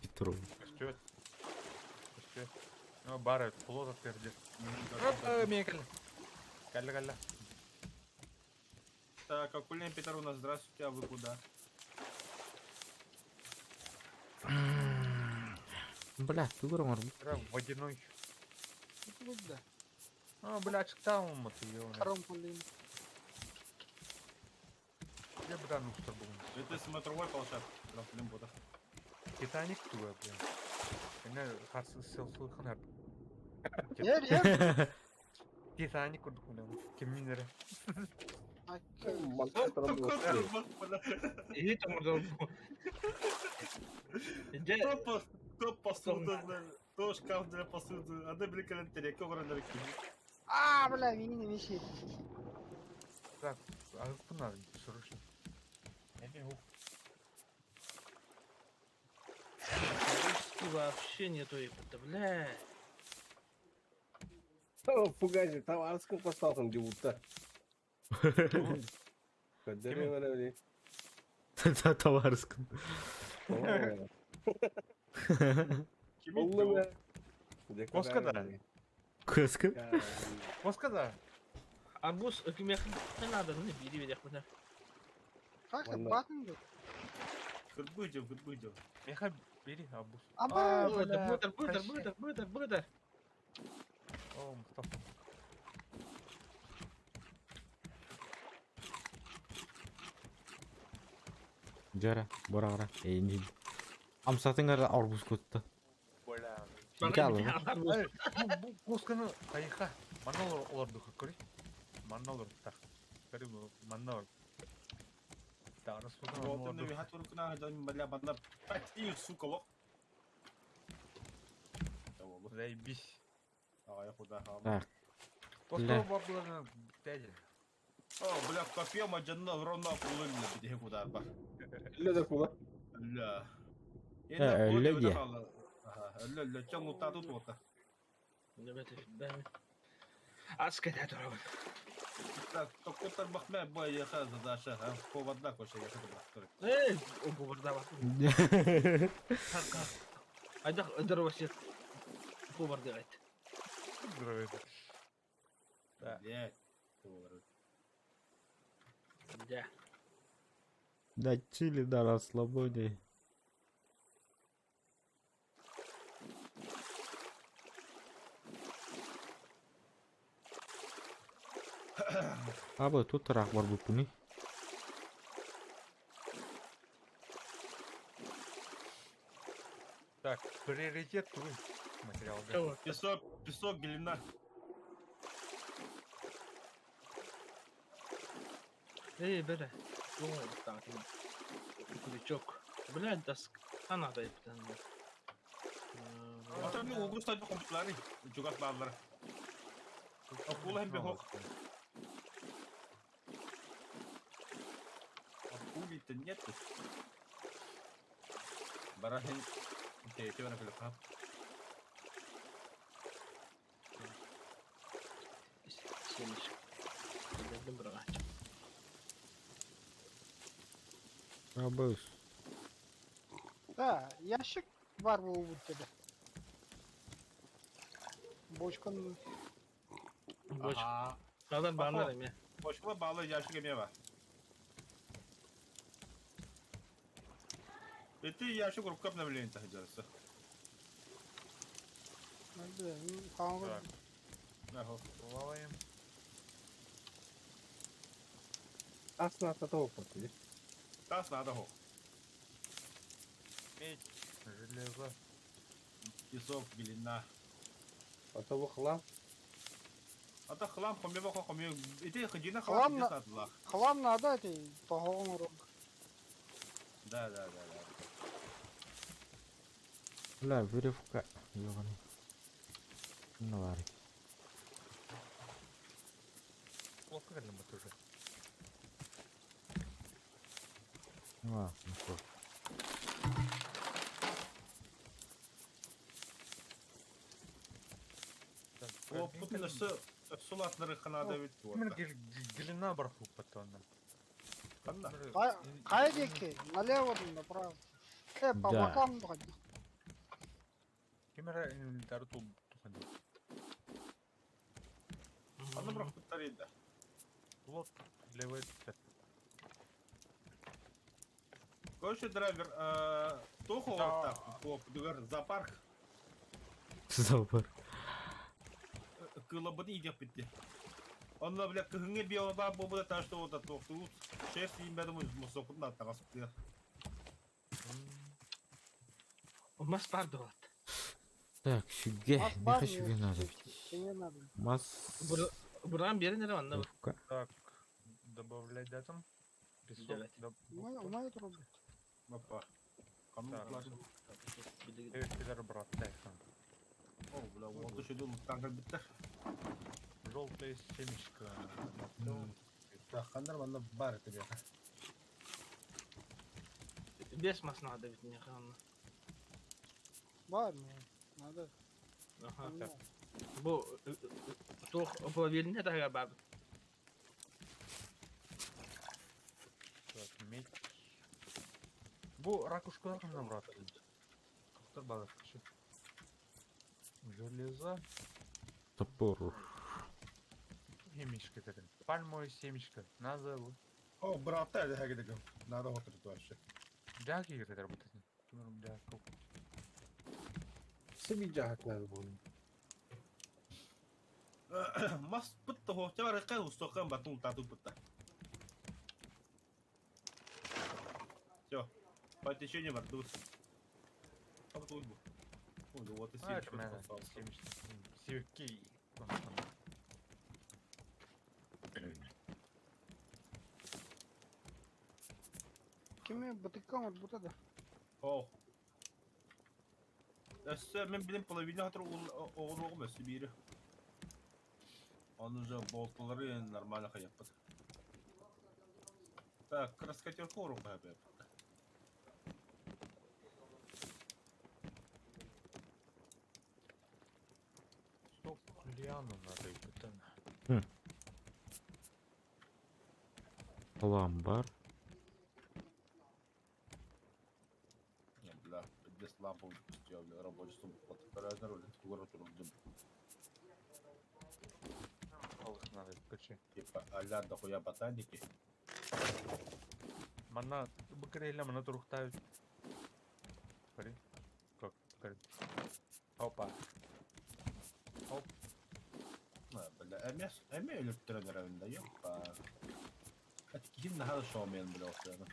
S1: Петров.
S3: Көстөт. Көстөт. Ну, бары, плот отверди. Мен кәлі. Кәлі, кәлі.
S2: Так, Акулина Петровна, здравствуйте, а вы куда?
S1: Бля, ты говоришь,
S3: Водяной.
S8: Вот да.
S3: А, бля, чықтамын мыты, ё.
S8: Трамполин.
S3: Я бля, ну что был.
S2: Это смотровой полшат. Трамплин бота.
S3: Титаник туа, бля. Эне хасы сылсылханар.
S8: Ер, ер.
S3: Титаник курдук бля. Кимнинере.
S4: И там мордал. Где?
S2: То посуда, то шкаф для посуды. Аны били календарь, кого
S8: А, бля, меня висит.
S3: Так, а куда срочно?
S4: Доски вообще нету, ебать, бля.
S5: Фугази, там арскын қосталқын деп ұтта. Көддері міне міне.
S1: Товарском.
S5: Оллы бе.
S3: Коска да?
S1: Коска?
S3: Коска да?
S4: Арбуз, кимех не надо, не бери, бери, бля.
S8: Как
S5: Ладно.
S8: батын был?
S2: Кырбыдев, кырбыдев.
S3: Меха бери абус.
S8: А, бля,
S4: Быдыр, быдыр, быдыр,
S3: прощай.
S4: быдыр, быдыр, быдыр.
S3: О, Мустафа.
S1: Жара, бора Эй, Амсатыңар арбуз көтті.
S3: Бля.
S1: Бикалы.
S4: Арбуз.
S3: Эй, бу косканы кайха. Манна олар духы көрі. Манна олар так. Көрі бу манна олар. Тары судан
S2: Вот он навигатор кына бля банда. Пати, сука, лох.
S3: Заебись.
S2: Аҕыйах удаа хаалла.
S1: Так.
S3: Тостоо бардыларына бүтэйдин.
S2: О, бля, копье мадьанна ровно акулы биһи кудаарба.
S5: Өллө да кула.
S2: Өллө.
S1: Э, өллө дии.
S2: Өллө, өллө, чоҥ уттаату туота.
S4: Ас кэтэ турабын.
S2: Так, токкуттар бахмэ бу эйиэхэ задача, поводна коше эйиэхэ тубахтар.
S4: Эй, повардаабат. Айдах дровосек повардыгайт.
S3: Здравствуйте. Да.
S2: Блять. Повар.
S4: Дьэ.
S1: Да чили на расслабоне. Аба тут ыраах барбыппыный.
S3: Так, приоритет твой материал, да?
S2: Песок, песок, глина.
S4: Эй, бэрэ. Крючок. Блядь, доск. Она да ебтан.
S2: Ата мен угу стадио компьютерлары. Чугас бааллар. Акула hem бехок. Акули-то нету. Барахин. Те, те, на
S4: Семечко.
S1: Абыс.
S8: Да, ящик бар буолбут тебе. Бочканы
S4: Бочка. Надо баннер эме.
S2: Бочка баалы ящик эме бар. Ити ящик рукав обновление тахжарсы.
S8: хаҥа
S2: Нахо.
S3: Плаваем.
S5: Ас наата тоҕо или?
S2: Тас надо хо.
S3: Медь, железо.
S2: Песок, глина.
S5: А то хлам.
S2: Ата хлам хомье баха хомье. Ити хадина
S8: Хлам
S2: хлам
S8: на-
S2: надо лах.
S8: Хлам надо эти тоһоҕун урок.
S2: Да, да, да, да.
S1: Бля, веревка. Ёбаный. Ну ладно.
S3: Плохо мы тоже.
S1: Ну ладно, ну что.
S2: О, путин сулатнары ханада ведь
S3: Именно глина барху потом.
S2: Ханна.
S8: Хайа диэки, налево направо. Э, по
S1: Да.
S8: бокам ходи.
S3: Кемера инвентарь тут туходил.
S2: Ханна брахтарида.
S3: Вот, левый
S2: Короче, драйвер, тоху
S3: Да.
S2: так, по зоопарк,
S1: Зоопарк.
S2: кылабыны идеп битти. Онно, бля, кыһыңы биоба бобуда та что вот тохтуут. Шеф имбедим мусокун аттагас битти.
S4: Мас бар дуат.
S1: Так, сюге.
S8: Мас
S1: Не
S8: бар,
S1: хочу
S8: не-
S1: надо.
S8: Не надо.
S1: Мас.
S4: Буран берин эре манна.
S1: Веревка.
S3: Так, добавлять да там? Песок.
S4: Давайте.
S8: Умай трубы.
S2: Опа. Канун
S3: Так.
S2: плашын.
S3: Кедер брат, дай там.
S2: О, бля, вот еще дул танк битти.
S3: Желтое семечко.
S2: Так, хандар манна бар это бля.
S4: Без мас надо ведь не ханна.
S8: Бар, надо.
S4: Ага. Бу тох плавильня тага бар.
S3: Так, медь. Бу ракушку на брат. Доктор балык. Железо.
S1: Топор.
S3: Семечко это. Пальмовое семечко. Надо.
S2: О, брат, это хагидыгым. Надо вот это вообще.
S3: Да, какие это работает? Да,
S5: Сибиджахат надо было.
S2: Мас пытта хо, чабар кай устокан батун тату пытта. Все, по течению бардус. А вот уйбу. Ой, да вот и
S3: А, это
S2: семечко
S3: мене.
S2: осталось.
S3: Семечко. Сивки.
S8: Кими бытыккан вот да.
S2: О. Өссө мин билим половина хатыр оҕуруоҕум өссө биири. Он уже болталары нормально хайаппыт. Так, краскотерку уруха опять.
S3: Стоп, лиану надо и
S1: Ламбар.
S2: Не, бля, без лампы сделали рабочий стол.
S3: Алых надо качи.
S2: Типа, а-ля дохуя ботаники.
S3: Манна быкыреле мана турухтают. Смотри. Как? Смотри. Опа. Оп.
S2: А, бля, эмес, эме өлүктөрөн да, ёпа. Ким наһаа шоумен, бля, осыны.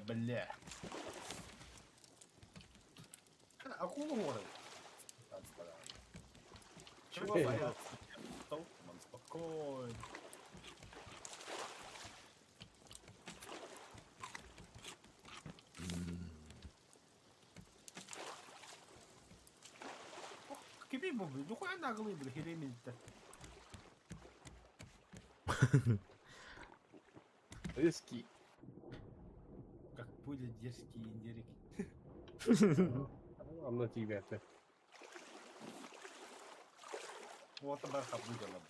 S2: Бля. Акула горы. Чего бояться? Спокойно. Кими бу? Духуя наглый, бля, херемин-то.
S5: Резкий.
S2: Как пуля дерзкий индерик.
S5: Анна тебя-то.
S2: Вот барха выдала,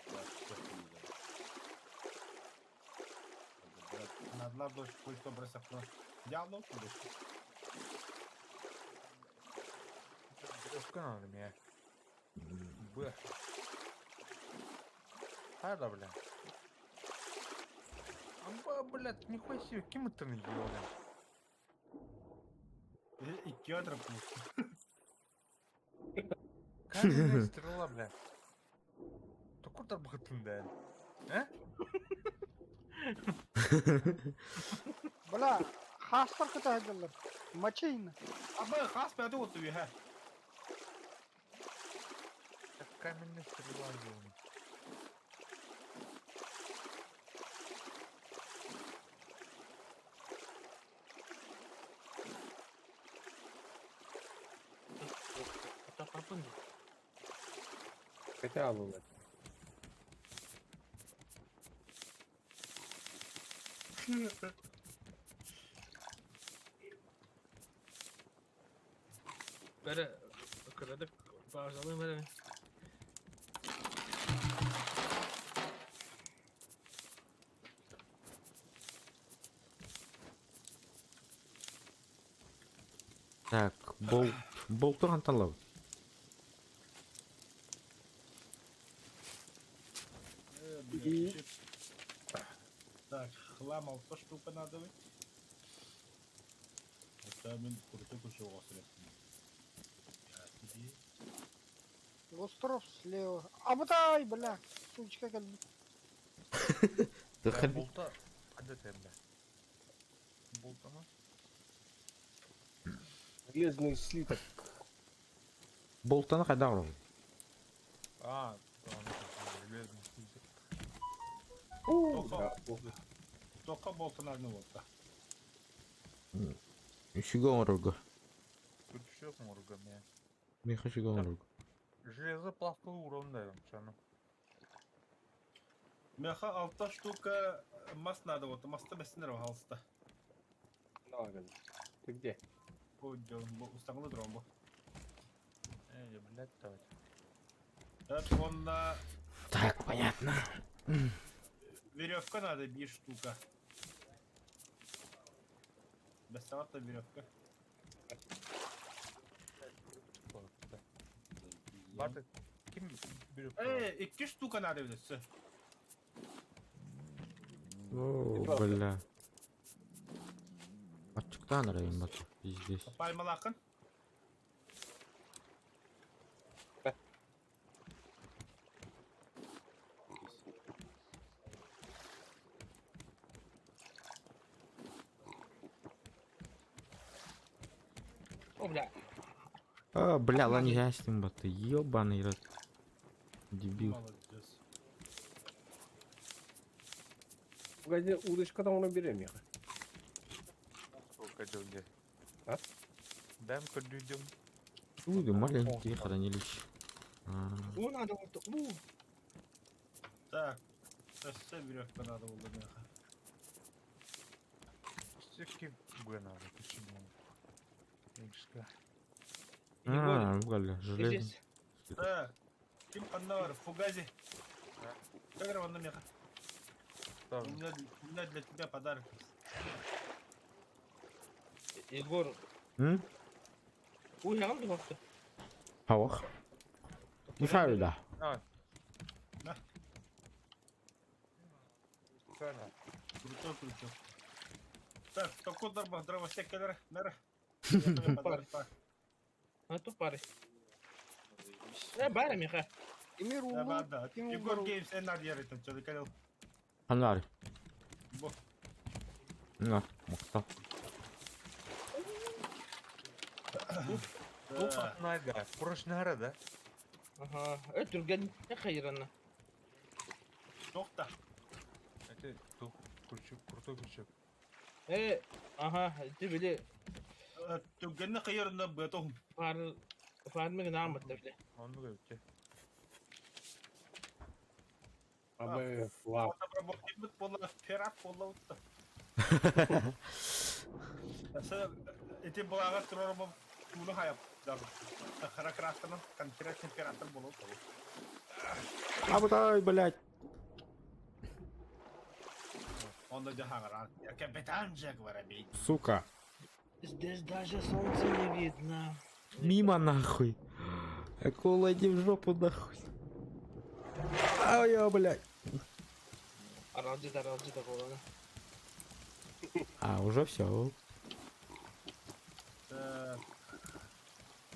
S2: Надла дочь кое-что бросок Дяло,
S3: Веревка надо мне. Б. Хайда, бля. А, блядь, нихуя себе, кем это наебали?
S2: И кедр плюс.
S3: Каменная стрела, бля. Такой тарбахатын, да. А?
S8: Бля, хастар кытайдылар. Мачейна.
S2: А б хас пятый вот ты, ха.
S3: Как каменная стрела, ёбаный.
S4: Атақапын.
S5: Хотя бы.
S4: Бәрі кырадык базалы бәрі.
S1: Так, болт. Болту ханталав.
S2: Так, хлам алта штука надо быть. Это мен курту кушал Я тебе.
S8: Остров слева. Абытай, бля. Сучка кэлбит.
S1: Ты
S3: Болта. Қайда ты, бля? Болта ма?
S5: Железный слиток.
S1: Болтаны қайда ұрын?
S3: А, железный слиток.
S2: Тоқа, тоқа болтан болта.
S1: Үшіге оңырғы.
S3: Тут еще морга, бля.
S1: Мен үшіге оңырғы.
S3: Железо плавкалы уровня, чаны.
S2: Меха алта штука мас надо вот, маста бесінер халста.
S5: Ты где?
S2: Устаңлы дрон бу.
S3: Эй, блядь, давайте.
S2: Это он на
S1: Так, понятно.
S2: веревка надо, бир штука. Бесавата веревка.
S3: Барты, ким берет?
S2: Эй, икки штука надо билесе.
S1: О, бля. Ачыктан арайын бат. Пиздец.
S2: Пальмалакын.
S4: О, бля.
S1: А, бля, лан ястим баты. Ёбаный рот. Дебил.
S2: Молодец.
S5: Погоди, удочка там оно бери меха.
S3: Сколько дёнги?
S5: А?
S3: Дэм көрдүүдүм.
S1: Уй, маленькие хранилища. А,
S4: Уу надо вот. Уу.
S2: Так, өссө веревка надо было меха.
S3: Все-таки надо, почему? Игрушка.
S1: А, уголь,
S4: Ты
S1: железный.
S4: здесь.
S2: Так, ким ханна бар, Фугази. Кагар ванна меха. У меня для тебя подарок есть.
S4: Егор.
S1: М?
S4: Уу яғым духовка.
S1: Хауах. Мешаю, да.
S3: А.
S2: На.
S3: Кара.
S2: Крутой крючок. Так, такой дарба, дровосек кэлэр, нэр. Я тебе подарок, так.
S4: А то пары. Э, бары меха.
S8: Тимир
S2: Да,
S8: улуу.
S2: да,
S8: Ким
S2: Егор
S8: угору?
S2: Геймс эн арьер это что кэлэл.
S1: Ханнари.
S2: Бо.
S1: На, мохта.
S2: Да.
S3: Найда. Порожнара, да?
S4: Ага. Э, түрген хайрана.
S2: Тохта.
S3: Это ту крючок, крутой крючок.
S4: Э, ага, ты били
S2: Түгэнни хайырына бэтохум.
S4: пар фармиг намат били.
S3: Он говорит, те.
S5: Абы лап.
S2: Бола пират бола утта. Эти балага турарым туну хайап. Сахара красына конкретный пиратор болот.
S1: Абытай, блядь.
S2: Он да хагара. Я капитан Джек Воробей.
S1: Сука.
S4: Здесь даже солнце не видно.
S1: Мимо нахуй. Акула, иди в жопу нахуй. Ай, я, блядь.
S4: Аралжы да аралжы да болады.
S1: А, уже все.
S2: Так,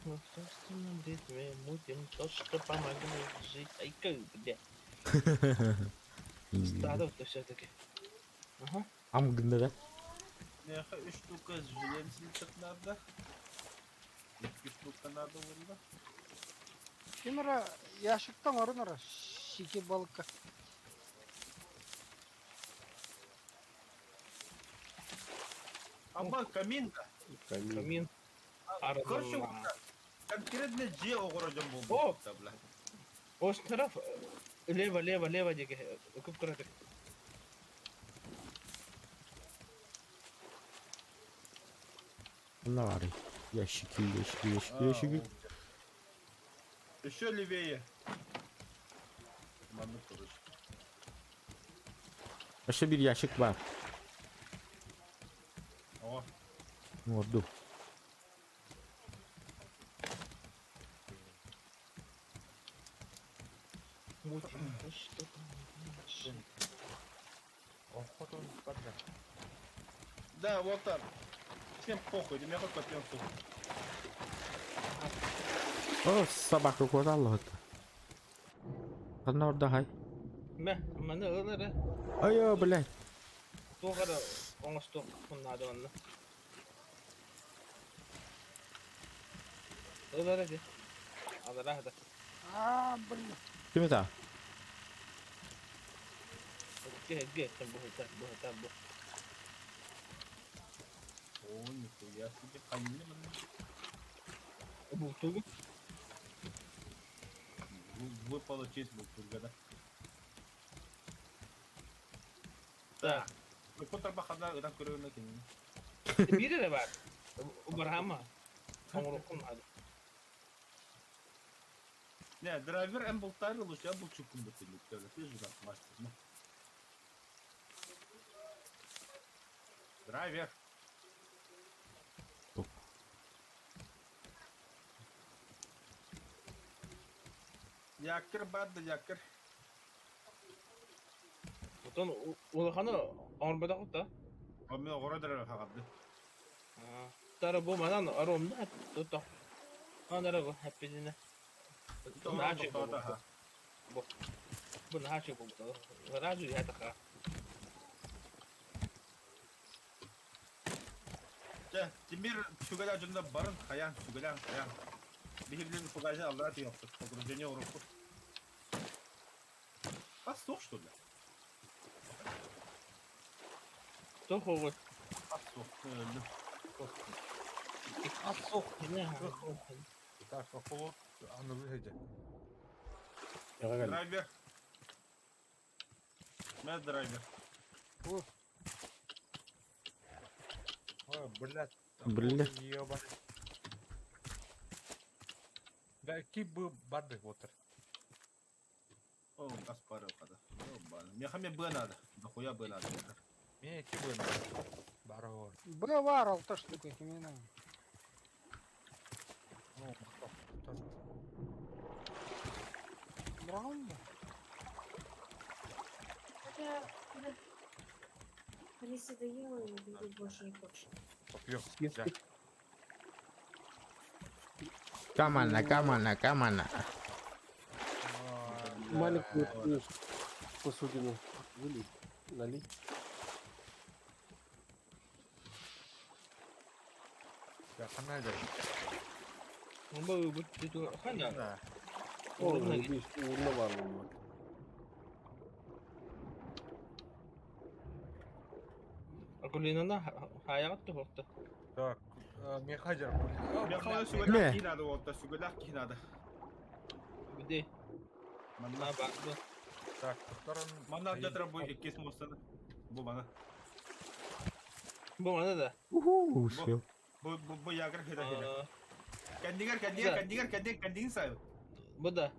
S4: Мы в собственном ритме мутим то, что помогает жить. Ай, как, бля. Стадов-то все-таки. Ага.
S1: Амгында, да?
S2: Меха үш штука с железом слиток надо. Екі штука надо было.
S8: Тимир ящиктан орын Шики балыкка.
S2: Аба камин-то.
S5: Камин.
S4: Камин.
S2: Короче,
S4: Аралжы.
S2: конкретно же огородом был.
S4: О!
S2: Да, бля.
S4: Ош тарaf лево, лево, лево диге. Көп көрөдүк.
S1: Ханнари. Ящики, ящики, ящики, ящики.
S2: Еще левее. Манны короче.
S1: Еще bir ящик бар.
S2: О,
S1: Орду.
S4: Мутим то, что помогает жить.
S3: Охоту падла.
S2: Да, вот так. Всем похуй, меня хоть попьем тут.
S1: О, собака куда это? Ханна орда хай.
S4: Мә, маны ылары.
S1: Ай, я, блядь.
S4: Тоғары оңыстық құннады онны. Ылары де. Алара да.
S8: А, блин.
S1: Ким это?
S4: Ге, ге, бу, бу, бу, бу.
S2: О, нихуя себе. Хамили манны.
S4: Бу тугу.
S2: Выпала честь был турга, да?
S4: Так.
S2: Көтөр бахана ыдан көрөөнө кенин.
S4: Бири де бар. Барама. Оңрук құннады.
S2: Не, драйвер эм бултары лучше я был чукум бутылик. Ты же да, мастер. ну. Драйвер.
S1: Топ.
S2: Якыр бады якыр.
S4: Отон улаханы оңрбада құтта.
S2: О мен огоро драйвер хагады.
S4: Тара бу манан аромна тута. Анара бу хәппизине. Наачы бу. Бу. Бу наачы бу. Разу я така.
S2: Жа, Тимир сүгәлә жонда барын хаян, сүгәлән хаян. Бихирлин фугажы алда тиёктыр. Погружение уроку. А стоп, что ли?
S4: Тоҕо
S2: Ас суох. Өлдүм.
S3: Ас суох. Так, охолот аныгы хеде.
S2: Драйвер. Мэ драйвер.
S8: О,
S3: Ой, блядь.
S1: Блядь.
S3: Ебаный. Да, ки бы барды отыр.
S2: О, гаспарыл када. Меха мне Б надо. Дохуя Б надо.
S3: Мне ки бы Баро.
S8: Б бар алта штука именно.
S3: Ну, кто? Тоже.
S8: Браун да?
S9: Хотя, да. Алиса доела и говорит, больше не хочет.
S3: Попьем.
S5: Съесть.
S1: Камана, камана, камана.
S5: Маленькую такую посудину вылить, налить.
S3: Я ханайда.
S4: Бу бу хана.
S3: Да.
S5: О,
S4: Уурна
S5: видишь, уурна бар буолла.
S4: Акулинана хайаҕат туһуохта.
S3: Так, мехадер.
S2: Меха
S1: Мэ.
S2: сүгэлээх киһи надо вот, сүгэлээх киһи надо.
S4: Биде.
S2: Манна
S4: На барды.
S3: Так, втором.
S2: Манна где-то бу иккис мустаны. Бу мана.
S4: Бу мана да.
S1: Уху, успел.
S2: Бу бу бу ягр хеда хеда. Кандигар, кандигар, кандигар, кандигар, кандигин сайып.
S4: Бу да.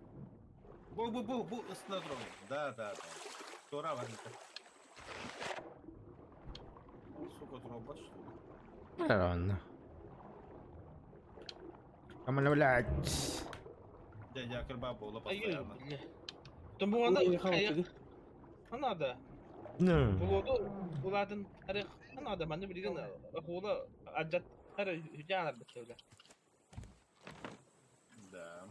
S2: Бу бу бу бу ыстына турар. Да, да, да. Тура бар это. Сука, труба, что ли?
S1: Ладно. Камана, блядь.
S2: Дядя Акерба була
S4: Айы,
S2: постоянно.
S4: бля. То бу мана хана да.
S1: Ну.
S4: Булоду улатын аре хана да маны билген хула аджат аре хүжаалар битсевле.
S2: Да.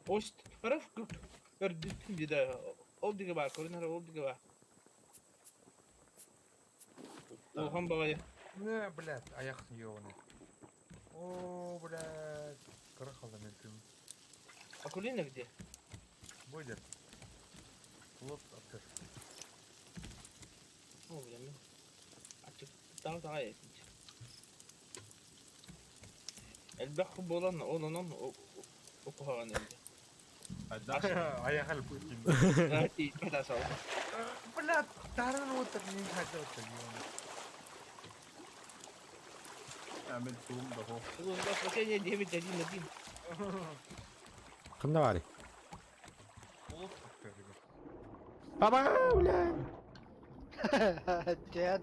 S4: Ост араф күп өрдүт диде. Ол диге бар, көрүнөр ол диге бар. Улхан багай.
S3: Не, блядь, аяқ ебаный. О, блядь. Крахал мен түм.
S4: Акулина где?
S3: Будет. Вот, открыть.
S4: О, бля, мен. Ачык таа таа Элбэх буолан ононон укуһаҕан элбэ.
S2: Айда.
S3: Аяқ Путин.
S4: Тиийбэт асал.
S3: Блядь, таран вот так не хотел, ебаный.
S2: Мен туум да хо.
S4: Спасение 9-1-1.
S1: Ханна бары.
S3: Вот, открыть.
S1: Баба, бля.
S8: Дед,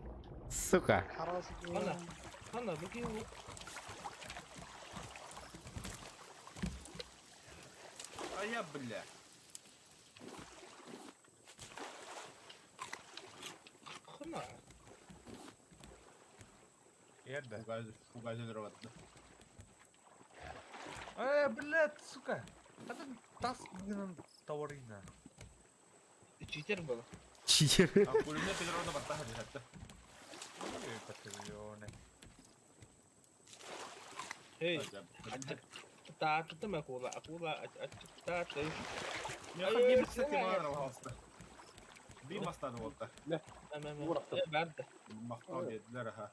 S1: Сука.
S8: харас.
S4: Хана. Хана, бу ким?
S2: А я, бля.
S4: Хана.
S3: Эрда.
S2: Фугазы дроватты.
S3: Э, блядь, сука. Это тас гынан товарина.
S4: Читер был.
S1: Читер.
S2: А пулемет Петровна баттаха десятты.
S3: Ой, патрионы.
S4: Эй, таатытым акула, акула ачык тааты.
S2: Меха би кстати мана алгаста. Би мастады болта.
S4: Барды.
S2: Мактау дедилер аха.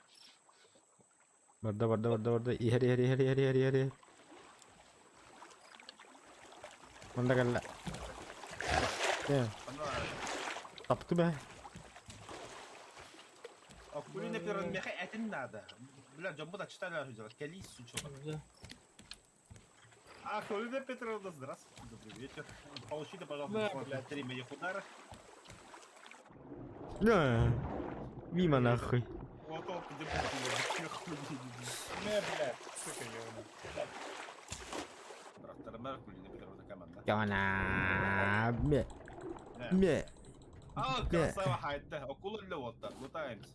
S1: Барда, барда, барда, барда. Ихер, ихер, ихер, ихер, ихер, ихер. Манда калла. Э, тапты бә.
S2: Акулина Петровна меха этин надо. Бля, жомбу да читали уже. Кали сучок. Акулина Петровна, здравствуйте, добрый вечер. Получите, пожалуйста,
S4: Да,
S2: бесплатно три моих удара.
S1: Да. Мимо нахуй.
S2: Вот он, где
S3: Не, блядь, сука, ебаный.
S2: Тракторная Акулина Петровна команда.
S1: Камана. Ме. Ме.
S2: А, красава хайта. Акула для вот так. Лутаемся.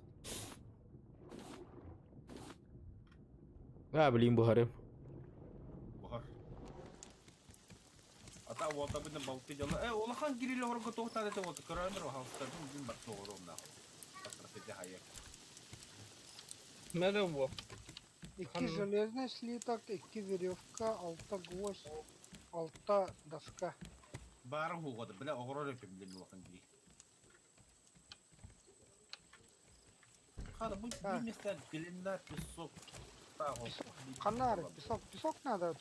S1: А, блин, бухарым.
S2: Бухар. Ата вот абын балты дела. Э, улахан кирилл орго тохтады это вот коронер хаустар бин бар тоором нахуй. Пастрафете хаяк.
S4: Мере бу.
S8: Икки железный слиток, икки веревка, алта гвоздь, алта доска.
S2: Бар хугады, бля, огрор өпүм блин улахан кири. Хара бу
S8: Так.
S2: места глина, песок.
S8: Песок. Ханна песок, песок надо.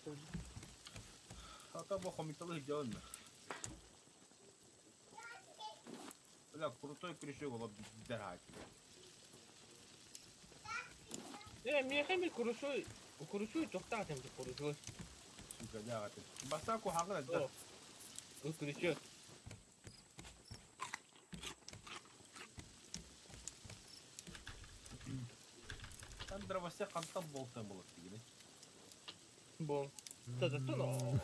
S2: А то бу хомиталы делаем. Бля, крутой крючок ол дәрәк.
S4: Миэхэ ми курусуй, курусуй тохтаатым курусуй.
S2: Сука, дягаты. Бастаку хагына да.
S4: Крючок.
S2: Там дровосек хантан болтан болот дигини.
S4: Бол. Та-та-та.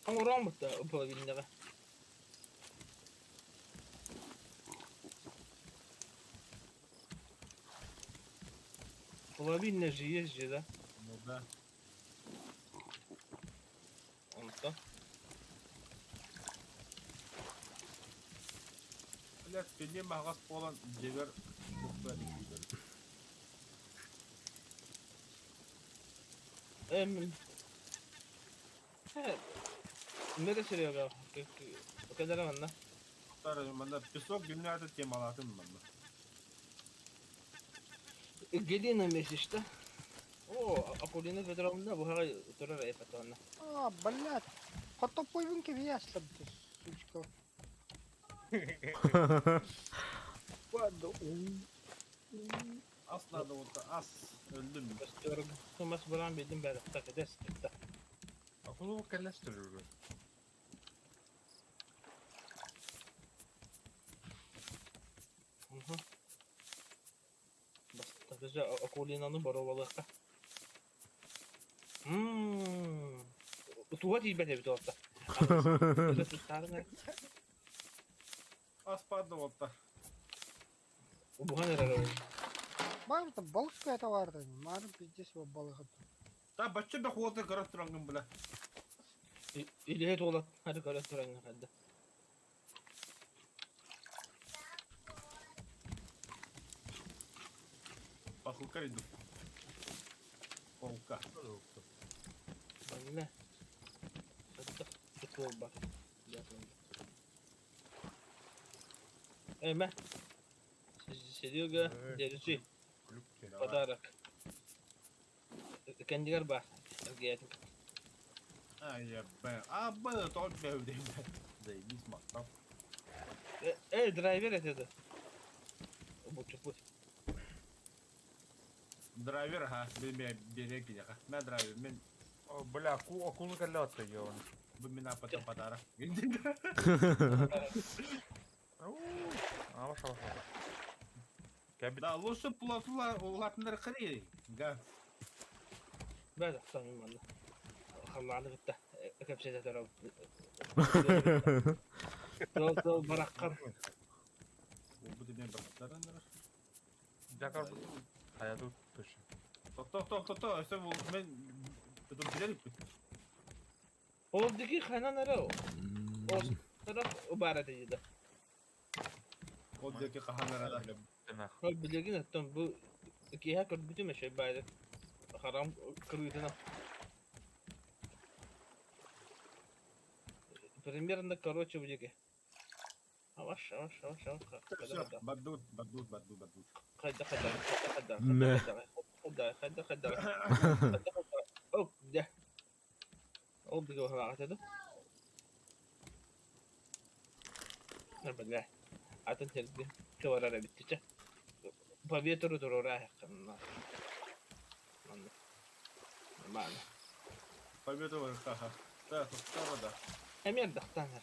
S4: Оҥороон бутта половинаҕа. Половина же есть же, да?
S2: Ну да.
S4: Онто.
S2: Блядь, пили магаз полон девер бухта дигидер.
S4: Эм. Нere Серега? Кадара манна.
S2: Тары манда песок гимнада темалатын манда.
S4: Глина месяц, О, Акулина Петровна, буһаҕа турар эпатонна.
S8: А, блядь. Хотопойвинки вясло, ты, сучка. Ладно.
S2: Ас надо вот ас öldüm.
S4: Бастырг. Тумас баран бидин бәрі так эдес.
S3: Акулу кэллэстер.
S4: Бастыржа Акулинаны боровалыкка. Мм. Туга тийбет эбит ота.
S2: Ас падды вот
S4: Бухан эрэр.
S8: Мам, там балык какая-то варда. Мам, пиздец его балык.
S2: Та бачча бе хуота көрөт турангын бля.
S4: Иле туолат. Хары көрө турангын хадда.
S2: Посылка иду. Полка.
S4: Манна. Туол бар. Эме. Серега, держи. Подарок. Кендигер бар.
S2: А, я б. А, б, то б, Заебись, мактап.
S4: Эй, драйвер это. Бу
S2: Драйвер, ага, бери кинеха. На драйвер, мен.
S3: Бля, акулу кэллэт ён.
S2: Бу мина потом подарок.
S3: А, ваша, ваша.
S2: Да, лучше плотла улатныр кыри. Га.
S4: Бәді, сам манна. Халланы бітті. Кәпседе тұрып. Жол бараққан.
S2: Бу мен бір
S3: Жакар хаяту точно.
S2: Ток ток ток ток, все мен билер
S4: Ол диги ханан ара. Ол тарaf бара дейді.
S2: Ол диги ханан ара.
S4: Ол билеген аттан бу киһа көрбүтүм эшей байды. Харам кырыытына. Примерно, короче, в Аваш, аваш, аваш, аваш.
S2: Все, бадут, бадут, бадут, бадут.
S4: Хайда, хайда, хайда, хайда, хайда, хайда, хайда, хайда, О, да. Ол биге оһаҕатады. Бля. Атын терди. Кыварара биттиче. По ветру турора ханна. Нормально.
S2: По ветру ха. Да, да.
S4: Эмер дахтанар.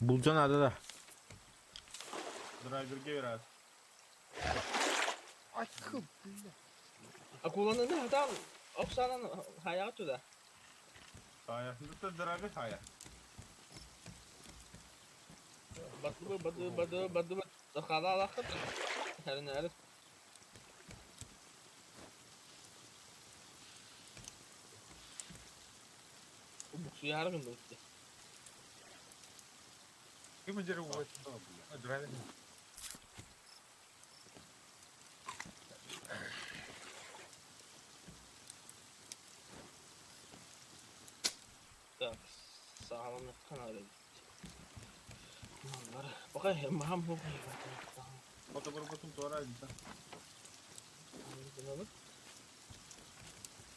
S1: Булжан ада да.
S2: Драйвер гейрат.
S8: Ай, бля.
S4: Акуланы там Оксанан хаяты да.
S2: Хая. Это драйвер хая.
S4: Баду баду баду баду халалахыт. Хәрнәр. Буксуяргын өтті.
S3: Ким жери вот. Драйвер.
S4: Так, сağlamlıktan öyle gitti. Malları. Bakayım, maham bu.
S2: Хотугурбутун туора да.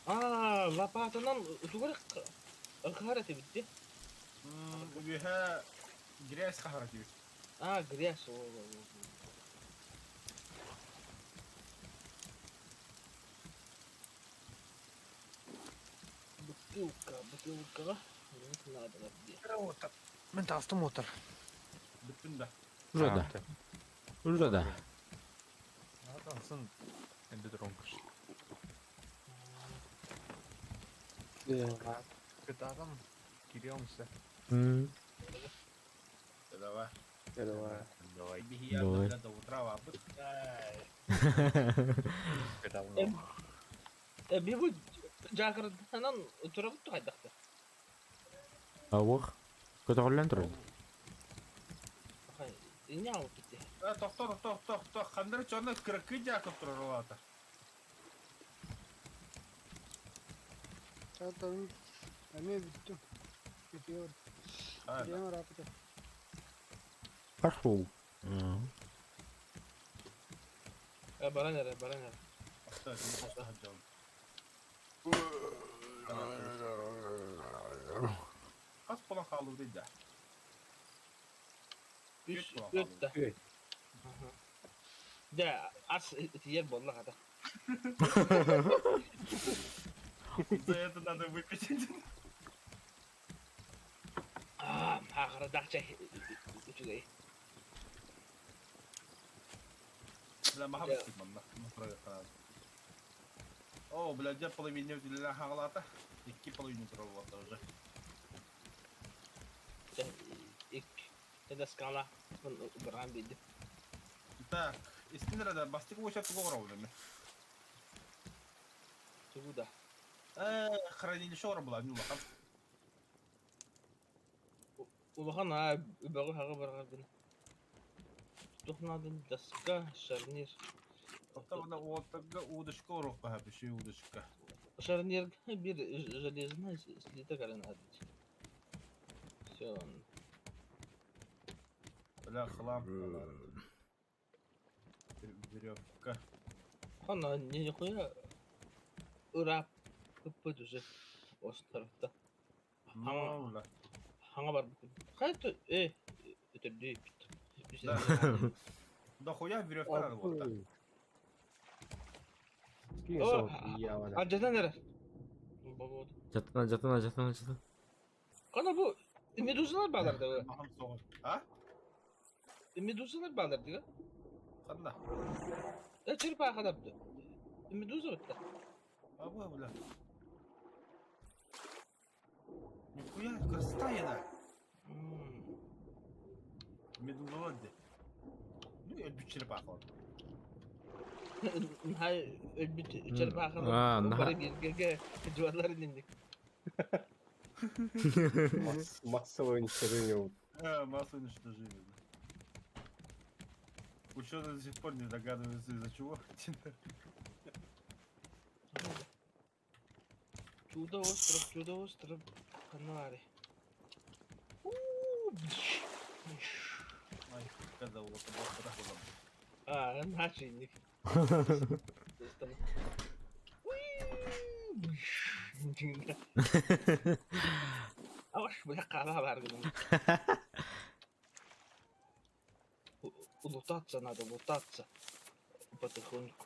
S4: Аа, лопатанан тугар хаһар этибит дии.
S2: Үөһэ грязь хаһар этибит.
S4: Аа, грязь. Бутылка, бутылкаҕа наадалар дии.
S3: Мин таҕыстым уотар.
S2: Бүттүн да.
S1: Уже да. Уже да.
S3: Атын энди дронкаш. Кытаатан кириомся.
S2: Давай.
S5: Давай.
S3: Давай.
S2: Биһиги до утра бабыт.
S3: Кытаатан.
S4: Би бу жаакырданан турабыт тухайдахта.
S1: Ауых. Көтөҕүллэн турар.
S4: Инне алып кетти.
S2: Тохто, тохто, тохто, ханнары чонно кыракы жаакып турар олата.
S8: Чатан эме бүттүм. Бүтүөр. Бүтүөр апыта.
S1: Пошел.
S4: Баран эре, баран эре.
S2: Хас болан хаалуу дейdi.
S4: Үс, үт да. Да, ас тиер болла хата.
S2: За это надо выпить.
S4: Аа, ахара дакча үчүгэй.
S2: Бля, махабыстык манна. О, бля, дьэ половине үлэлээн хаалаата. Икки половина турар уже.
S4: Ик. Это скала. Баран бидди.
S2: Так, истинера да бастык уоча тугу оробун
S4: Тугу да.
S2: Хранилище ора була, ну улахан.
S4: Улахан а үбәгы хагы баргар гына. Тухнадын доска, шарнир.
S2: Оттон уоттарга удочка оруохха хөп, удочка.
S4: Шарнир бир железная слиток арен адыть. Все.
S2: Бля, хлам. Веревка.
S4: Хана не нихуя ырап кыппыт уже островта.
S2: Ну, бля.
S4: Хаңа бар. Хайты э өтөрдүй.
S2: Да. Да хуя веревка надо вот так.
S4: Ажадан эре. Болот.
S1: Жатына, жатына, жатына, жатына.
S4: Кана бу медузалар балар да.
S2: А?
S4: Медузалар балар дига.
S2: Ханна.
S4: Э черепаха дапты. Медуза битта.
S2: А бу бля. Нихуя, красота еда. Медузалар де. Ну, я бит черепаха.
S4: Хай бит черепаха. Бары бирге жуарлар индик.
S5: Массовое уничтожение.
S2: А, массовое уничтожение. Ученые до сих пор не догадываются из-за чего.
S4: Чудо остров, чудо остров, Канари.
S2: Ай, когда вот это
S4: А, начинник. Аш, бля, кара бар Лутаться надо, лутаться. Потихоньку.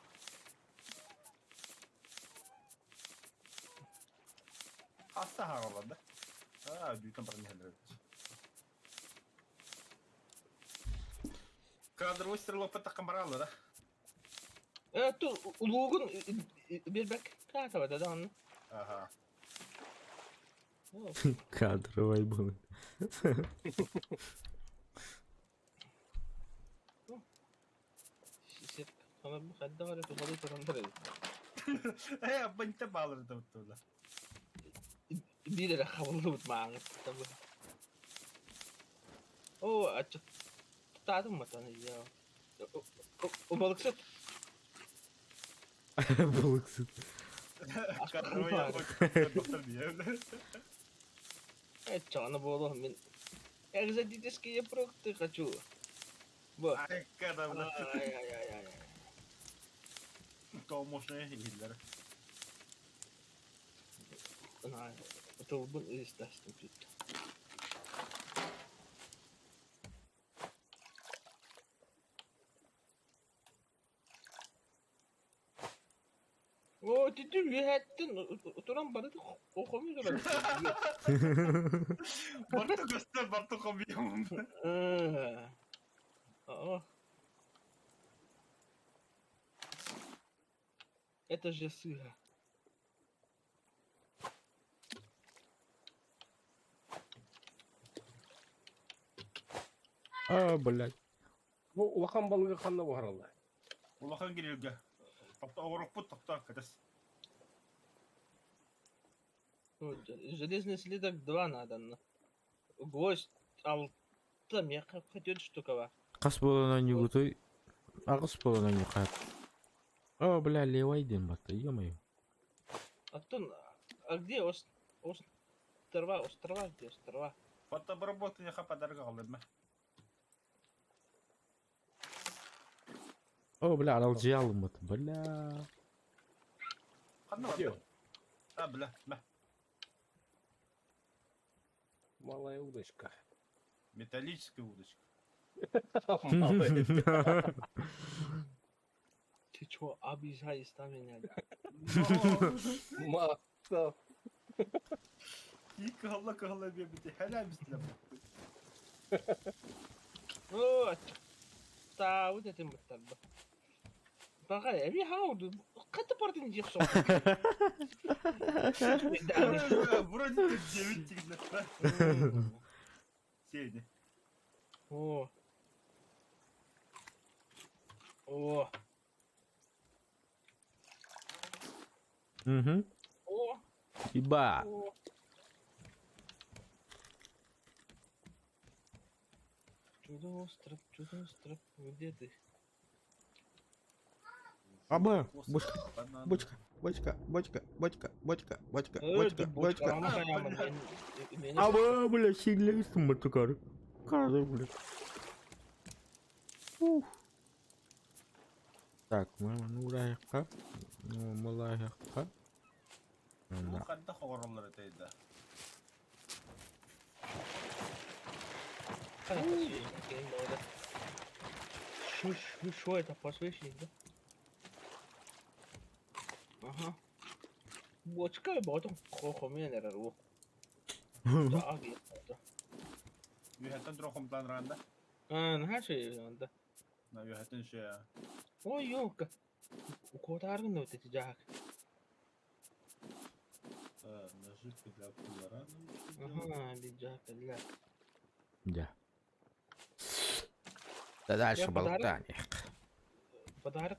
S2: Аса да? А, бүтін бір не Кадр выстрела пата да?
S4: Ту улугун бирбек ката да да.
S2: Ага.
S1: Кадровый был.
S2: Бынта балыр да тула.
S4: Биир эрэ хабыллыбыт мааҥыт О, ачча таатым матаны я. Балыксыт.
S1: Балыксыт.
S4: Э, чё, она была мин. Экзотические фрукты хочу. Бу.
S2: Айка да бля.
S4: Ай-ай-ай-ай.
S2: Тоомошуна иһиллэр.
S4: Тылбын ыыстастым түттэ. О, тити үөһэттэн туран бары хомуй турар.
S2: Барты көстөр, барты хомуйамын.
S4: Это же сыра.
S1: А, блядь.
S5: Бу улахан балыгы ханна буһараллар?
S2: Улахан кирилгэ. Тохто оҕорукпут тохто кэтес.
S4: Железный слиток 2 надо. Гвоздь алта меха хотел штукова.
S1: Хас буолан оонньуугутуй? Аҕыс буолан оонньуохха. О, бля, левай диэн батта, ё-моё.
S4: Антон, а где ос... острова, острова где острова?
S2: Фотобработка подарок аҕаллым.
S1: О, бля, аралдьыйа алыммыт, бля.
S2: Ханна барда? А, бля, мэ.
S5: Малая удочка.
S2: Металлическая удочка.
S5: Малая.
S4: Ты чё, обижаешь там меня?
S5: Масса.
S2: И кыһалла кыһалла биэрбити хэлээ бистилэр.
S4: О, таабыт этим быттарба. Баҕа эби хауду хата партын дьиэх соҕус.
S2: Вроде как 9 тигнэ. Сени.
S4: О. О.
S1: Угу.
S4: О.
S1: Иба.
S4: О. Чудо-остров, чудо-остров, где ты?
S1: Аба, бочка, бочка, бочка, бочка, бочка, бочка, бочка, бочка, бочка. Аба, бля, сиглейстым батукар. Каждый, бля. Ух. Так, мама, ну лайка. Ну, малайка.
S2: Бу ханта хоҕороллор этэй да.
S4: Что это послышали, да? Ага. Бочка ботом хохомен эрэр
S2: Үһэттэн тура хомтаан ранда.
S4: А, наһаа анда.
S2: На үһэттэн шея.
S4: Ой, ёлка. Куотааргын вот эти жаак.
S2: Наживка для кулера.
S4: Ага, жаак для.
S1: Да. Да дальше болтание.
S4: Подарок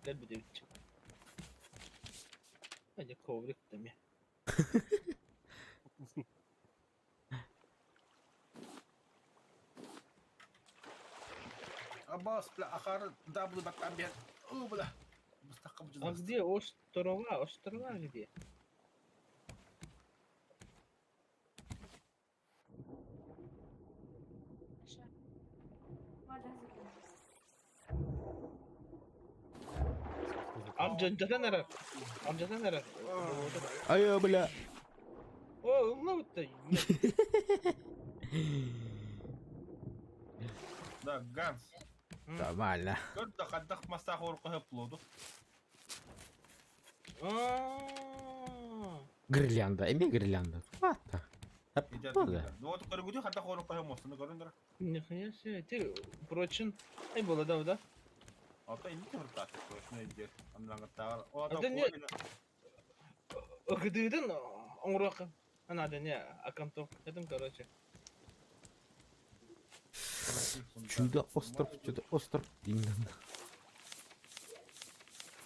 S4: кэлбит Аня коврик тами.
S2: Абас, бля, ахар даблы баттан бер. О, бля.
S4: А где острова? Острова где?
S9: Вода закончилась.
S4: Амжантан эрэр. Амжантан эрэр.
S1: Ай, бля.
S4: О, ну ты.
S2: Да, Ганс.
S1: Нормально.
S2: Көр да хаддах мастах орқы плоду.
S1: Гирлянда, эми гирлянда. Вата.
S2: Вот көргүдү хаддах орқы мостуну көрүндөр.
S4: Нихуя себе. Ты впрочем, ай было да, да?
S2: Ата инди туртак, точно иди. Анлаңыттагар.
S4: Ата не Гдыдын оңроқ. Ана не окантовка этим, короче.
S1: Чудо остров, чудо остров.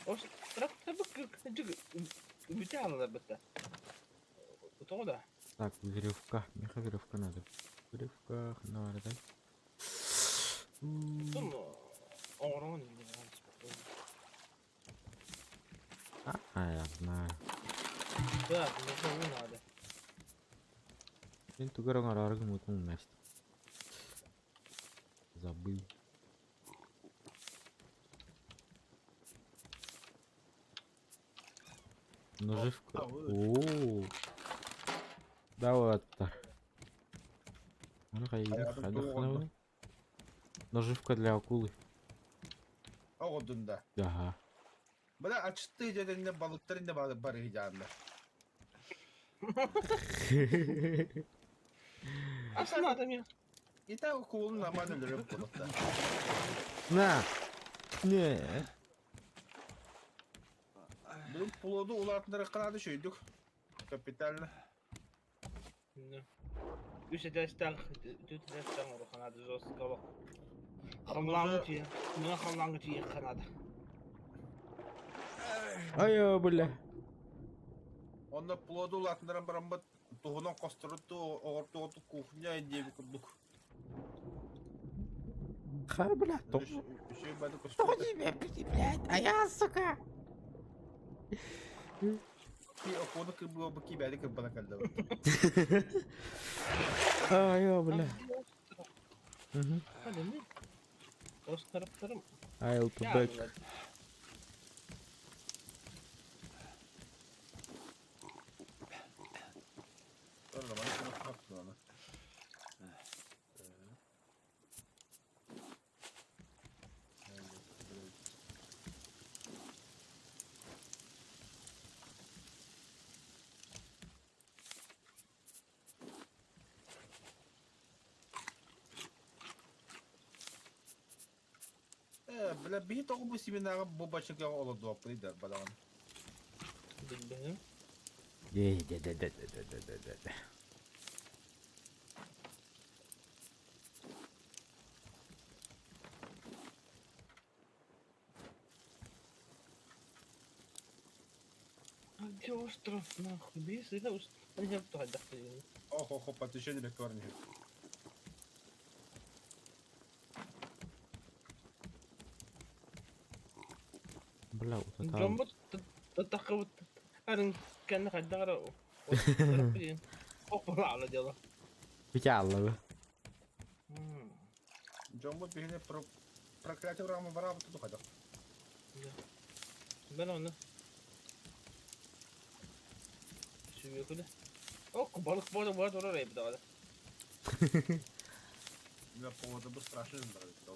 S4: Остров бітті. Да.
S1: Так, веревка. Меха веревка надо. Веревка надо. А, я знаю.
S4: Да, не надо.
S1: Мен тугарың араргым өтің мәст. Забыл. Наживка. О. Да вот. Наживка для акулы.
S2: Оҕодун да.
S1: Ага.
S2: Бля, ачты деденне балыктар инде бары хиджанна.
S4: Асмата мен.
S2: Ita кулун наман өлөрөп болот.
S1: На. Не.
S2: Бүгүн плоду улаатыннары канады шөйдүк. Капитально.
S4: Үс этээстээх, түөрт этээстээх оҥоруохха жестко олох. Хамлааҥҥа тиийэ, миҥэ халлааҥҥа тиийиэххэ наада.
S1: Айо, бля.
S2: Онно плоду улаатыннаран бараммыт туһунан хосторуту оҕортуоту кухня диэби курдук.
S1: Хай, бля, тоҕо
S2: Үчүгэй бады
S1: тоҕо
S2: көстүбэт.
S1: диибэппитий, блядь, айаа, сука.
S2: Окуону кырбыа бу кибээри кырбана кэллэ.
S1: Айо, бля. Мгм.
S4: Остроптарым
S1: I'll be back.
S2: Э, бля, биһи тоҕо бу семинара бу бачыгаҕа олордуохпутуй да балаҕан.
S4: Билбэтим.
S1: Де-де-де-де-де-де-де-де.
S4: Где остров нахуй? Бейс, это остров.
S2: Ох, ох, подключение корни.
S1: Бля, вот это...
S4: Дьоммут таххыбыт арын кэннэ хайдах эрэ оппалаала дьоло.
S1: Печаллы.
S2: Дьоммут биһини проклятие ураама бараабыт тухадах.
S4: Мен оны Сүбүөкүлэ. Ок, балык буола буола турар эбит даҕаны.
S2: Для повода бы страшно нравится.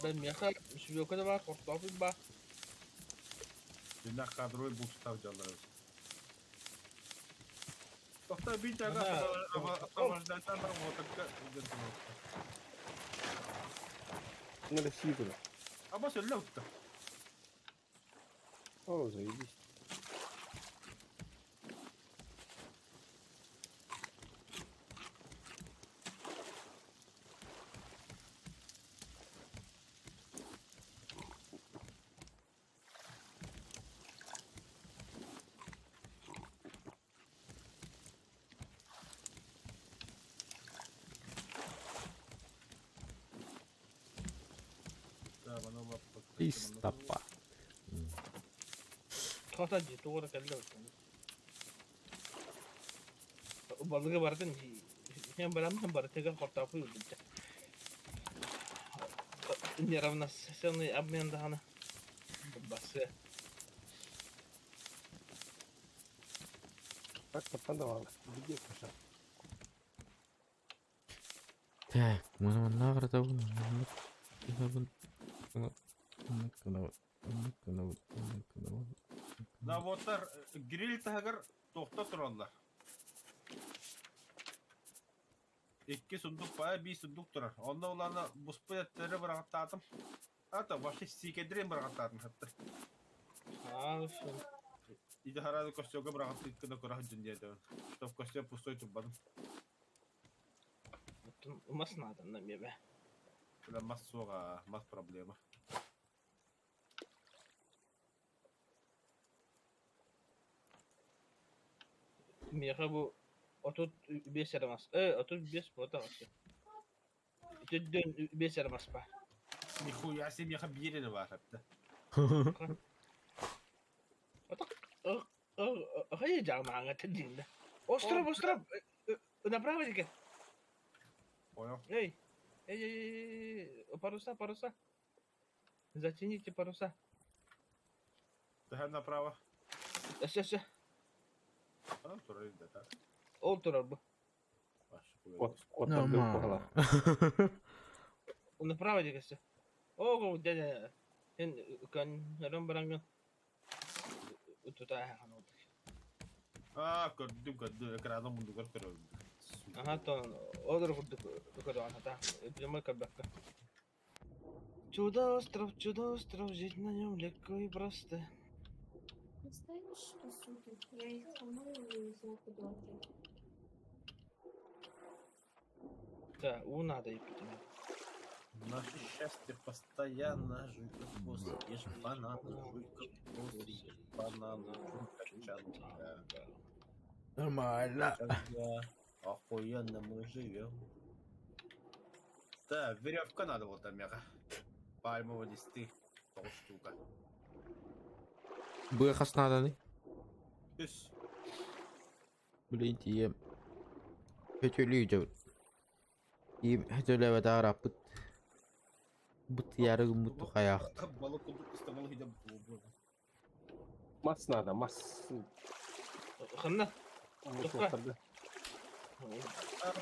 S4: Бэл миэхэ сүбүөкүлэ баар, хортоопуй баар.
S2: Дина кадровый булстав дьаллар. Тохта бит ага освобождайтан бар вот
S5: На Россию куда?
S2: А бас өллө утта.
S5: О, заебись.
S1: Истопа.
S4: Тота дии, тугу эрэ кэллэ Балыгы барытын иһэн бараммын барытыгар хортоопуй ылбыт Неравноценный обмен даҕаны. Басы.
S5: Так, подавала. Беги, пошла.
S1: Так, мы награда
S2: Да вот гриль тагар тохта тураллар. Икки сундук баа бии сундук турар. Онно улаана буспут эттэри быраҕаттаатым. Ата вообще сиикэдирин быраҕаттаатым хатта.
S4: Аа, все.
S2: Иди харады костёрга быраҕаттыыккына көрө сылдьын диэтэ. Чтоб костер пустой турбатын.
S4: Мас наада миэбэ.
S2: Бля мас суоҕа, мас проблема.
S4: Миэхэ бу 35 эрэ мас. 35 буолта вообще. 45 эрэ мас баар.
S2: Нихуя себе миэхэ биир эрэ баар хатта.
S4: Хайа дьаамааҥа тилиннэ. Остров, остров! Направо диэки.
S2: Понял.
S4: Эй, эй, эй, эй, паруса, паруса. Затяните паруса.
S2: Төһө направо?
S4: Өссө өссө.
S2: Анан турар да так.
S4: Ол турар бу.
S5: Нормально.
S4: Направо диэки өссө. Оо, дядя, эн көннөрөн бараҥҥын тутааһахан ол.
S2: Аа, көрдүм, көрдүм, экраным муннугар көрөбүн.
S4: Аха, тон ол курдук көрөҕүн хата. Прямой көрбөккө. Чудо-остров, чудо-остров, жить на нем легко и просто.
S9: Поставишь посуду? Я их помыла и не знаю, куда деть.
S4: Да, уу надо иппитим.
S2: Наше счастье постоянно жуй кокос, ешь банан, жуй кокос, ешь банан, жуй качанка.
S1: Нормально.
S2: Качанка. Охуенно мы живем. Да, веревка надо вот там, мега. Пальмовые листы. Полштука.
S1: Быа хас нааданы?
S2: Үс.
S1: Блин, тиийэм. Өтөлүү дьэ. Иим өтөлөөбөтөх ырааппыт. Бытыйаары гыммыт тухайаахт.
S2: Балык курдук ыстамалы хидэ буолбу.
S5: Мас надо, мас.
S4: Ханна?
S5: Суохтарга.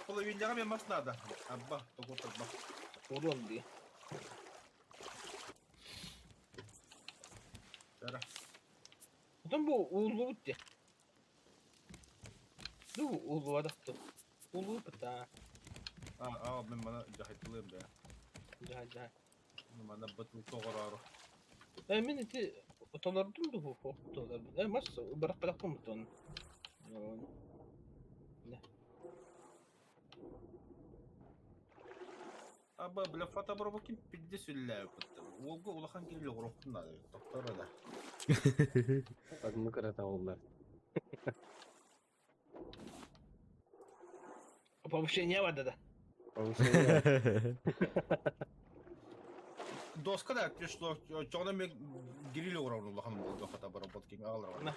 S2: Половинняга мен мас надо. Абба, тоҕо тарба.
S4: Уруом дии.
S2: Тара.
S4: Оттон бу ууллубут дии. Ду ууллубатах ту. Ууллубут да.
S2: А, а, мен мана жахайттылыым да.
S4: Жаһай, жаһай.
S2: Мана бытылка оҕороору.
S4: Э, мин ити толордум ду толордум. Э, мас бырахпатахпын бутон.
S2: Аба, бля, фотобробу ким пидде сүллээбит. Уолга улахан киһи оҕоруохпун наада. Тохтор да.
S5: Одну карата оллар.
S4: Повышение бада да.
S5: Повышение.
S2: Доска да, пришло, чоҕно мен гриль оҕоробун улахан уолга фотобработкин аҕалар.
S4: На.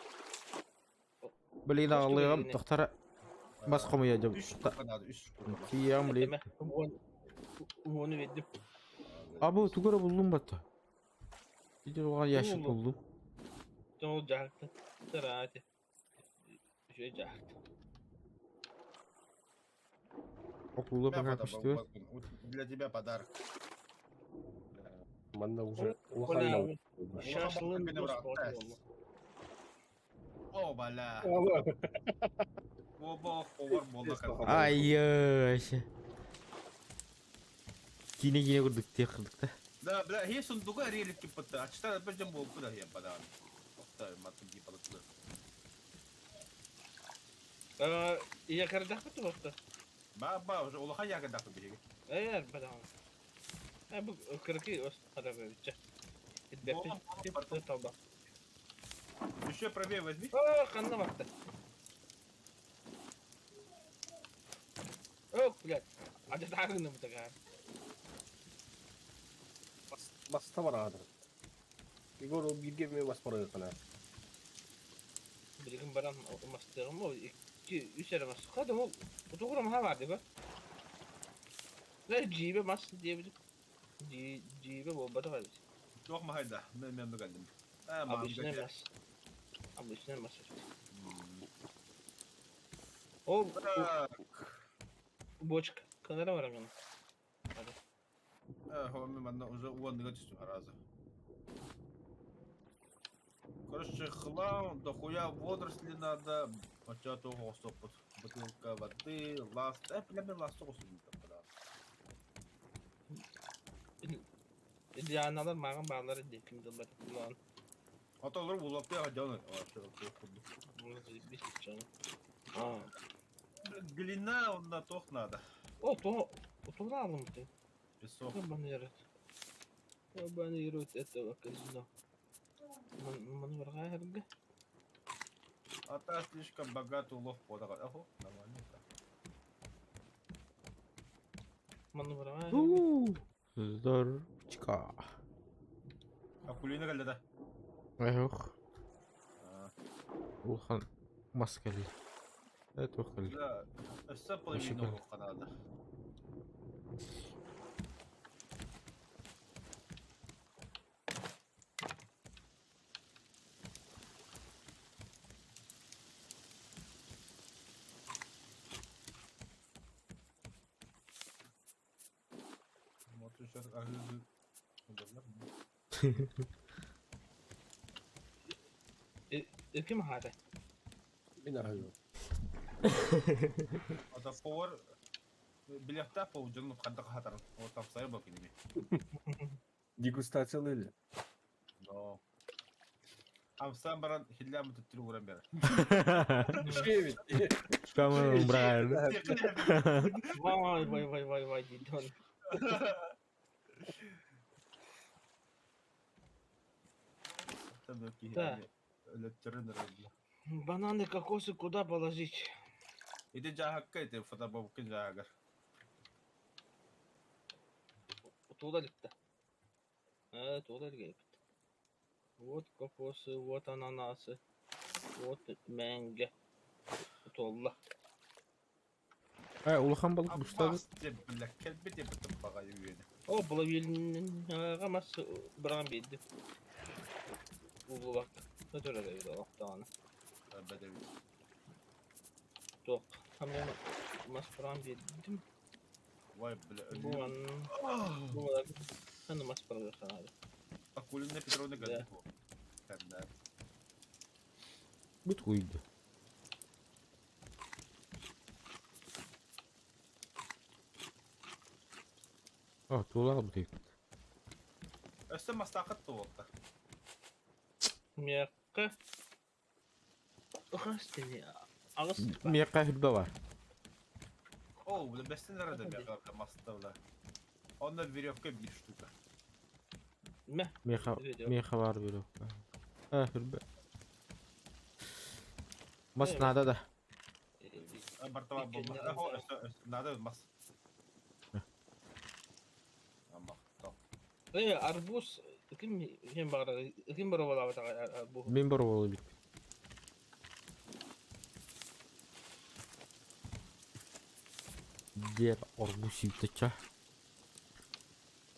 S1: Блин, аҕалыам тохтара бас хомуйа дьэ.
S2: Үс штука надо, үс штука.
S1: Тиийэм, блин.
S4: Уону биэрдим.
S1: Абы тугу эрэ буллум батта. Ити улахан ящик буллум.
S4: Ол дьаһалта. Тараати. Үчүгэй дьаһалта.
S1: Окуула пока көстүбэт.
S2: Для тебя подарок.
S5: Манна уже улахан
S4: Шашлын
S2: О, бля. Оба, повар болла.
S1: Ай, Киine киine курдук тиэх курдук да.
S2: Да, бля, хе сундуга релик киппата. Ачта бер жам болку да хе бадан. Тохта матын ки балыклы.
S4: Ийэ кардахпыт туохта.
S2: Ба, ба, уже улахан ягодак биһиги.
S4: Ээ, бадан. Э, бу кыракый ос харабычча. Итбеппин. Талба.
S2: Еще правее возьми.
S4: О, ханна барда. О, блядь. Адьас бутагаар.
S5: Баста бар Егор ол бииргэ эмиэ бас барыаххына.
S4: Билигин баран мастыгым ол икки үс эрэ мас. Хадым ол утугура маха бар диба. Лэ джиибэ мас диэбит. Джиибэ буолбатах эбит.
S2: Туох махайда, мен мен галдым. А,
S4: Обычный мас. Обычный мас. Ол бочка. Канара барамын.
S2: Э, мен манна уже уонныга түстүм разы. Короче, хлам, дохуя водоросли надо. Хотя того стопут. Бутылка воды, ласт. Э, бля, мен ласту косум там, да.
S4: Дианалар маған бағалар деким дылар. Улан.
S2: Аталар улапты жаны.
S4: А.
S2: Глина, он на тох надо.
S4: О, то, то алым ты.
S2: Песок.
S4: Ебаный рот. Ебаный рот этого казино. Ман варга
S2: А та слишком богатый улов подага. Ого, нормально.
S4: Ман варга.
S1: Здоровчика.
S2: Акулина галда да.
S1: Эх. Улахан мас кэлли. Э, туох кэлли.
S2: Да, өссө половина уловка надо.
S4: Ким аһаата?
S5: Мин аһыыбын.
S2: Ата повар билиэхтээх повар дьонун хайдах аһатарын. Ол тапсайа бу кинини.
S5: Дегустациялыыр.
S2: Но. Хамсаан баран хиллээн төттөрү ууран берер.
S5: Шевит.
S1: Камеру брали.
S4: Вай, вай, вай, вай, вай, дидон. Да. Бананы, кокосы куда положить?
S2: Иди жаһакка ити фотобобка жаагар.
S4: Туда липта. Туда липта. Вот кокосы, вот ананасы, вот мэнгэ. Туолла.
S1: Э, улахан балык бустабыт.
S2: Бля, кэлбит эбит баҕайы үөнэ.
S4: О, булавилнаҕа мас быраҕан биэрдим. Булбакка. Өтөр эбит олохтоҕуна.
S2: Бэдэбит.
S4: Туох, хамыан мас быраҕан биэрдим.
S2: Вай, бля,
S4: Бу манна бу манна мас быраҕыахха наада.
S2: Акулина Петровна
S4: Да.
S2: гадит. Когда?
S1: Бут уйду. О, тулаах бутыйбыт.
S2: Өссө мастаахыт туолта.
S4: Миэхэ Хас тини аҕыс
S1: Миэхэ хүрбэ бар.
S2: О, бля, бэстин рада миэхэ маста, бля. Онно веревка биир штука.
S4: Мэ.
S1: Миэхэ миэхэ бар веревка. А, хүрбэ. Мас надо да.
S2: Бартава буолла. Надо мас.
S4: Э, арбуз ким ким баҕарар ким боруобалаабатаҕа арбуз?
S1: Мин боруобалыыбыт. Диэт арбуз сүүтачча.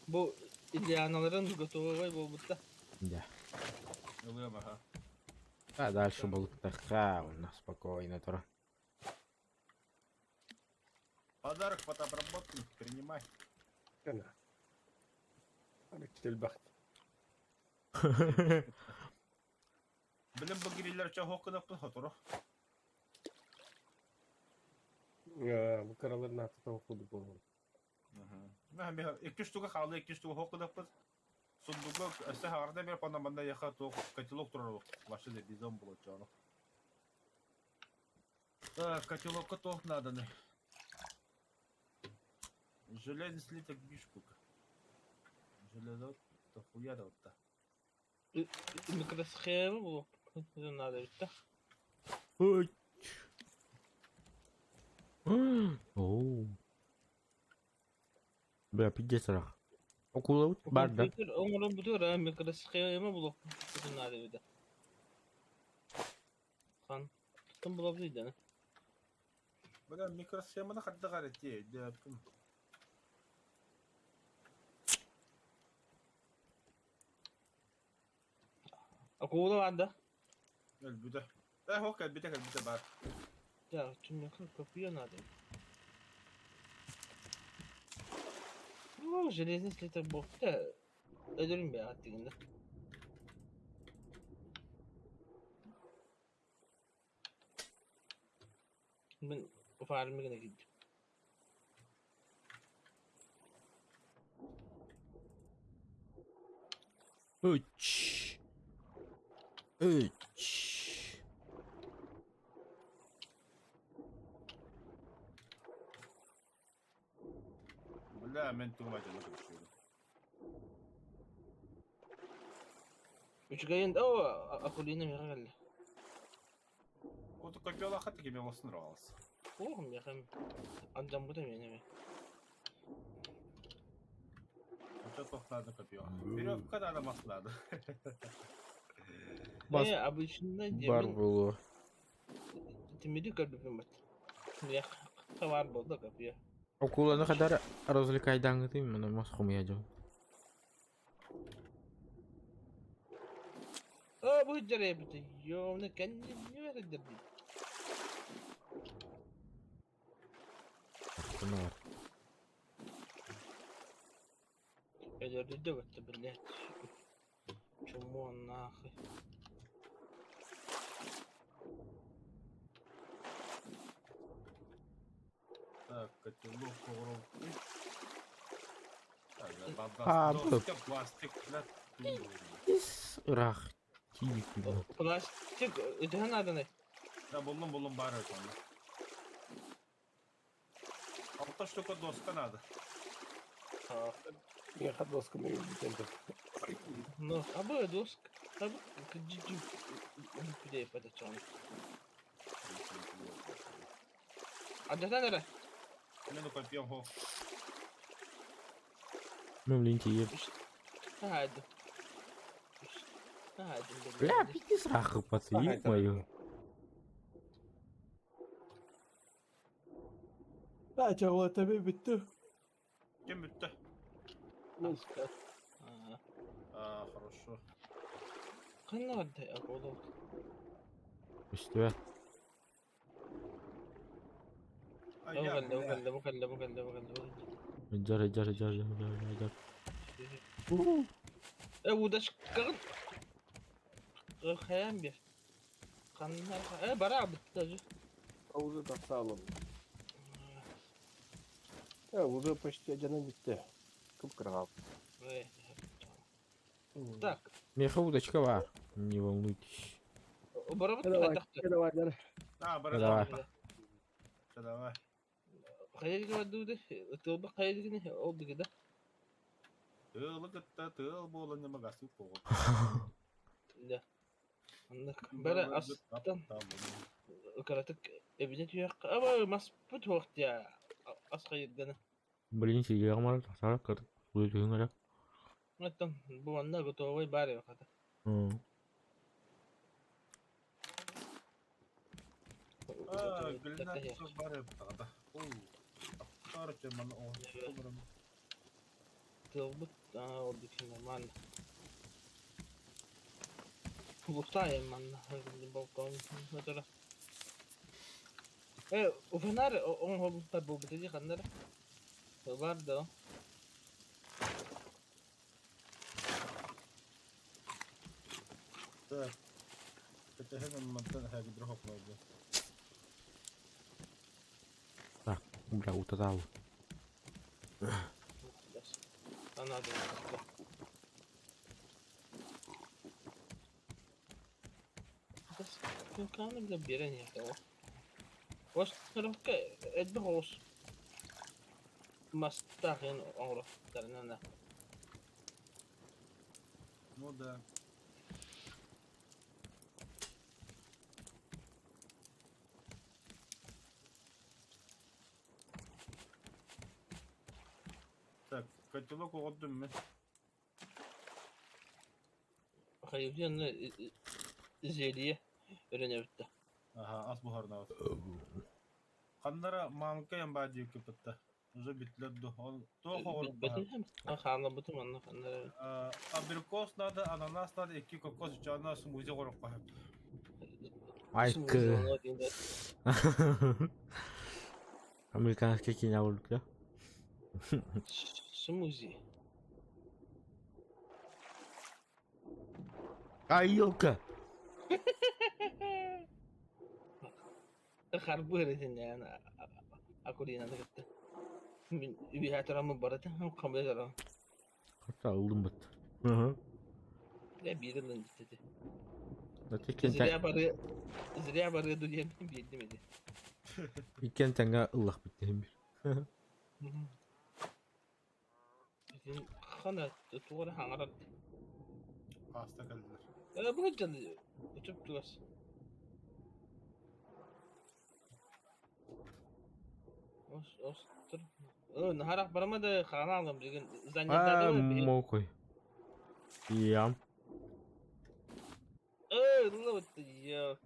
S4: Бу Ильяналарын готовой буолбутта.
S1: Да.
S2: Ылыам аха.
S1: А дальше балыктахха, у нас спокойно тура.
S2: Подарок под обработку принимай.
S5: Кана. Элбэх.
S2: Билим бу гириллер чоһуох гынаппын хотору.
S5: Бу кыралар наата кудук буолуо.
S2: Икки штука хаалла, икки штука хоох гынаппыт. Сундуга өссө хаҕарда бер пана манна яха туох котелок турар вообще бизон булочону. Так, котелокка туох нааданы. Железный слиток биир штука. Железо дохуя да вот
S4: Микросхема булуох наада эбит да.
S1: Ой. Оу. Бля, пиздец рах. Окулабыт бар да.
S4: Компьютер оҥорон бүтүөр аа микросхема булуох наада эбит да. Хан. Ким булабыт өйдөнө.
S2: Бля, микросхеманы хайдах эрэ тиэйдээппин.
S4: Акула баар да?
S2: Өлбүтэ. Э, хоһ кэлбитэ кэлбитэ баар.
S4: Да, түмүккэ копия надо. Ну, железный слиток буолта. Өлөрүм бэҕэт тигиннэ. Мин фармы гына киирдим.
S1: Үч. Үч.
S2: Бля, мен тугум айтан көрсөйдүм.
S4: Үчүгэйин оо Акулина миэхэ кэллэ.
S2: Оту копиялаахха тикими олосын алас.
S4: Оо миэхэ алдьаммыта миэнэ эмиэ.
S2: Очо туох надо копье. Веревка надо, мас надо.
S1: Бас
S4: Э, обычно
S1: бар
S4: диэмин
S1: буолуо.
S4: тимири көрбүппүн бат. Миэхэ баар буолла копье.
S1: Акуланы кадar развлекайдаңытым, мына мас хомуя дьон.
S4: Оо бу дьэрэбит ёмна кэннин эрдэр дии.
S1: Бар.
S4: Өлөрдө бэтте, блядь. Чмо нахуй.
S2: Так, котелок, ковров.
S1: А, был.
S2: Доска, пластик, блядь.
S1: Ис ырах тиийбит.
S4: Пластик, төһө нааданый?
S2: Да, буллум, буллум, бар это. Алта штука доска надо.
S5: Миэхэ доскам бүтэн
S4: Ну, абы доск, абы кыдьыдьы пидей патачон. Адьатан эрэ.
S2: Мен копьем хо.
S1: Мөмлин тиийэр.
S4: Хаайдым. Хаайдым.
S1: Бля, пиздец ырах ыппат, ё-моё.
S5: Таача уотами бүттү.
S2: Ким бүттү? А, хорошо.
S4: Ханна барда оголок.
S1: Үстүө.
S2: А я,
S4: Бу кэллэ, бу
S2: бля.
S4: кэллэ, бу кэллэ, бу кэллэ, бу кэллэ, бу кэллэ.
S1: Жар, жар, жар, жар, жар, жар.
S4: Э, удачкаҕын хайаан биэр. Ханна э бараа бытта
S5: А уже тахсалым. Э, уже почти один бүттү. Кып-кыргал.
S4: Так,
S1: Миэхэ удочка баар. Не волнуйтесь.
S4: барабыт
S5: Давай,
S4: хайдахты.
S5: давай, давай.
S2: А, бар
S1: Давай.
S2: Давай.
S4: Хайдыгы бардуды, тылба хайдыгы ол диги да.
S2: Тыл кытта тыл буолан ньымагасы поҕо.
S4: Да. Оннук бары астан кыратык эбинэ түһүөххэ аба маспыт суох дии ас хайырганы.
S1: Блин, сигэҕим ара тахсара кырдык түһүҥ эрэ.
S4: Оттон бу манна готовый бар эбит хата.
S2: А, глина бар эбит тагада. Ой. Аптар чеман о.
S4: Тылбыт ол дики нормально. Лутаем манна балкон мотора. Э, фонарь оҥоһуллар буолбута дии ханна эрэ. Бар да.
S2: Так. Кэтэһэн мантан хагидро хоклады.
S1: Так, бля, утатал.
S4: Ана да. Камер да биэрэн иһэр Островка элбэх оҕус мастаах иһин оҥоруохтарынан
S2: Ну да. Так, котелок оҕордум мин.
S4: Хайыһыаны зелье өрөнөбүттэ.
S2: Аха, ас буһарнаабыт. Ханнара маамка эн баа диэки кытта. Уже битлер ду. Он туох оҕорбута.
S4: Хаалабытым манна ханнара.
S2: Абрикос надо, ананас надо, икки кокос, чана смузи оҕорукка.
S1: Айкы. Американский кино буолбут да?
S4: Смузи.
S1: Ай, елка!
S4: Харбыыр итиннээн Акулинаны кытта. Мин үһэ тураммын барыта хамыйа турабын.
S1: Хата ыллым быт.
S4: Дьэ биир ылын дьиттэ.
S1: Иккиэн
S4: Зря бары зря барыа ду диэн биэрдим ити.
S1: Иккиэн тэҥҥэ ыллахпыт диэн бир.
S4: Итин хана тугу эрэ хаҥарар.
S2: Хаста кэллилэр.
S4: Э бу дьон учуп тугас. Ос остр. Э наһарах барама да хаана алым билигин
S1: А,
S4: занятада
S1: мокой. Ям.
S4: Э, ну вот я.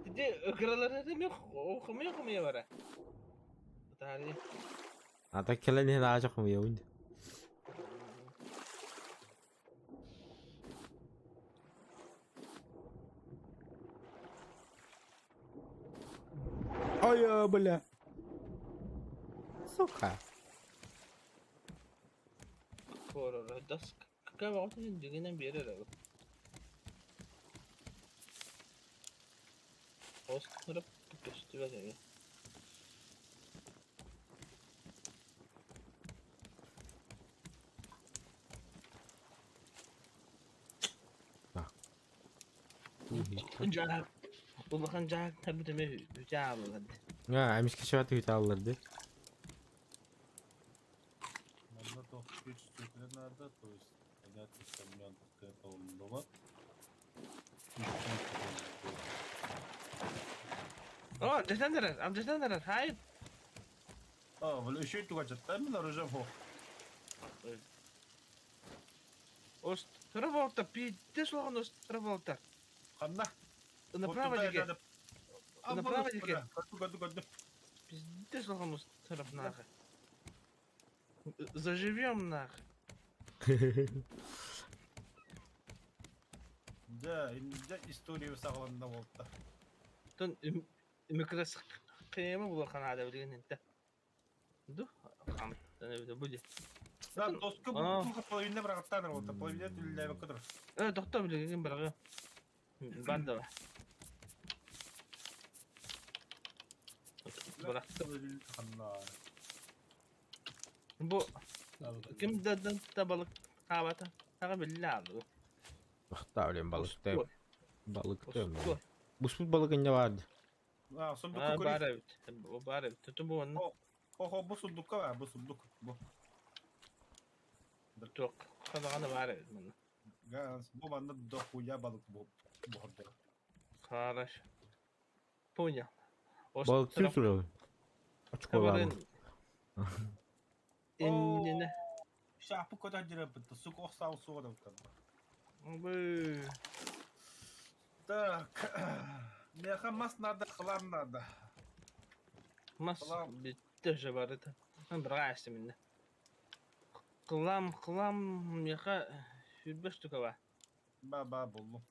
S4: Тиди кыралары мен хомуя хомуя бара. Тары.
S1: А так кэлэн иһэн аача хомуйабын. Ой, бля. Сука.
S4: Корора доска бөҕөтүн дьиҥинэн биэрэр эбит. Остров көстүбэт эбит. Дьаак улахан дьаак тарбыт эмиэ үтэ аалылар.
S1: А, эмискэ чаҕа түһүтэ ааллар дии.
S2: Манна туох үч цифры надо, то есть понятно, что у меня такая
S4: О, дьэтэн эрэр, алдьатан эрэр, хаайын.
S2: А, бля, еще и тугачаттар мен оружие хо.
S4: Остров пиздец улахан остров
S2: Ханна.
S4: Направо диэки. Направо диэки.
S2: Көрдү, көрдү.
S4: Пиздец улахан остров нахуй. Заживем нахуй.
S2: Да, дьэ история саҕаланна буолта.
S4: Тон микросхема улахан аада билигин интэ. Ду были.
S2: Да, доска бу половина бырахтаан буолта. Половина түллээбэккэ турар.
S4: Э, тохто билигин быраҕы. Бар давай. Бырахтым.
S2: Ханна.
S4: Бу ким да да балык хаабата. Хаҕа биллэ аалы.
S1: Бахта өлен балыкты. Балыкты. Буспут балык инне барды.
S2: А, сундукка
S4: А, бар эбит. Бар эбит. Туту бу онно.
S2: Хо, бу сундукка бар, бу сундук. Бу.
S4: Туох хадаҕаны бар эбит манна.
S2: Газ, бу манна дохуя балык бу. Бу.
S4: Хорошо. Понял.
S1: Балыкты туралы. Очколары.
S4: Иннене.
S2: Шапы көтөр диреппит. Сук охсау суға да.
S4: Бы.
S2: Так. Меха мас надо, хлам надо.
S4: Мас битте же бар это. Бырайсы минне. Кылам, кылам меха сүрбэ штука бар.
S2: Ба ба болду.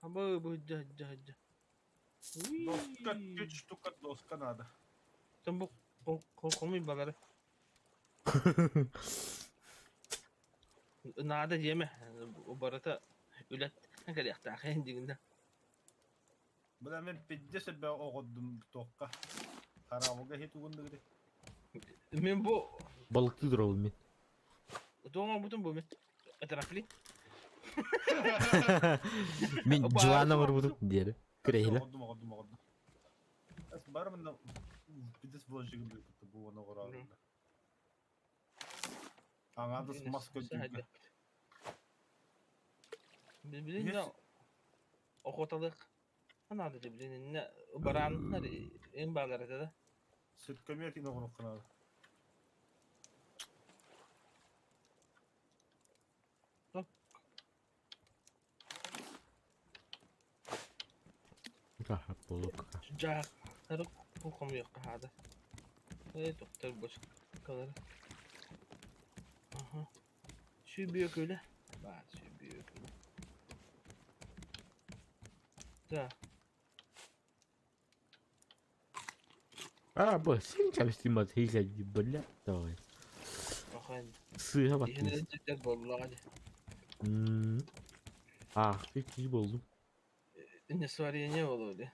S4: Абы бу дьэ дьэ дьэ.
S2: Доска, үч штука доска надо.
S4: Там бу комуй балары. Надо диэмэ. Барыта үлэт кэлиэхтээх дигинде.
S2: Бля, мен пиздец себе оҕоддум туохха. Хараабыга хит угундугри.
S4: Мен бу
S1: Балыкты туралы мен.
S4: тоңа бутун бу мен. Трамплин.
S1: Мен жылана бар бутум диэри. Күрәһиле.
S2: Оҕоддум, оҕоддум, оҕоддум. Эс бар мында пиздец вложигым бу бу оны горагында. Аңадыс мас көтүгө.
S4: Билин охоталык. Анады де билин не бараннар эм балар да.
S2: Сүт көмөр кино горокканады.
S1: Рахат болук.
S4: Жаак. Сары ком yok hadi. Ey doktor boş kalır. Aha. Şu büyük öyle. Var şu büyük öyle. Да.
S1: А, бу син чабыстымат хейле бля давай.
S4: Охайн.
S1: Сыha баттым.
S4: Yine de боллага.
S1: А, iyi buldum.
S4: Не сварение болду.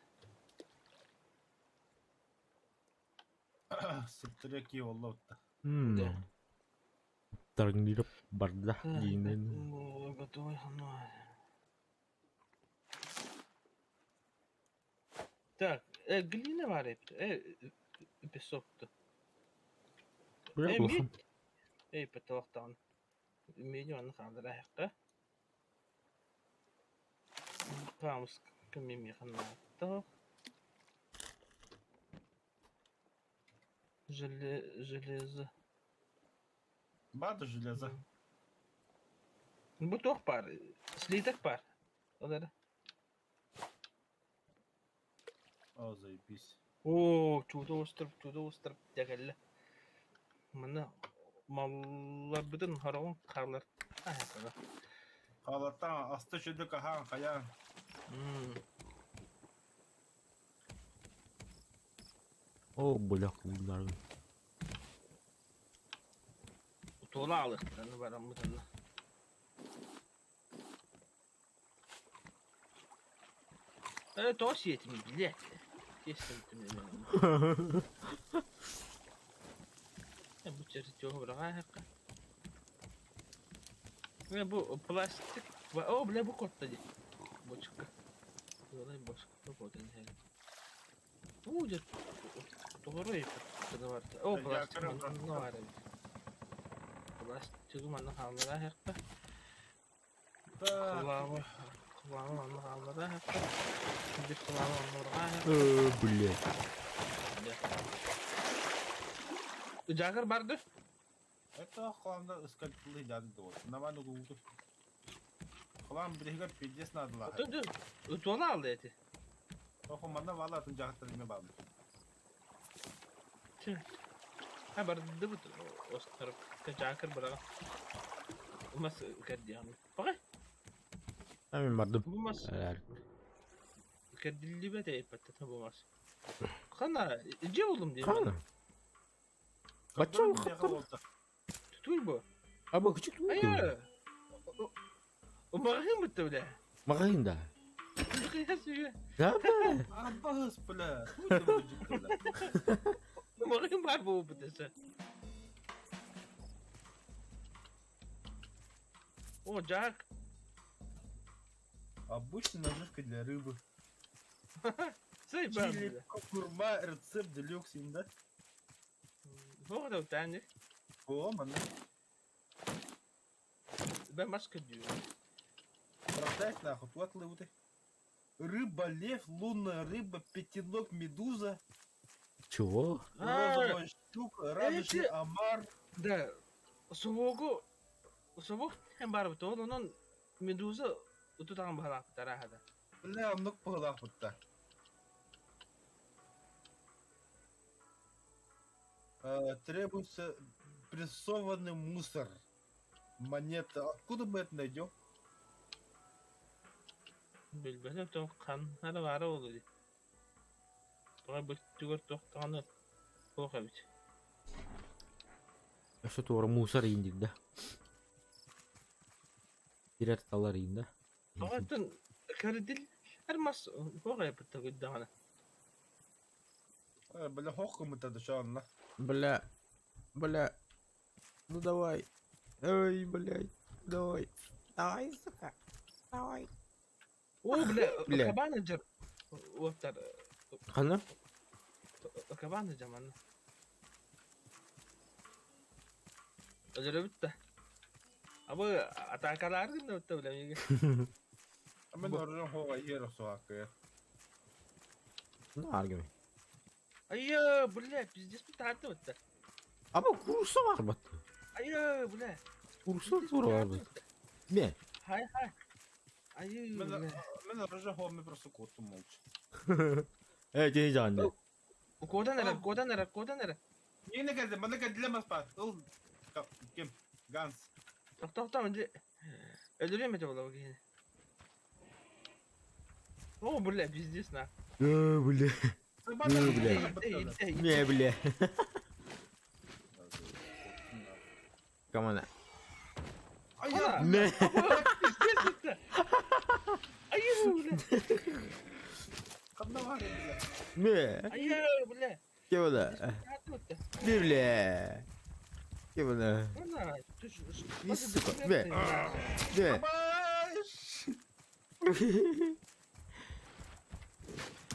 S2: Сыттырек ие болла утта.
S1: Таргнирып барда дейінен.
S4: Готовый. Так, глина бар эпти. Песокты.
S1: Бля,
S4: Э, медь. Эй, потолоктан. Медь оны калдырайыкка. Камыс кімеме қанаттық. Железо.
S2: Бады железо.
S4: Бу тоқ бар. Слиток бар. Олар.
S2: О, заебись.
S4: О, чудо остров, чудо остров дәгәлле. Мына маллар бүтін харауын қарлар. Ага.
S2: Халаттан асты шөдік ахан хаян.
S1: О, бля, кулларым.
S4: Туола аҕалыахтара бараммыт онно. Э, тоҕо сиэтим билиэт. Тиэстим түмүнэн. Э, бу чертеһу быраҕаахха. Э, бу пластик. О, бля, бу котта дии. Бочка. Туолай бочка котан иһэр. Уу, дьэ, тоҕоро барда. О, пластик манна баар эбит. Пластигы манна хааллараахха. Кылаабы, кылаабы манна хааллараахха. Биир кылаабы манна быраҕаахха.
S1: Э, блядь.
S4: Жагыр барды.
S2: Это хламда ыскальтылы дяды вот. Наман угу. Хлам билигер пиздец надо.
S4: Туола алды эти.
S2: Охо манна вала атын жахтар ме бабы.
S4: Ha барды бут остар жакыр быраҕа. Мас кэрдиэҕим. Баҕай.
S1: Мен бардым.
S4: Бу мас кэрдиллибэт эппэттэ бу мас. Хана дьиэ булдум дии.
S1: Хана. Бачча хаттар.
S4: Туй бу.
S1: Аба күчүк туй.
S4: Айа. Маҕаһыын бутта бля.
S1: Маҕаһыын да. Да бля.
S2: Аббас бля.
S4: Маҕаһыын баар буолбут эсэ. О, Джак.
S2: Обычная наживка для рыбы.
S4: Сай
S2: Чили, курма, рецепт делюкс, да?
S4: Туох да тани.
S2: О, манна.
S4: Бэ маска дүү.
S2: Продать нахуй, туатлы вот. Рыба, лев, лунная рыба, пятиног, медуза,
S1: Чего?
S2: розовая щука, радужный омар.
S4: Да. Собогу собог эн бар бут. Онон медуза утутаан баһалаахтара хада.
S2: Бля, оннук быһылаах бутта. Требуется прессованный мусор. Монета. Откуда мы это найдем?
S4: Билбэтим тоҕо ханна баара буолуо дии. Тоҕо бүттүгэр туох даҕаны суох эбит.
S1: Өссө туора мусор иин диир да. Кирэр талар иин да.
S4: Тоҕо кэрдил эр мас туох айаппыт даҕаны.
S2: Бля, хох кымыта да шанна.
S1: Бля. Бля. Ну давай. Ой, блядь. Давай. Давай, сука. Давай.
S4: О, бля,
S1: Бля.
S4: кабана дьар. Уоттар.
S1: Ханна?
S4: Кабана дьаманна. Өлөрөбүт да. Абы атаакалаар гынна бутта бля миги.
S2: Мен оржон хога иер суакы.
S1: Ну, аргами.
S4: Айя, бля, пиздец бутааты бутта.
S1: Аба курса бар бат.
S4: Айя, бля.
S1: Курса тура бар бат. Не.
S4: Хай, хай. Айя, бля.
S2: Мен оржон хога мен просто коту молча.
S1: Э, кини жаанды.
S4: Кодан эрэ, кодан эрэ, кодан эрэ.
S2: Не кэлдэ, манна кэлдилэ маспа. Ыл ким? Ганс.
S4: Тохтоо, мен өлөрүөм этэ буолла киһини. О, бля, пиздец на.
S1: Э, бля. Ну, бля. Не, бля. Камана.
S2: Ая,
S1: Не.
S4: Пиздец это. Айя, бля.
S2: ханна бар бля.
S1: Не.
S4: Айя, бля.
S1: Кем Не, бля. Кем
S4: Она,
S1: сука, бля. Не.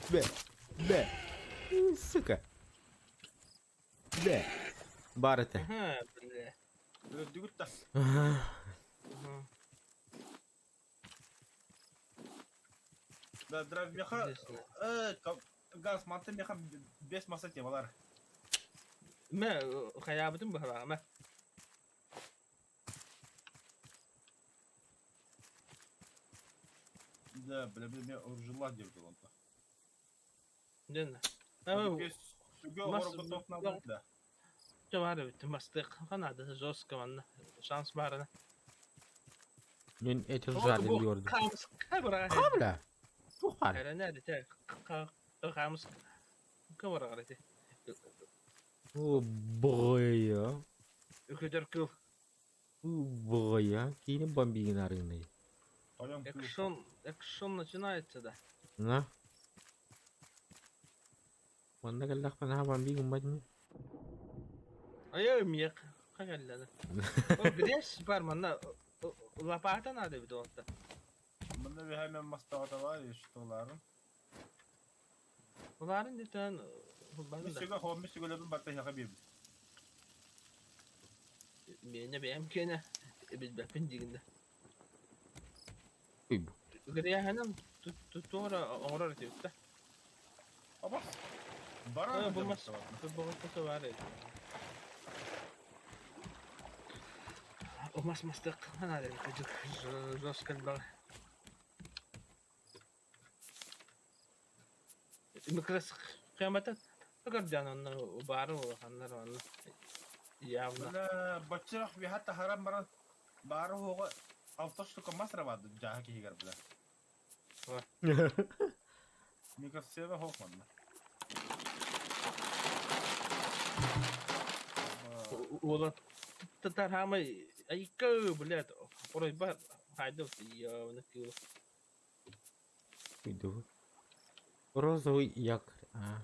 S1: Бля. Бля. Сука. Бля. Бар это.
S4: Ага, бля.
S2: Дүгүт та. Да, драв меха. Э, Ганс, манты меха без маса темалар.
S4: Мэ, хаябытым баһалаа, мэ.
S2: Да, бля, бля, мен оржула деп онта.
S4: Ден.
S2: Мас да.
S4: Бар бит, мастык ханады жестко манна. Шанс барына.
S1: Мен эти жарили көрдүм.
S4: Камыс кабра.
S1: Кабла. Тухар.
S4: Эренеди те. Камыс кабра гарати.
S1: О, бой.
S4: Үкөдөр кыл.
S1: Быҕайа, киинэ бомбигин арыгынай.
S2: Тойон кыыс.
S4: Экшон, экшон начинается да.
S1: На. Манна кэллэхпинэ наһаа бомби гыммат ини.
S4: Айа миэх кэллэ. О, грязь бар манна лопата надо эбит онто.
S2: Манна биһэ мастаҕа бар, что ларын.
S4: Уларын дитэн банда.
S2: Миссүгө хоом миссүгөлөрбүн барта иһэхэ биэрбит.
S4: Миэнэ бэйэм киэнэ билбэппин дигинде.
S1: Ой, бу.
S4: Гряһынан туора оҥорор этибит да.
S2: Аба. Бара
S4: Бу мас бу бар Мас мастык надо жестко бар. Микрос кыамата көрдөн онно баары улаханнар онно явно.
S2: Бля, баччах биһат харам баран баары хуга алта штука мас рабады жаха киһигэр бля. Микросева хох манна.
S4: Уола татар хамай айка блядь оройба хайдов явно кило.
S1: Иду. Розовый якорь. А.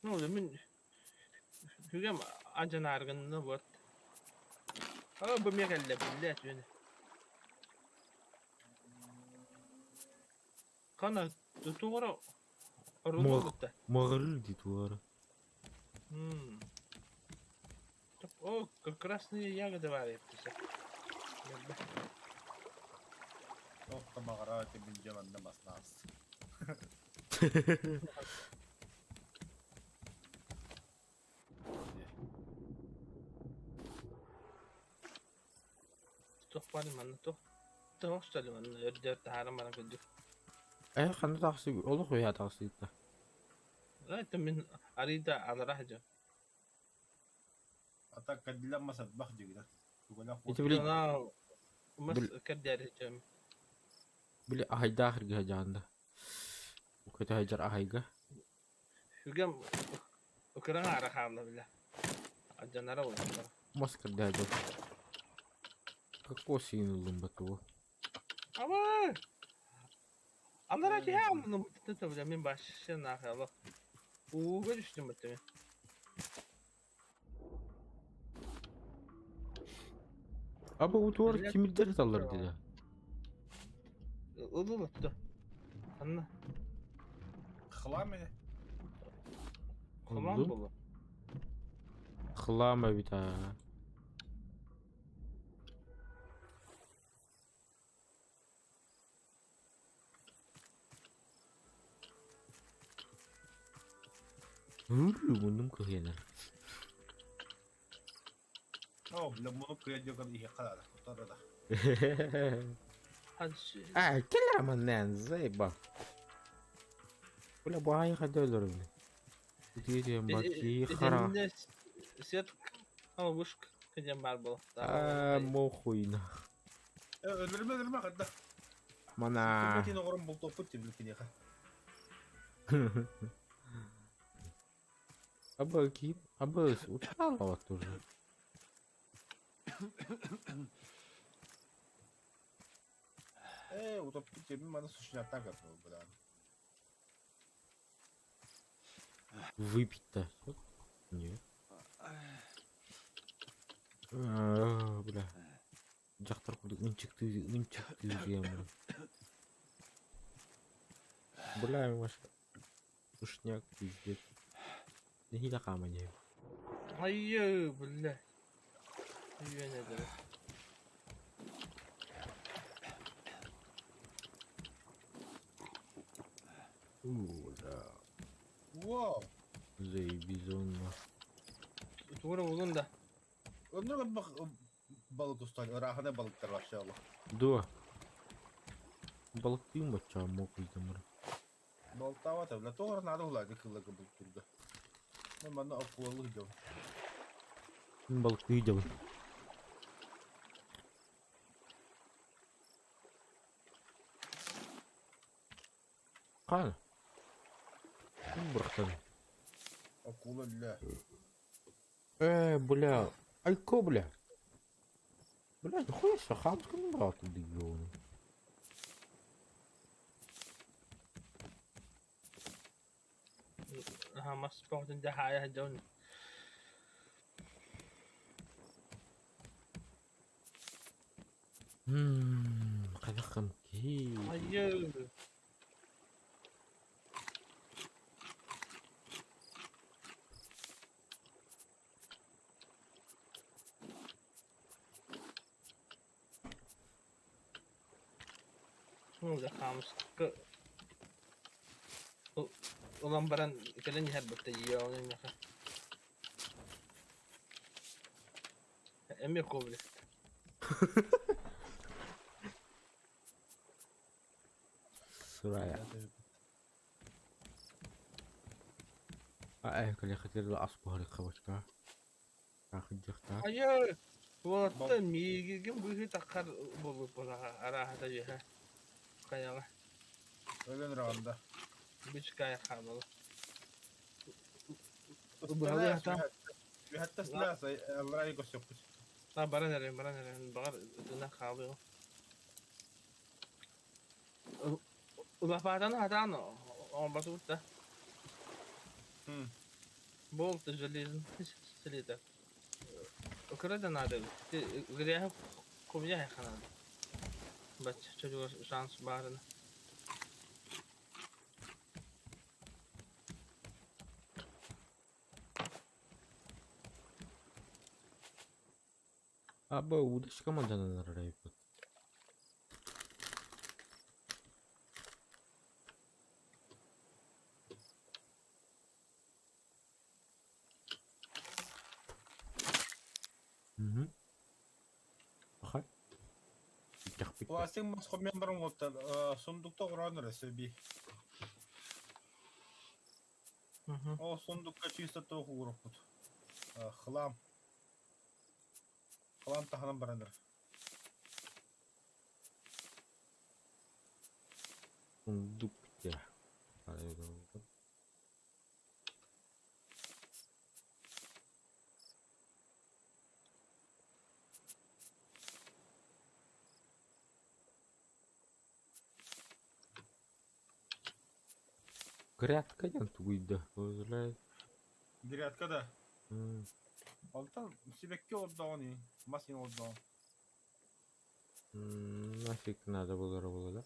S4: Ну, мин хүгэм анжанааргынна вот. А бу мекелле блядь үн. Кана тугара орулгутта.
S1: Мағырыр дейді олар.
S4: О, красные ягоды варят.
S2: Ох, мағара ти мин жаманна маснаас.
S4: Тух бары манна тух. Тух стали манна өрдөр тахара мана күдүк.
S1: Э, ханна тахсы, олох уя тахсы да.
S4: Это мин арида алара жа.
S2: А так кадилла масат бах дигида. Тугала
S1: Ити били
S4: Мас кэрдэр жам.
S1: били ахайда ахырга жаанда. Укета хайжар ахайга.
S4: Хүгэм укран ара хаалла биле. Аджанара улаханнар.
S1: Мас кэрдэ жар. Какой син улым батуы.
S4: Ама! Алара ki hamını mutlu bile min başına нахала. Ууга түштүм бит мен.
S1: Аба утуар
S4: Блядь,
S1: кимирдер саллар dedi.
S4: Улулутту. Анна
S2: Хлам мени.
S4: хулан болу.
S1: Хлама бит а. Мунум кыһыанар.
S2: О, бля, муну кыйа дигән ихе калада. Тотарда.
S1: А, келер маннан заеба. Бля, бу ай хада өлөрүм. Дидем баки хара.
S4: Сет ама вышк кеден бар бол.
S1: А, мохуй на.
S2: Өлөрмө өлөрмө кадда.
S1: Мана.
S2: Кин огорум бул топут тибил кинеха.
S1: Аба ки, аба устала тоже.
S2: Э, утопут тибил мана сушня так это, бля.
S1: Выпить-то. Нет. А, бля. Дьахтар курдук ынчыктыы ынчыктыы диэн Бля, маш сушняк пиздец. Нэһиилэ хааман иһэбин.
S4: Айы, бля. Үйәнә дә.
S1: Уу, да.
S2: Вау.
S1: Заебись он нах.
S4: Тугура улун да.
S2: Өнөр бак балык устан, рахана балыктар вообще алла.
S1: Дуо. Балыктыым баччаҕа муокуйдамыр.
S2: Балтава бля, тоғыр надо улады кыллыгы был турда. Ну, мана акулалы идем.
S1: Мин балыктыы дьабын. Хаана? Ким бырахтан?
S2: Акула ля.
S1: Э, бля, айко, бля. Бля, нихуя себе, хамском брату дебилу.
S4: Мас бөҕөтүн дьэ хаайа сылдьабын.
S1: Хайдах киһи.
S4: Айыы. Дьэ хаамыска ылан баран кэлэн иһэр бытта дьиэ миэхэ. Эмиэ коврик.
S1: Сурая. А кэлиэхэтигэр ас буһарыахха бачка. Аахыдьыахтаах.
S4: Айыы! Уолаттар миигин быыһыы таххар буолбуппун арааһата үөһэ. Хайаҕа.
S2: Өлөн ырағанда.
S4: Бичкая хаалала.
S2: Үһәттә сылаас алларай көсөкпүт.
S4: А баран эрэн, баран эрэн, баҕар ытына хаалыа. Лопатаны хатаан оҥорботубут да. Болт железный слиток. Кыра да надо. Гряһы хомуйа надо. Бачча чочугар шанс баарына.
S1: Аба удочка мадана нарайпыт. Мгм. Хай.
S2: Пластик мас хоммен баран уоттар сундукта оҕороон эрэ сөби. Ол сундукка чисто туох ууруппут. Хлам. Хлам таһынан баран эрэр.
S1: Сундук где? Грядка диэн тугуйда? Возле...
S2: Грядка да. Онтон сибэкки олордоҕун ии, мас иин олордоҕун.
S1: Нафиг надо было было, да?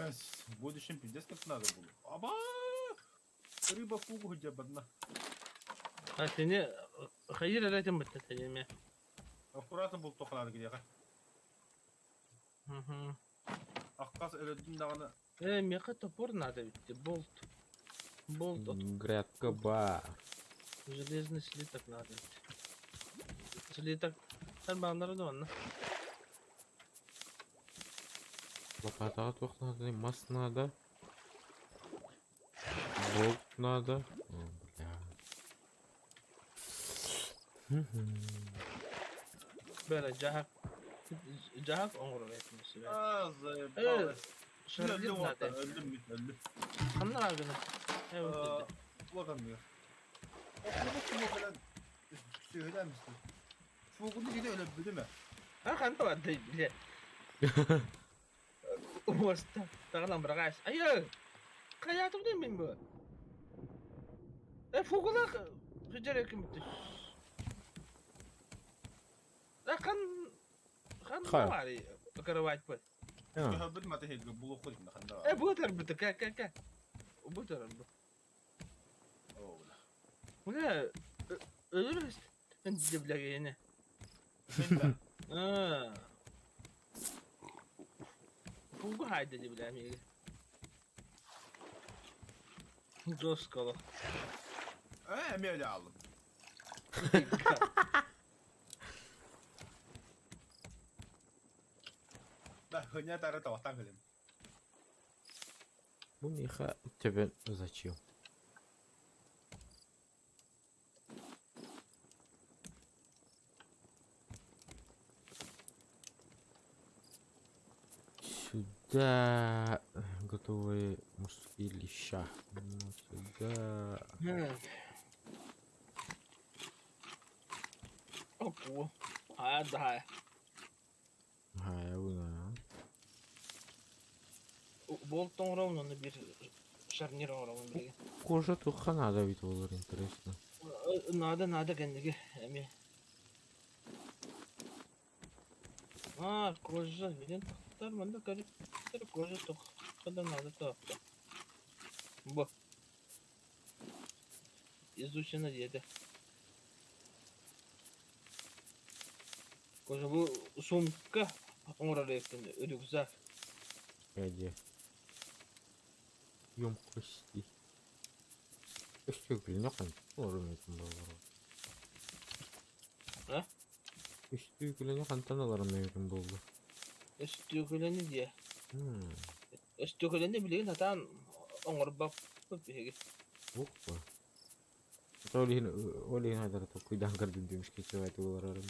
S2: Эс, в будущем пиздец как надо было. Аба! Рыба фугу дьабадна.
S4: А сени хайыр эрэтин бытта сени
S2: Аккуратно бултуохалаары кириэхэ. Аккас өлөрдүн даҕаны.
S4: Э, миэхэ топор надо ведь, болт. Болт от
S1: Грядка бар.
S4: Железный слиток надо ведь. Слиток. Тарбааннара да онно.
S1: Лопатаҕа туох надо? Мас надо. Болт надо. О, бля.
S4: Бэрэ дьаһах дьаһах оҥорор этим себе.
S2: Аа, заебалась.
S4: Шаргит
S2: Өлдүм
S4: надо.
S2: өлдүм мин өлдүм.
S4: Ханна гына? Э,
S2: Вот он мир. Сүһүлээмистин. Фугуну кини өлөрбүтүм ээ.
S4: А ханна барда биле. Уоста таҕынан быраҕаас. Айы! Хайаатым дии мин бу? Э, фугулаах сыдьар экиммит. Э, хан хан баар кровать быт.
S2: Көһөрбүт маты хейгэ булуоххут инна ханна
S4: Э, бу тар быты кэ кэ кэ. Бу тар бу. Бля, өлөр дебилэгине. Аа. Фугу хайда дебилэ миги. Жестко.
S2: Э, эмиэ өлө аалым. Да, хыня тары таваттан кэлим.
S1: Бу миэхэ тебе зачем? Сюда готовые мужские леща. Ну, сюда.
S4: Оппу. Хайа да.
S1: Хайа буна.
S4: Болт оҥоробун уонна биир шарнир оҥоробун билигин.
S1: Кожа туохха наада эбит буолар интересно.
S4: Наада наада кэнниги эмиэ. А, кожа, билин тахтар, манна көрүктэр кожа туохха да наада тоопто. Бу. Изучено диэтэ. Кожа бу сумка оҥорор эбиппин, рюкзак.
S1: Эдьэ. Емкости. Өстүөкүлүнэ хантан олорор эбитин буоллар.
S4: А?
S1: Өстүөкүлүнэ хантан олорор эбитин буолла.
S4: Өстүөкүлэни диэ. Өстүөкүлэни билигин сатаан оҥорбоппут биһиги.
S1: Буква. Ол иһин ол иһин хайдара толкуйдаан көрдүм дьүмүскэ чугай олорорум.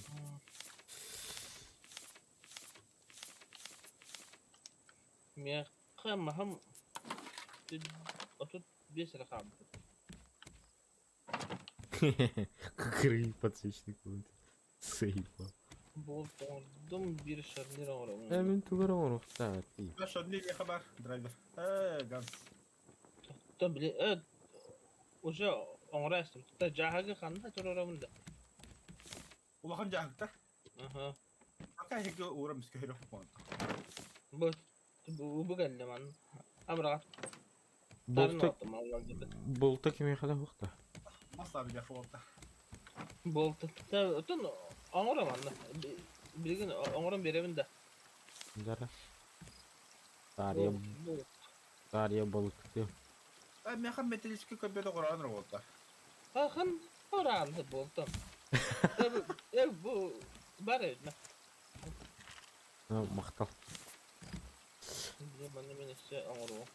S4: Миэхэ маһым 35 эрэ хаалбыт.
S1: Кыкырый подсвечник будет. Заебал.
S4: Болтоҥордум биир шарнир оҥоробун.
S1: Э, мин тугар оҥоруохтаатый?
S2: Шарнир миэхэ баар, драйвер. Э, ганс.
S4: Оттон били э уже оҥоро эстим. Та дьааһыгы ханна туруорабын да?
S2: Улахан дьааһыктар.
S4: Аха.
S2: Пока эһиги уурам искөһөрө
S4: Бу бу бу кэллэ ман. Абыраҕат.
S1: Болта болта кимиэхэ да суох да.
S2: Мас саабыга болта.
S4: Болта оттон оҥоро манна. Билигин оҥорон биэрэбин да.
S1: Дара. Таарыйа таарыйа балыкты.
S2: Э, миэхэ металлический көбүөтэ кораан болта.
S4: Ахан ораан болтон. Э бу бар эбит.
S1: Махтал.
S4: Манна мен өссө оҥоруом.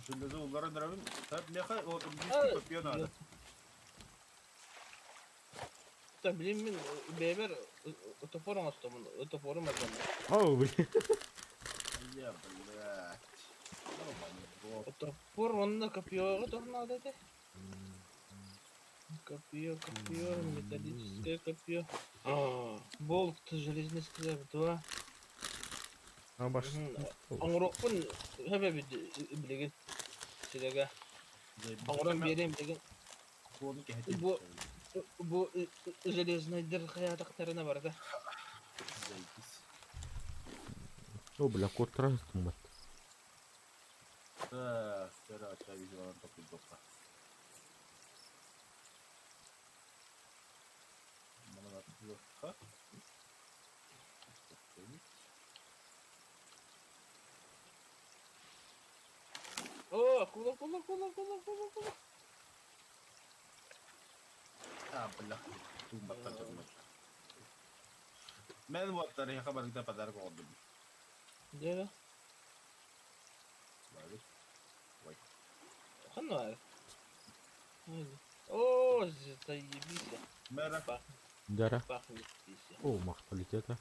S2: Железо улларан дырабын. Миэхэ металлический копье надо.
S4: Та блин мин бэйэбэр топор оҥостобун, топорум алдьанна.
S1: О, блин.
S2: Я, блядь. Нормально.
S4: Топор уонна копьеҕа туох наада этэ? Копье, копье, металлическое копье. Болт, железный склеп, два.
S1: А баш.
S4: Оҥоруохпун сөп эбит билигин. Силэгэ. Оҥорон биэриэм билигин. Бу бу железныйдар хайаатахтарына барыта.
S1: О, бля, кот тумат.
S2: Так, короче, видео топит
S4: О, кула, кула, кула, кула, кула, кула.
S2: А, бля, тумбаттан Мен вот реха барыта подарок оҕордум.
S4: Дьэ.
S2: Ой.
S4: Ханна баар? О, заебись.
S2: Мэра.
S1: Дара.
S4: Пахнет пися.
S1: О, махталитета.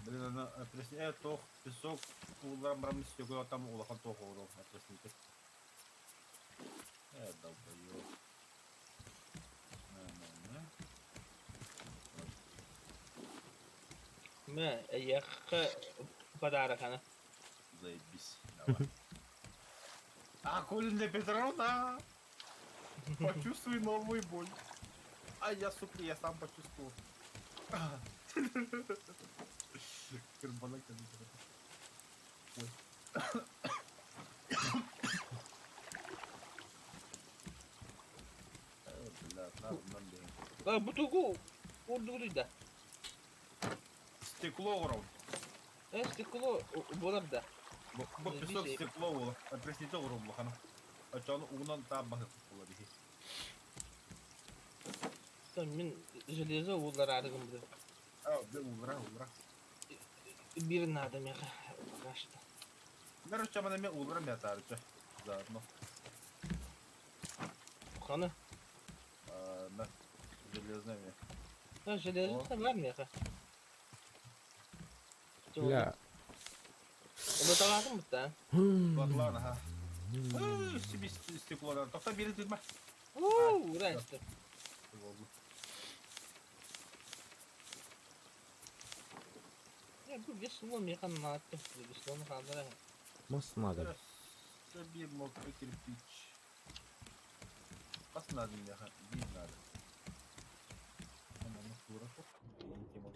S2: Блин, ана пресне тох песок ууларан баран стекло там улахан тох оҕоро опреснитель. Э, долбоёб. На, на, на.
S4: Мэ, эйиэхэ подарок ана.
S2: Заебись. Давай. Акулина Петровна! Почувствуй новую боль. А я, сука, я сам почувствовал. Кырбана Ой. Э, бля, надо нам
S4: А, бутылку уурдугутуй да.
S2: Стекло урон.
S4: Э, стекло буолар да.
S2: Бу песок стекло буолар. Опреснитель урон булахана. Очону уунан таабаһы буолар иһи.
S4: Там мин железо ууллар арыгым бу.
S2: А, бе уулара, уулара.
S4: Биир наада миэхэ пока что.
S2: Короче, мана мен уулара мятарыча. Заодно.
S4: Хана.
S2: А, на железная мне.
S4: А, железо бар миэхэ.
S1: Бля.
S4: Буталаатым бутта.
S2: Ладно, ага. Себе стекло надо. Тоқта бери тыгма.
S4: Уу, ура. Бу весло механ наатта веслону хааллара.
S1: Мас надо.
S2: Биир мокрый кирпич. Хас надо миэхэ? Биир надо. Манна тура суох. Тема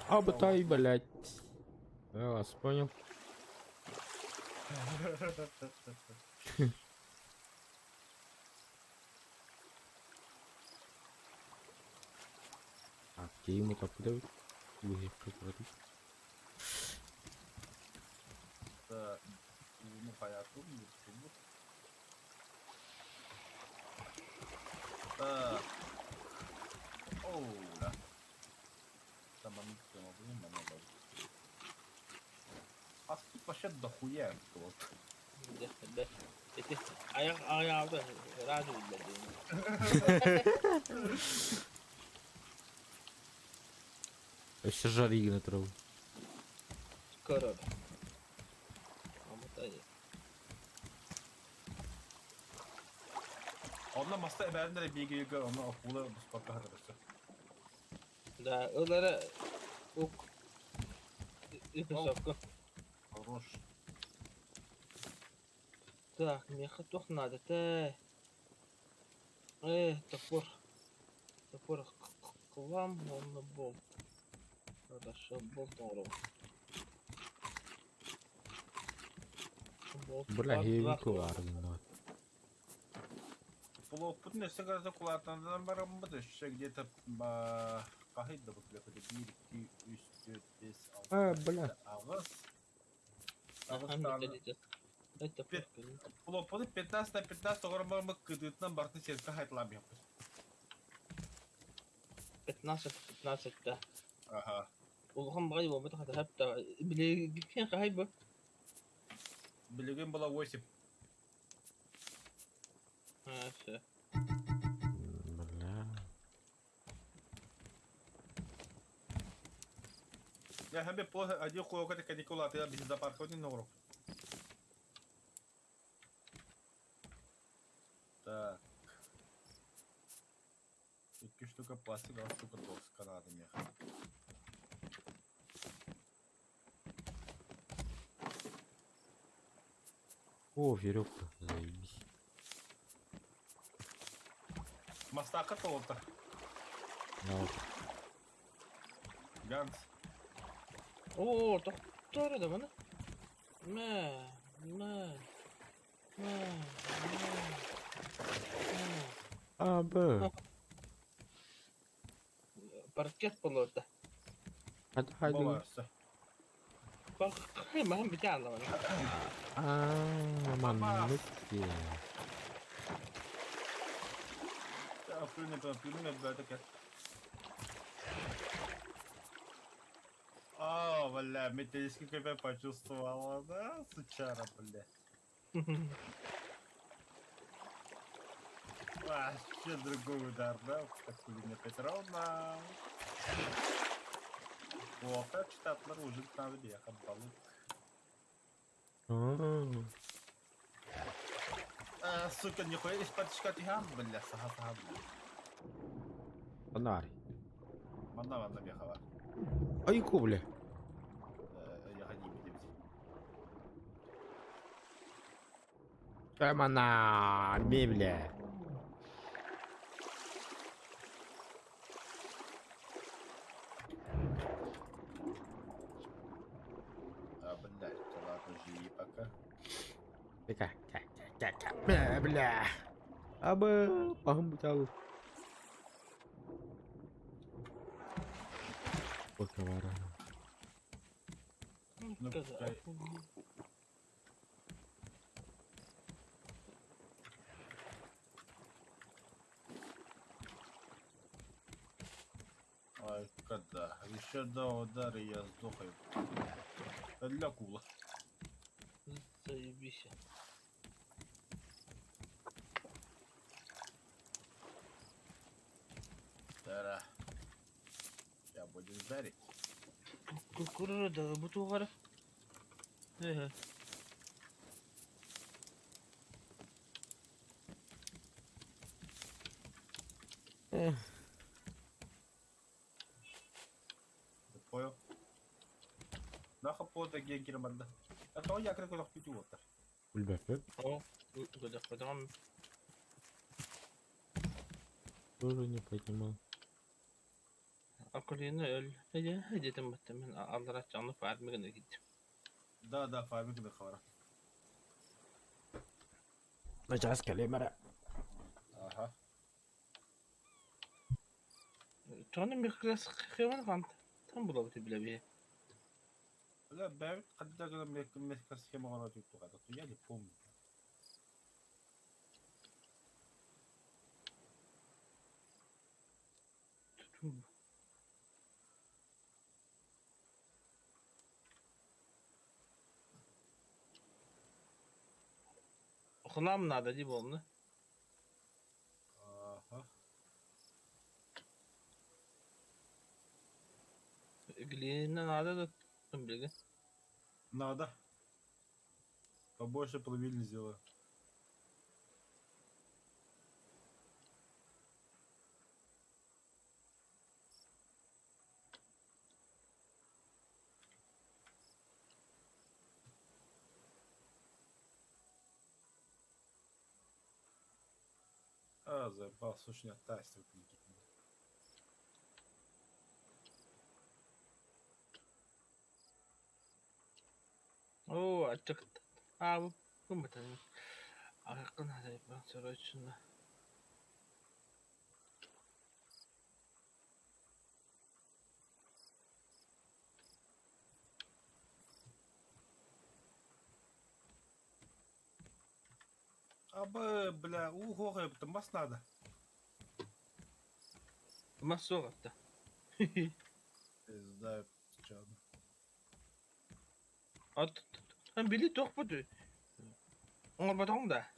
S1: Абытай, блядь. Я вас понял. А где ему так Выехать
S2: Так, ну понятно, не Так. Оу, да. Там А тут вообще дохуя вот.
S4: Дэ ити айах айаабыта ыраас биллэр
S1: Өссө жаригина турабын.
S4: Көрөр. Амытай.
S2: Онно маста эбэрин эрэ биигигэ онно акула буспакка хатырысы.
S4: Да, ылара ук үһү
S2: Хорош.
S4: Так, миэхэ туох наада топор. Топор кылам уонна болт. Хорошо, болт оҥоробун. Болт
S1: Бля,
S4: бар,
S1: хевик
S4: два.
S1: кылааргын.
S2: Плоппутун өссө көрсө кулаатанан бараммыт өссө где-то хаһый да бу 1, 2, 3, 4, 5, 6,
S1: А, бля.
S2: аҕыс.
S4: Ахан бүтэ Это
S2: Плоппуту 15 на 15 оҕор бараммыт кытыытынан бартын сетка хайтылаам яппыт.
S4: 15 15 да.
S2: Аха.
S4: Улахан баҕайы буолбатах хата хапта билигин хаһай бу?
S2: Билигин была 8.
S4: А, всё.
S1: Бля.
S2: Я хабе по один хуёка каникула, ты без запарка один урок. Так. Икки штука пластик, а штука доска надо меха.
S1: О, веревка. Заебись.
S2: Мастака толта.
S1: Да.
S2: Ганс.
S4: Оо, тохтоор да маны. Мэ, мэ. Мэ, мэ. Мэ.
S1: А, Б.
S4: Паркет болуорда.
S1: Hadi hadi.
S2: Боларса.
S4: Хай маһын бүтэ аалла
S1: А, маннык дии.
S2: Апрыны, апрыны, бәтәкә. А, бля, металлический тебя почувствовала, да, сучара, бля. Вообще другой удар, да? Акулина Петровна. О, штатлар уже надо ехать, балык.
S1: А,
S2: А, сука, нихуя из патчка тихам, бля, саха саха, бля.
S1: Анарь.
S2: Манна манна бехала.
S1: Айку, бля.
S2: Я ходи, видите.
S1: Прямо бля.
S2: А, блядь, ладно, живи пока.
S1: Бля, бля, бля. Абы, пахым бутал. Пока
S2: Ну, пускай. Ай, когда? Еще до удара я сдохаю. Для кула.
S4: Заебись.
S2: Тара. Я буду жарить.
S4: Кукуруза да бутугара. Э.
S1: Эх.
S2: Нахы пота диэн киирэн барда. Тоҕо якорь көтөхпүт уоттар?
S1: Билбэппин.
S4: О, көтөхпөтөҕүм.
S1: Тоже не поднимал.
S4: Акулина өл. Дедим баттым мен аллара чаңны фармигын киттим.
S2: Да, да, фармигын хабара.
S1: Начаас кэлиэм эрэ.
S2: Аха.
S4: Тоны микрос хеман кант. Там булабыт билеби.
S2: Бля, бэбит хадда гына микросхема оҥорор туга я не помню.
S4: Хлам надо ди болну.
S2: Аха.
S4: Глина надо да там билген.
S2: Надо. Побольше плавильни сделаю. А, заебал, слушай, не оттайся.
S4: Оо, аччык. Аа, бу кымбытын. Аракын хазайбан срочно.
S2: Абы, бля, уу мас надо.
S4: Мас суох атта.
S2: Пизда, чё.
S4: От били туох бут. Оҥорботоҕуҥ да?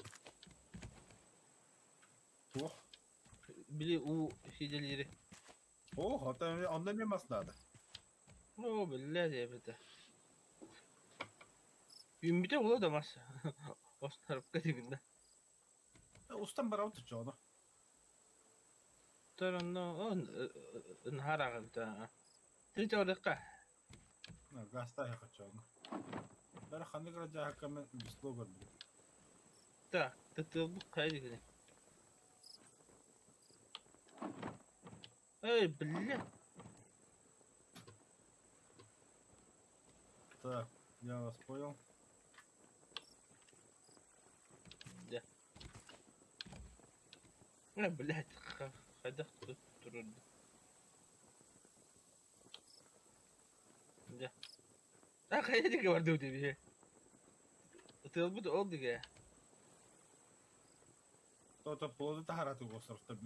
S2: Туох?
S4: Били уу сиидэлиири.
S2: О, онно эмиэ мас надо.
S4: Оо, биллэ диэбитэ. Үүммүтэ буолуо да мас. Остарыпка дигиннэ.
S2: Устан барабыт чоно.
S4: Тор онно наһаа ыраах Ты ордукка.
S2: Гаста хочу. Бары ханнык радиаһакка мен бисло көрбүт.
S4: Так, тытылбыт хайа дигини. Эй, бля.
S2: Так, я вас понял.
S4: Да. А, блядь, хайдах турурду. Да. А хайа диги барды диби. Тылбыт ол диге.
S2: То-то плоды таһараты островтан.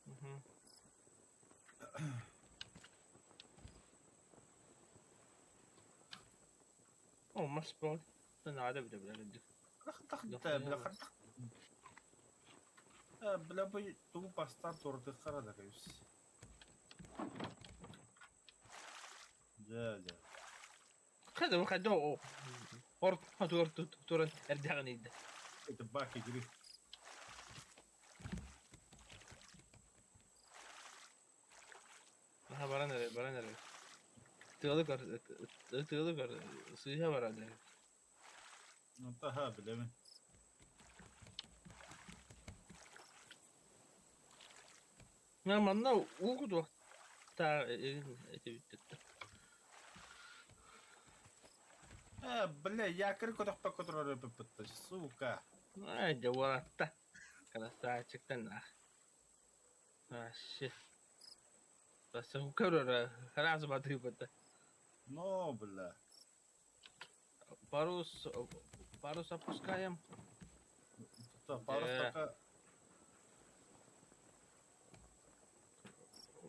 S4: Угу. О, мас бол. Надо бля бля.
S2: Бля, бля, бу тугу бастан турды карада кайыс. Дьэ, дьэ.
S4: Хайда хайда о. Орт тур тур эрдэҕин иидэ.
S2: Это бак игры.
S4: Аха баран эрэ, баран эрэ. Тыалы көр, тыалы көр, сыыһа баран эрэ.
S2: Ну таха билэбин.
S4: Мэ манна уу кутуохтаа этибиттэр.
S2: Э, бля, якорь көтөхпөккө турар эбиппит, сука.
S4: Ай, дьэ уолатта. Красавчиктан нах. Вообще. Басым көрөр, раз батыыбыта.
S2: Ну, бля.
S4: Парус, парус опускаем.
S2: Да, парус пока...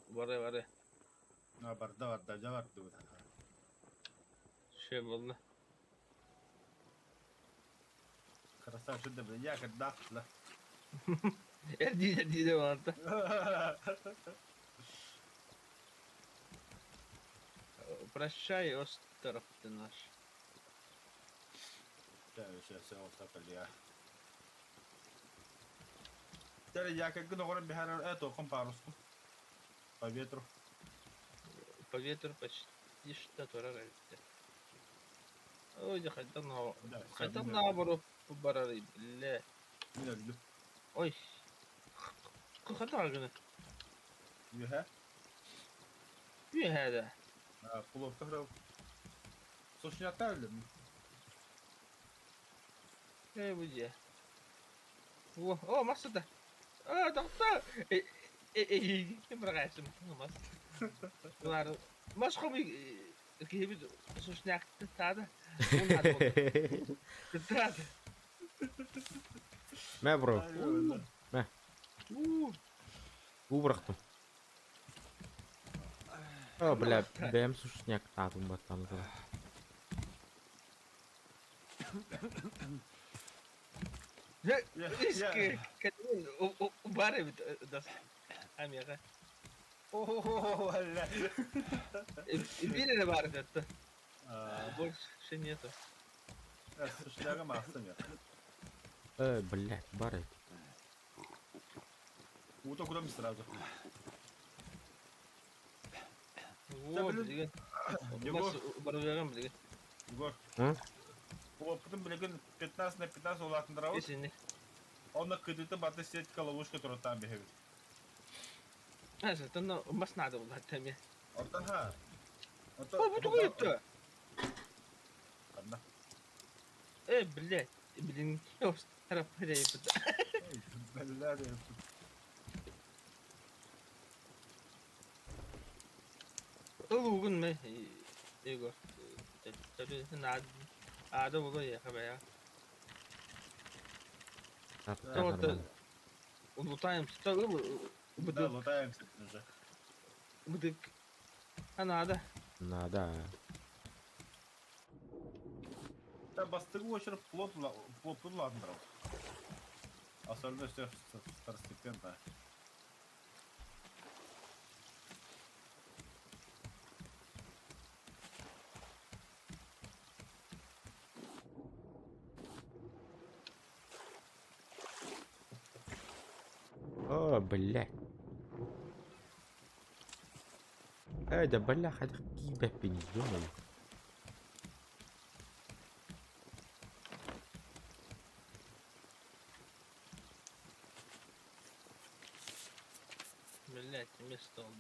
S4: Бары, бары.
S2: А, барда, барда, дьэ бардыбыт.
S4: Шö буолла.
S2: Красавчик, да, бля, якорь, да, бля.
S4: Эрдиидэ, эрдиидэ буолта. Прощай, остров ты наш.
S2: Все, все, все, бля. Теперь якорь гын бихар, это, парус. По ветру.
S4: По ветру почти. Иште турар эбиттэр. Ой, дьэ хайдах хайдах наоборот барарый биллэ.
S2: Мин өллүм.
S4: Ой. Хайдах гына?
S2: Үөһэ.
S4: Үөһэ да.
S2: Кулуопка хырал. Сушнята өллүм.
S4: Э, бу дьиэ. О, о, масса А, тоқта! Эйигиттэн быраҕаайсым мас. Улар мас хомуй киһибит сушняк таада. Таада.
S1: Мэ, бро. Мэ. Уу бырахтым. О, бля, бэйэм сушняк таатым баттааны тура.
S4: Бар эбит дас амиэхэ.
S2: О, алла.
S4: Биир эрэ баар этэ. Больше нету.
S2: Сушняга массам я.
S1: Э, блядь, бар эбит.
S2: Уута кутам сразу.
S4: О, билигин.
S2: Егор.
S4: Барыгам билигин.
S2: Егор.
S1: М?
S2: Опытым билигин 15 на 15 улаатыннарабыт.
S4: Исини.
S2: Онно кытыты баты сетка ловушка тураттаан биһэбит.
S4: Ата мас надо булат эми.
S2: Оттон ха.
S4: О, бу тугу етті?
S2: Ханна.
S4: Э, блядь, блин, тарап
S2: Бля,
S4: Ылугун ме, Егор. Ада боло я хабая.
S1: Нормально.
S4: Лутаемся.
S2: Да, лутаемся уже.
S4: Быдык. А надо.
S1: Надо.
S2: Да, бастыгу очерп плот плот ладно. Остальное все второстепенно.
S1: О, блядь. Эй, да бля, хотя киберпень, ё-моё.
S4: Блять, место он.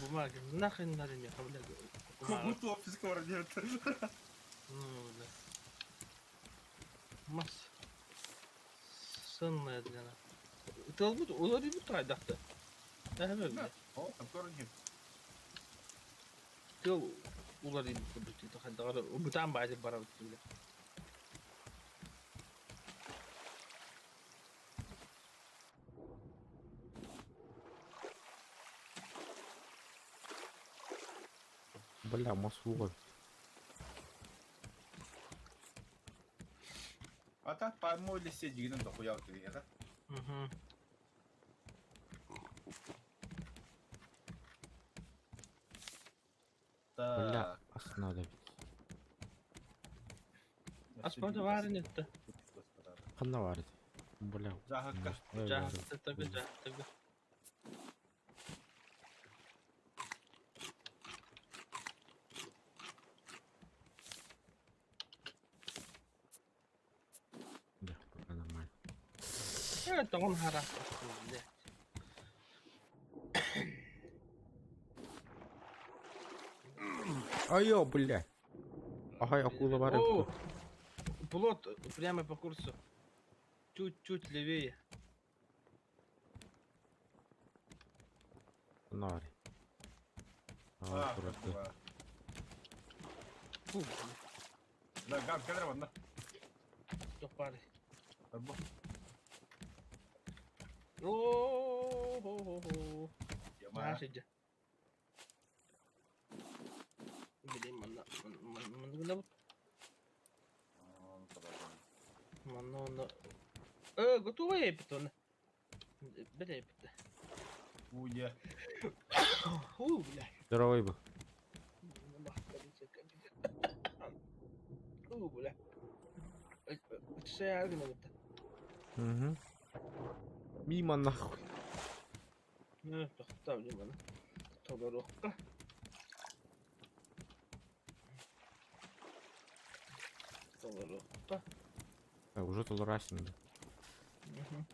S4: Бумага, нахрен надо мне, блядь.
S2: Как будто офис нет.
S4: Ну, бля. Мас. Сынная для нас. Тылбыт, улар бит айдакты. Әһә,
S2: О, там нет.
S4: Тыл улар бит курдук хайдагар бутан баайы барабыт бile.
S1: Бля, мас уга.
S2: А так по лисе дигинен дохуя вот это.
S4: Угу.
S1: Бля, ас надо ведь.
S4: Аспады бар инетти.
S1: Ханна бар edi. Бля.
S2: Жахакка.
S4: Жахты таби, жахты.
S1: Да, пока нормально.
S4: Э, тоҕун хара. Бля.
S1: Айо, бля. Ага, акула бар
S4: О,
S1: эбит.
S4: плот прямо по курсу. Чуть-чуть левее.
S1: Ханна бар.
S2: А,
S1: А, просто.
S4: Фу, бля.
S2: Да, газ, кадр ванна.
S4: Топары.
S2: Арбо.
S4: О, хо хо хо.
S2: Яма.
S4: Наша Блин, манна, манна, манна, манна. Э, готово епит он. Бля, епит.
S2: Уе.
S4: Фу, бля.
S1: Здоровый был.
S4: Фу, бля. Це
S1: Угу. Мимо нахуй.
S4: Ну, тоқтап, мана. Толоруохха. Толоруохха.
S1: Так, уже толорасен, да.
S4: Мгм.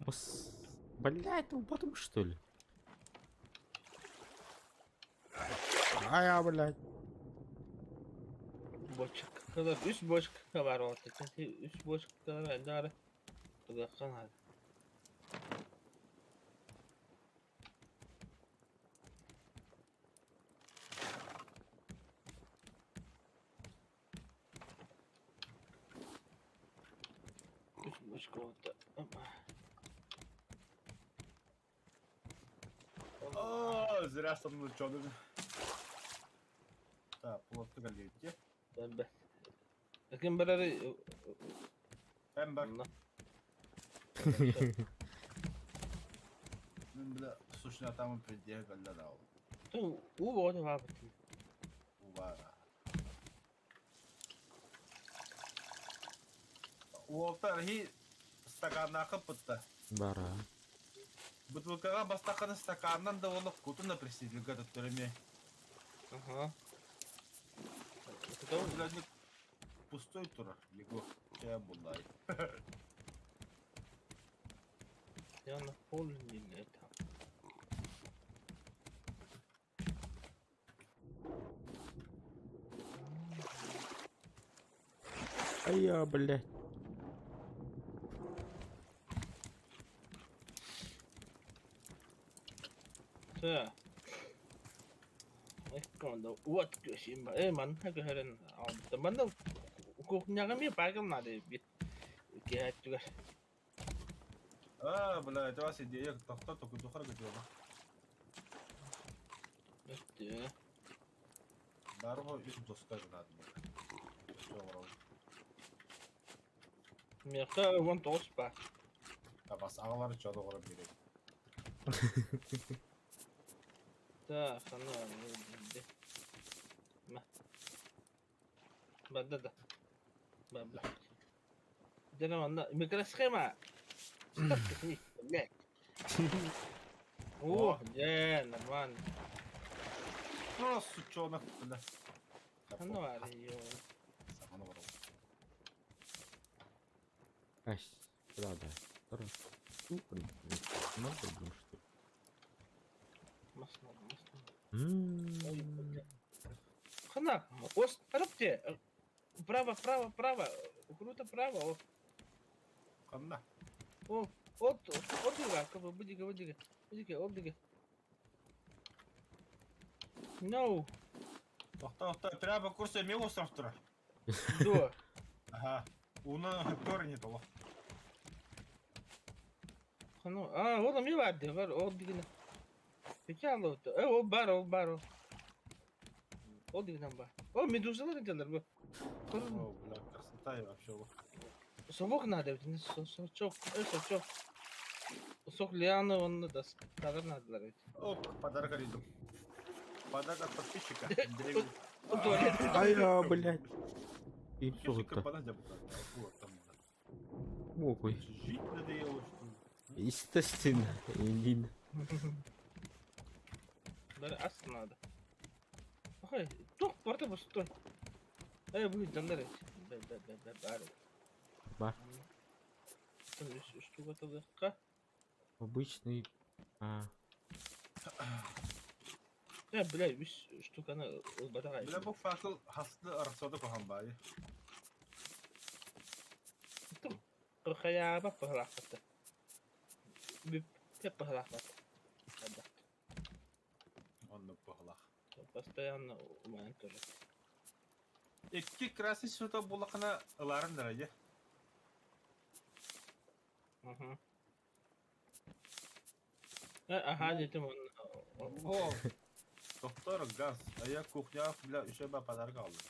S1: Мас... Бля, это упаду, что ли? А я, блядь.
S4: Бочкалар, үс бочка бар orada. Үс бочкалар элдары. Тыгаккан hadi. Үс бочка orada.
S2: О, зря со мной чё Так, плотно галетти.
S4: Бе. Ким барары
S2: Эмбер.
S4: Онно.
S2: Мен бля, сушня там предел галля дал.
S4: Ту уу боҕото баабытын.
S2: Увара. Уолтар хи стаканнаахы пытта.
S1: Бара.
S2: Бутылкаҕа бастаканы стаканынан да олох кутун да пресидилгэ төттөрүмэ.
S4: Аха.
S2: Блядь, пустой турар, Егор. Чэ буллай.
S4: Я наполнили это.
S1: А я, блядь.
S4: Чэ. Экконда уот көсүм ба. Э манна көһөрөн албыта. Манна кухняга ми баргал надо бит. Киһәттүгэр.
S2: А, бля, это вас идея, тохто только духар гөтүөҕэ.
S4: Өттө.
S2: Дарго үс доска гынаад бу.
S4: Миэхэ 19 ба.
S2: Табас аҕалар чодоҕоро биэрэр.
S4: Так, аны Ма. Бада да. Бабла. Дьэ манна микросхема. Блядь. О, дьэ, нормально.
S2: Ну, сучонок, бля.
S4: Ханна баар ё.
S2: Саҥаны барабын.
S1: Ась, да, да. Надо, блин, что ли?
S4: Мас надо, мас надо.
S1: М.
S4: Ой, бля. Хана, ос, арапте. Право, право, право. Круто право. О,
S2: Ханна.
S4: о, от, от дуга, будига, будига. Будига, обдига. No.
S2: Тохто, тохто, треба курса эмиэ остров турар.
S4: Дуо.
S2: Аха. Уна хөптөр не толо.
S4: Хана, а, ол эмиэ баар дии, бар, ол дигинэ. Печало, э, ол бар, ол бар, ол. Ол дигинэн бар. О, медузалар этэлэр бу.
S2: О, бля, красота и вообще.
S4: Совок надо, сочок, э, сочок. Сок лианы онно да скалар надалар эбит.
S2: Оп, подарок арыйдым. Подарок от подписчика.
S4: Туалет.
S1: Ай, а, блядь. И
S2: Подписчика
S1: что
S2: подарок Вот там.
S1: Ой.
S2: Жить надоело, что ли?
S1: Естественно, Инин.
S4: Бары ас надо. Ой, туох барда бостой. Э, бу дьоннор эбит. Б б б б бар.
S1: Бар.
S4: Штука тылыахха.
S1: Обычный. А,
S4: Э, бля, үс штуканы ылбатаҕа.
S2: Бля, бу факел хасты арсады кохан баайы.
S4: Кырхайаабак баһылаахпыт. Бүппэт баһылаахпыт.
S2: Оннук баһылаах.
S4: Постоянно умайан турар.
S2: Икки красный сута булакына ыларын дара,
S4: Мгм. Э, аха, детим он.
S2: О, доктор газ. А я кухня, бля, еще бы подарок алдым.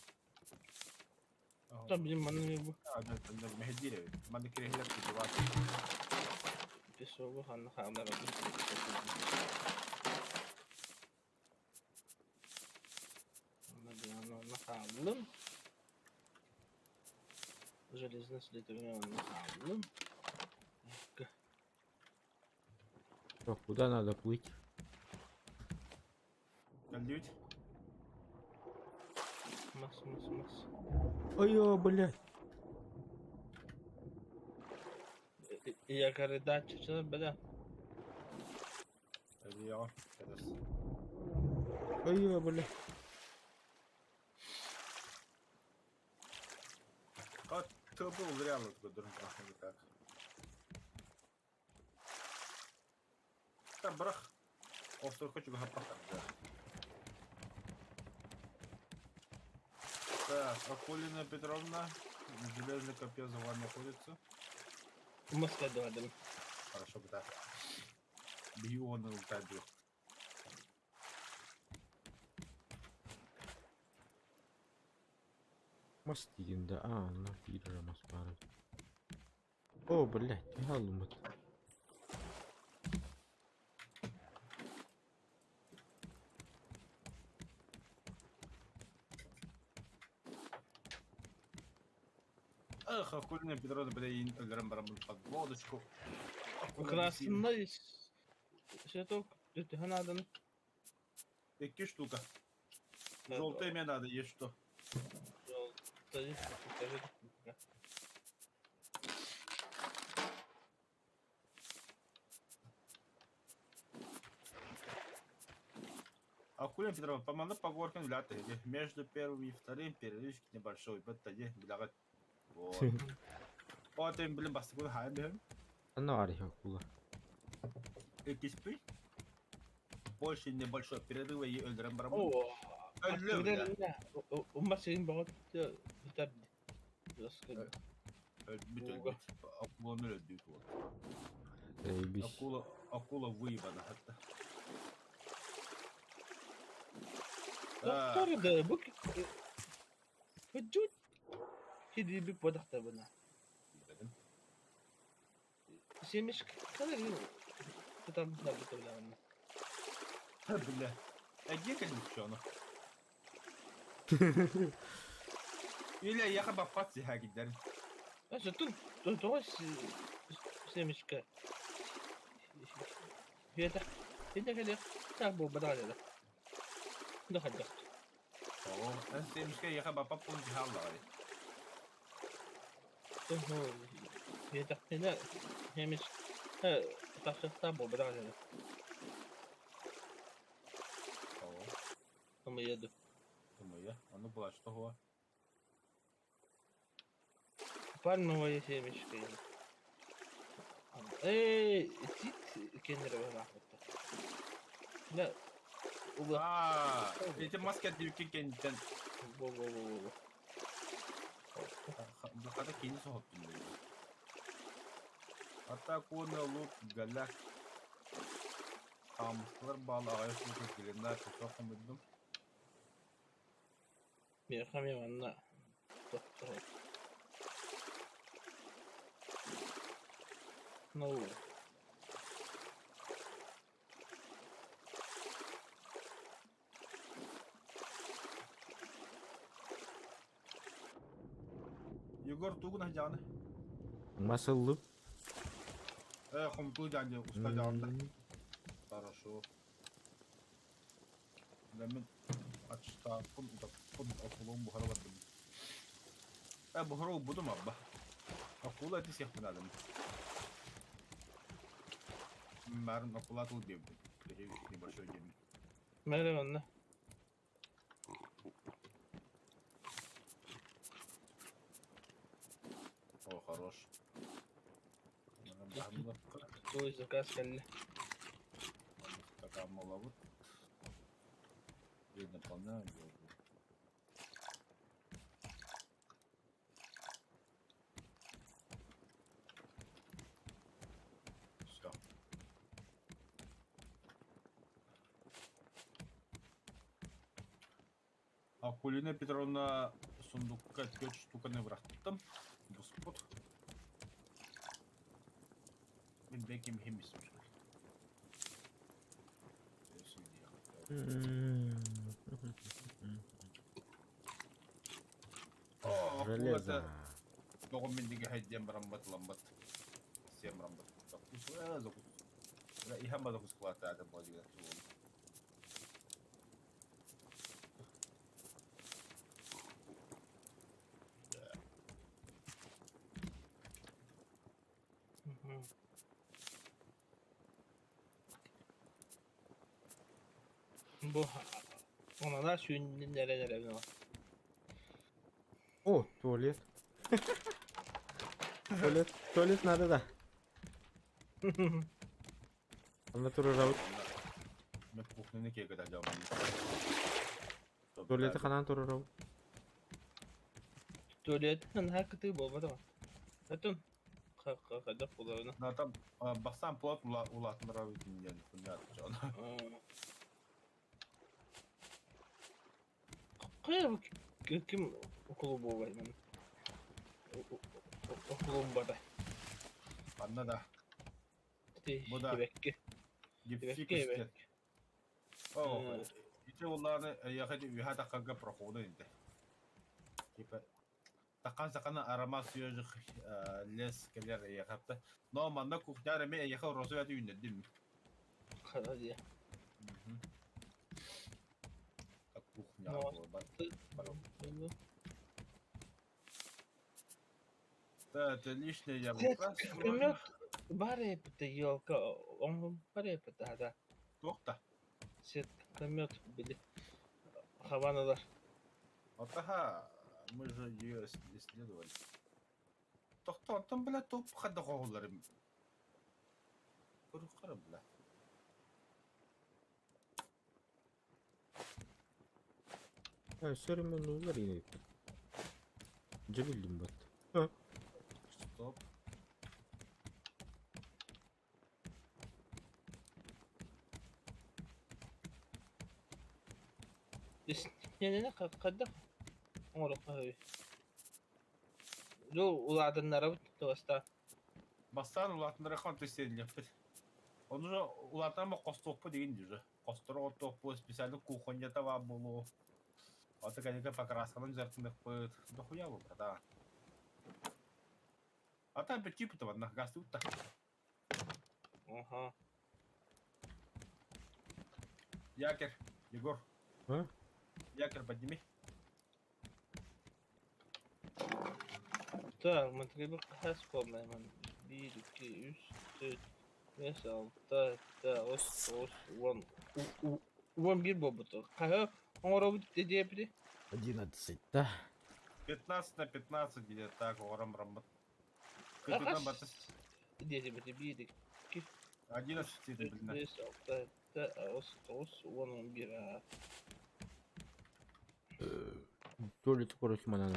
S4: Там, блин, манны бу.
S2: А, да, да, мехедире. Маны керехлер кутубат.
S4: Песогу ханна хаалар. Онно хааллым. Железный слитогын онно хааллым.
S1: Так, куда надо плыть?
S2: Кэллибит.
S4: Мас, мас, мас.
S1: Ой, блядь.
S4: Я передача бля.
S2: Илья, кэтэс.
S1: Ой, блядь.
S2: А ты был зря вот так. Та брах. Остров хочу гапаха. Так, Акулина Петровна, железный копье за вами находится.
S4: Маска дадым.
S2: Хорошо, да. Бью он и бью.
S1: Мас да. А, на пидора мас баар. О, блядь, хаалыммыт.
S2: Эх, Акулина Петровна, бля, өлөрөн бараммын подводочку.
S4: Красный щиток. Төһө нааданы?
S2: Икки штука. Желтый мне надо, есть что.
S4: Желтый. Покажи.
S2: Акулина Петровна, помогла по горкам для Между первым и вторым перерывчик небольшой. Вот тоді, бля, вот. Вот им, блин, бастыкун хайм бэм.
S1: Аны арыйха кула.
S2: Икки Больше небольшой перерыва и өлөрөн бараммын.
S4: О,
S2: Өллөм, бля.
S4: Умма син баҕат бүтэр.
S2: Өлбүт, өлбүт. Акуланы өлдүт вот.
S1: Заебись.
S2: Акула, акула выебана хатта.
S4: Доктор да бу Фуджут. Хиди би подахта бына. Семеш калар Там да бит
S2: Бля. А где как Или я баппат сихагидер.
S4: А что тут то семечка. Это это кэлэ так бу бадалера. Да хадда.
S2: О, семечка я баппат пун сихаллары.
S4: То это это семечка тахта бу бадалера.
S2: О,
S4: Тому еду.
S2: Тому я. А ну была что
S4: Пальмовая семечка. Эй, тит кеннер Да.
S2: А, эти маски от девки кентен.
S4: Во-во-во-во.
S2: Хата кини соһоттун Атакуна лук галяк. Хамыстылар баалы ағай суты келенна песок хомуйдум.
S4: Мехами манна. Доктор. Ну.
S2: Егор тугун жаны.
S1: Масыллы.
S2: Э, хомту жаны, уста жаны. Хорошо. Да мен ачтаппын, утаппын, акулам бухара бардым. Э, бухара будум абба. Акула эти всех надо. Марын акула тут дебди. Небольшой день.
S4: Мәрі онна.
S2: О, хорош.
S4: Той заказ кэллэ.
S2: Такая маловат. И наполняем. Все. Акулина Петровна сундукка 5 штука не бырахтым. Буспут. Мен бекем хемис.
S1: Железо.
S2: Тоҕо минньигэһэй диэн бараммыт ыламмыт. Сиэн бараммыт. Закус, закус. Иһэн ба закускалаата буолла.
S4: Бу онана сүүннэрэн эрэ
S1: О, туалет. Туалет, туалет надо да. Онно турарабыт.
S2: Мен кухняны киэргэтэ дьаабын.
S1: Туалеты ханаан турарабыт.
S4: Туалет наһаа кытыы буолбатаҕа. Атын хайдах буоларына.
S2: На там бастаан плот улаатыннарабыт диэн күннээх дьон.
S4: Хайа ким клубовай мен клуббата.
S2: Анна да. Бу да.
S4: Тибекке.
S2: Гипсик О, ити улааны эйиэхэ үһэ таххарга прохода инде. Типа такан сакана аромат свежих лес кэлэр эйиэхэ. Но манна кухняр эми эйиэхэ роза аты үүннэрдим.
S4: Хара дии.
S2: Так кухня буолбат. Да, это лишнее я
S4: Пулемет баар елка, он баар да.
S2: Туох да?
S4: Сеткомет били хабаналар.
S2: Вот ага, мы же ее исследовали. Тохто, онтон, бля, топ хадда хоһулларым. Көрүххара, бля.
S1: Сөрүмэн уулар иҥэбиппит. Дьэ биллим бат.
S2: Стоп.
S4: Истиэнэни хайдах оҥоруохха сөбүй? Дьол улаатыннарабыт бастаан.
S2: Бастаан улаатыннарыахха онто истиэнэлиэхпит. Ону же улаатан хостуохпут игин дии Хостору оттуохпут, специально кухоннята баар буолуо. Ото кэнники покрасканан дьарыктаныахпыт. Дохуя бу, братан. А там типа манна гастыбыт да.
S4: Аха.
S2: Якорь, Егор.
S1: А?
S2: Якорь подними.
S4: Так, смотри, хас комнаман. Биир, икки, үс, түөрт, биэс, алта, сэттэ, аҕыс, тоҕус, уон. Уон биир буолбут. Хаһы оҥоробут диэбити?
S1: 11, да?
S2: 15 на 15 где-то так, оҕорон бараммыт. Кытынан батыс.
S4: Диэбити биир, икки,
S2: 11 блин.
S4: биэс, алта, сэттэ, аҕыс, тоҕус, уон, уон биир.
S1: Туалет короче манан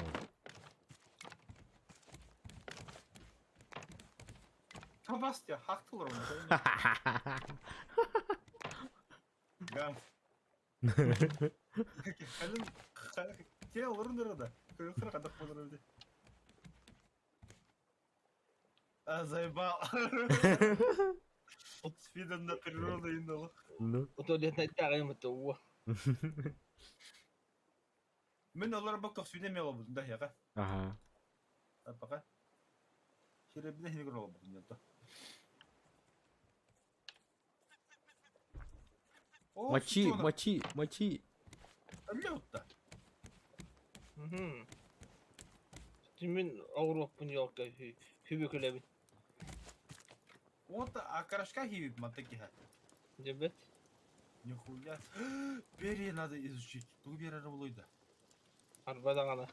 S2: Табастя, хахтылар оны. Гам. Халин те олорун да. Көрөхөр кадак болор öyle. А, заебал. С видом на природу и на
S1: Ну.
S4: Туалетнай уу.
S2: Мен олар бак тохсүнэ мело бутун да яга.
S1: Ага.
S2: Пока. Херебине хинигер болбутун да.
S1: Мочи, мочи, мочи.
S2: Лютта.
S4: Мм. Мин ауруоппун елка хүбүкүлэбин.
S2: Вот окрошка хивит матакиха.
S4: Дебет.
S2: Нихуя. Перья надо изучить. Тугу берер булуйда.
S4: Арба даҕаны.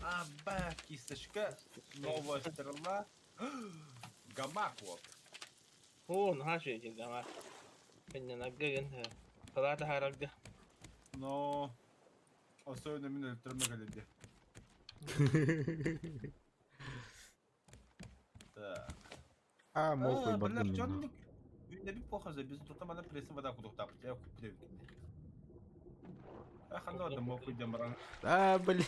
S2: Аба, кисточка, новая стрела. Гамак вот.
S4: Оо, наһаа үчүгэй гамак. Кынньанарга гын салаа таһаарарга.
S2: Но особенно мин өлтөрмө кэлэнде. Так.
S1: А, мохуй
S2: А, бля,
S1: бардым.
S2: чё Үннеби плохо забез, тут мана прессом вода кудуктап, я куплю. А ханда да мохуй демран.
S1: А, блин.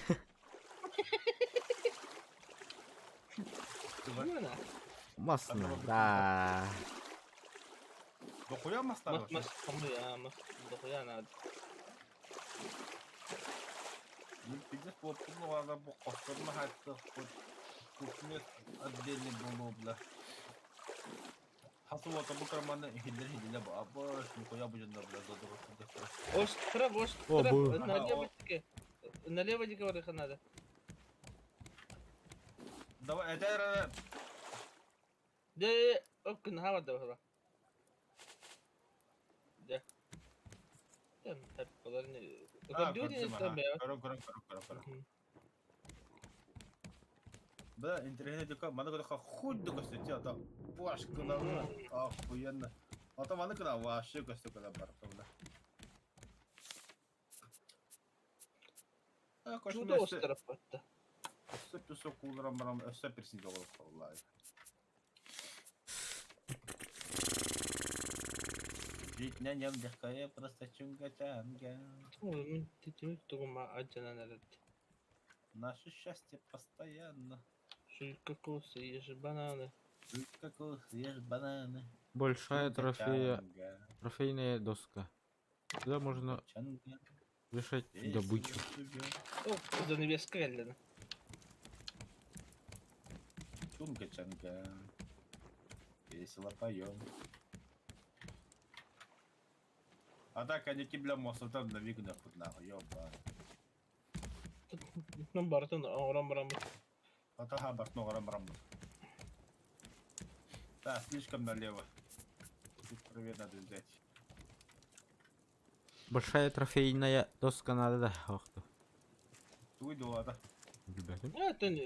S1: Масно, да.
S2: Дохуя маста
S4: Мас мас хомуя мас дохуя надо.
S2: Пиздец буолла бу хосторун хааттыахпыт. Кухня отдельный буолуо бля. Хас уота бу карманы иһиллэр иһиллэ бу абыш нихуя бу дьоннор бля задуру сылдьахтара.
S4: Остров,
S1: О,
S4: остров,
S1: бу.
S4: налево дике. Налево дике барыха надо.
S2: Давай, это эрэ
S4: Дэ, оккун хава да бара. Дэ. Тэн тэп болар не.
S2: А,
S4: Көрдүү
S2: көрдүм,
S4: дин
S2: аха.
S4: бэ.
S2: Көрөн, көрөн, көрөн, көрөн, көрөн. Да, интересно, только маны көрөхө хуй да көстө, ата баш кынагы, охуенно. Ата маны кына вообще көстө кына бар, бля. А,
S4: Чудо остров батта.
S2: Өссө төсө кууларам барам, өссө персин жоголуп калла. Жить на нем легкая, просто чунга-чанга.
S4: Мен титимик тугума аджанан эрет.
S2: Наше счастье постоянно.
S4: Жуй кокосы, ешь бананы.
S2: Жуй кокос, ешь бананы.
S1: Большая трофея,
S2: Чунга-чанга,
S1: трофейная доска. Сюда можно
S2: чанга,
S1: вешать
S2: весело
S1: добычу.
S2: живем.
S4: О, занавеска кэллэн.
S2: Чунга-чанга. Весело поем. А так, они бля, мостом на вигнах нахуй, ёба.
S4: Ну бартын оңрон баран бу.
S2: Атаха бартно барам. Да, слишком налево. Чуть правее надо взять.
S1: Большая трофейная доска надо, да. Ох ты.
S2: Туй да.
S1: Ребята.
S4: Э, тэн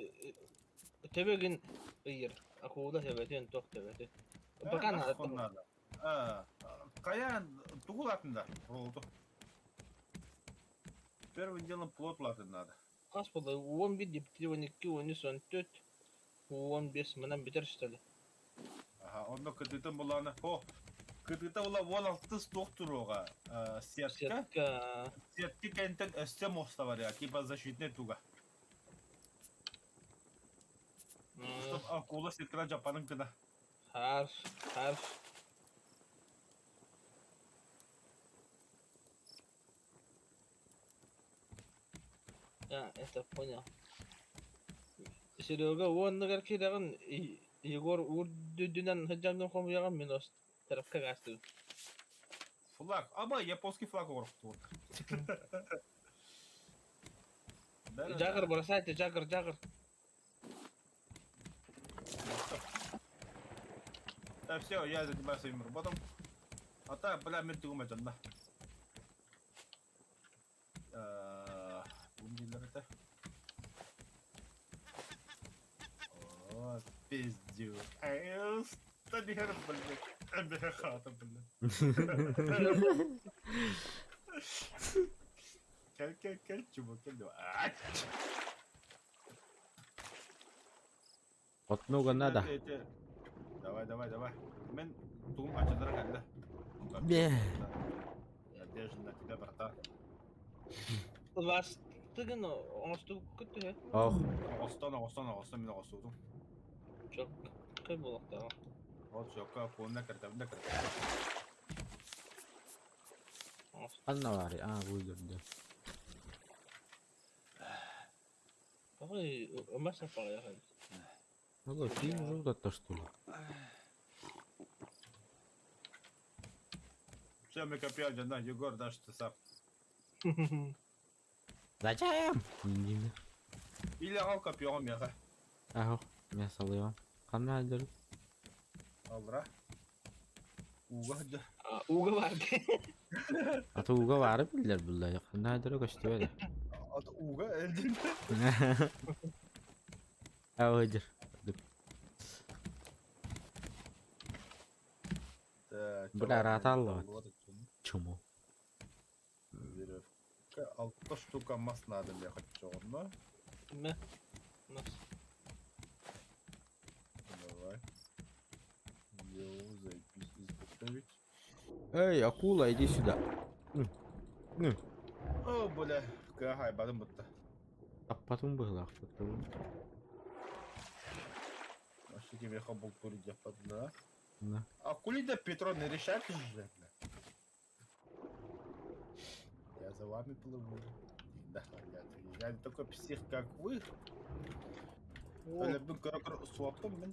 S4: тебегин ыйыр. Акуула тебетин тох тебети. Пока надо.
S2: надо. А, Каян тугул атында ролду. Первым делом плот латын надо.
S4: Хас болду 11 деп 12 13 14 15 мынан битер что ли.
S2: Ага, онно кытытын буланы. О, кытыта була вон алты структурага. Сетка.
S4: Сетка.
S2: Сетки кентен өсте моста бар я, типа защитный туга. Чтоб акула сеткада жапанын кына.
S4: Харш, харш. Я это понял. Серега, уоннугар киирэгин Егор үрдүнэн сылдьан хомуйаҕын мин островка гаастыбын.
S2: Флаг. Аба, японский флаг орохту.
S4: Жагыр бросайте, жагыр, жагыр.
S2: Да все, я занимаюсь своим роботом. А так, бля, мен тугум да. Это. О, пиздюк. Эй, стабир, блядь. Эбе хата, блядь. Кел, кел, кел, чувак, кел, давай.
S1: Вот много надо.
S2: Давай, давай, давай. Мен тугум ачадыр кэллэ.
S1: Бе.
S2: Надежда на тебя, братан.
S4: Ластыгын оҥостубуккут үһү.
S1: Ох.
S2: Оҕостон, оҕостон, оҕостон, мин оҕостуутум.
S4: Чок кый буолуохтааҕа.
S2: Вот жокка, куонна кэртэбин да кэртэбин.
S1: Анна бар. А, выйдерді.
S4: Ой, мас аппаҕайах эбит.
S1: Ну, фильм жутко-то, что ли?
S2: Все, мы копья, на, Егор, дашь ты сам.
S1: Зачем? Не.
S2: Или ал копьем меха.
S1: Ага, мясо лыва. Ханна дер.
S2: Алра. Уга да.
S4: Уга бар.
S1: А то уга бары билер булла. Ханна дер көстүбө.
S2: А то уга элдин.
S1: А дер. Бля, раталла. Чему?
S2: Веревка. Алта штука мас надо мне хочу, но.
S4: Мэ. Нас.
S2: Давай. Йоу, заебись, изготовить.
S1: Эй, акула, иди сюда.
S2: О, бля, какая бадым будто.
S1: А потом было, потом.
S2: Вообще тебе хабул курить да?
S1: Да.
S2: А кули да Петро не решает же, бля. Я за вами плыву. Да, я не такой псих, как вы. Өлөрбүн көрө-көрө суоппун мин.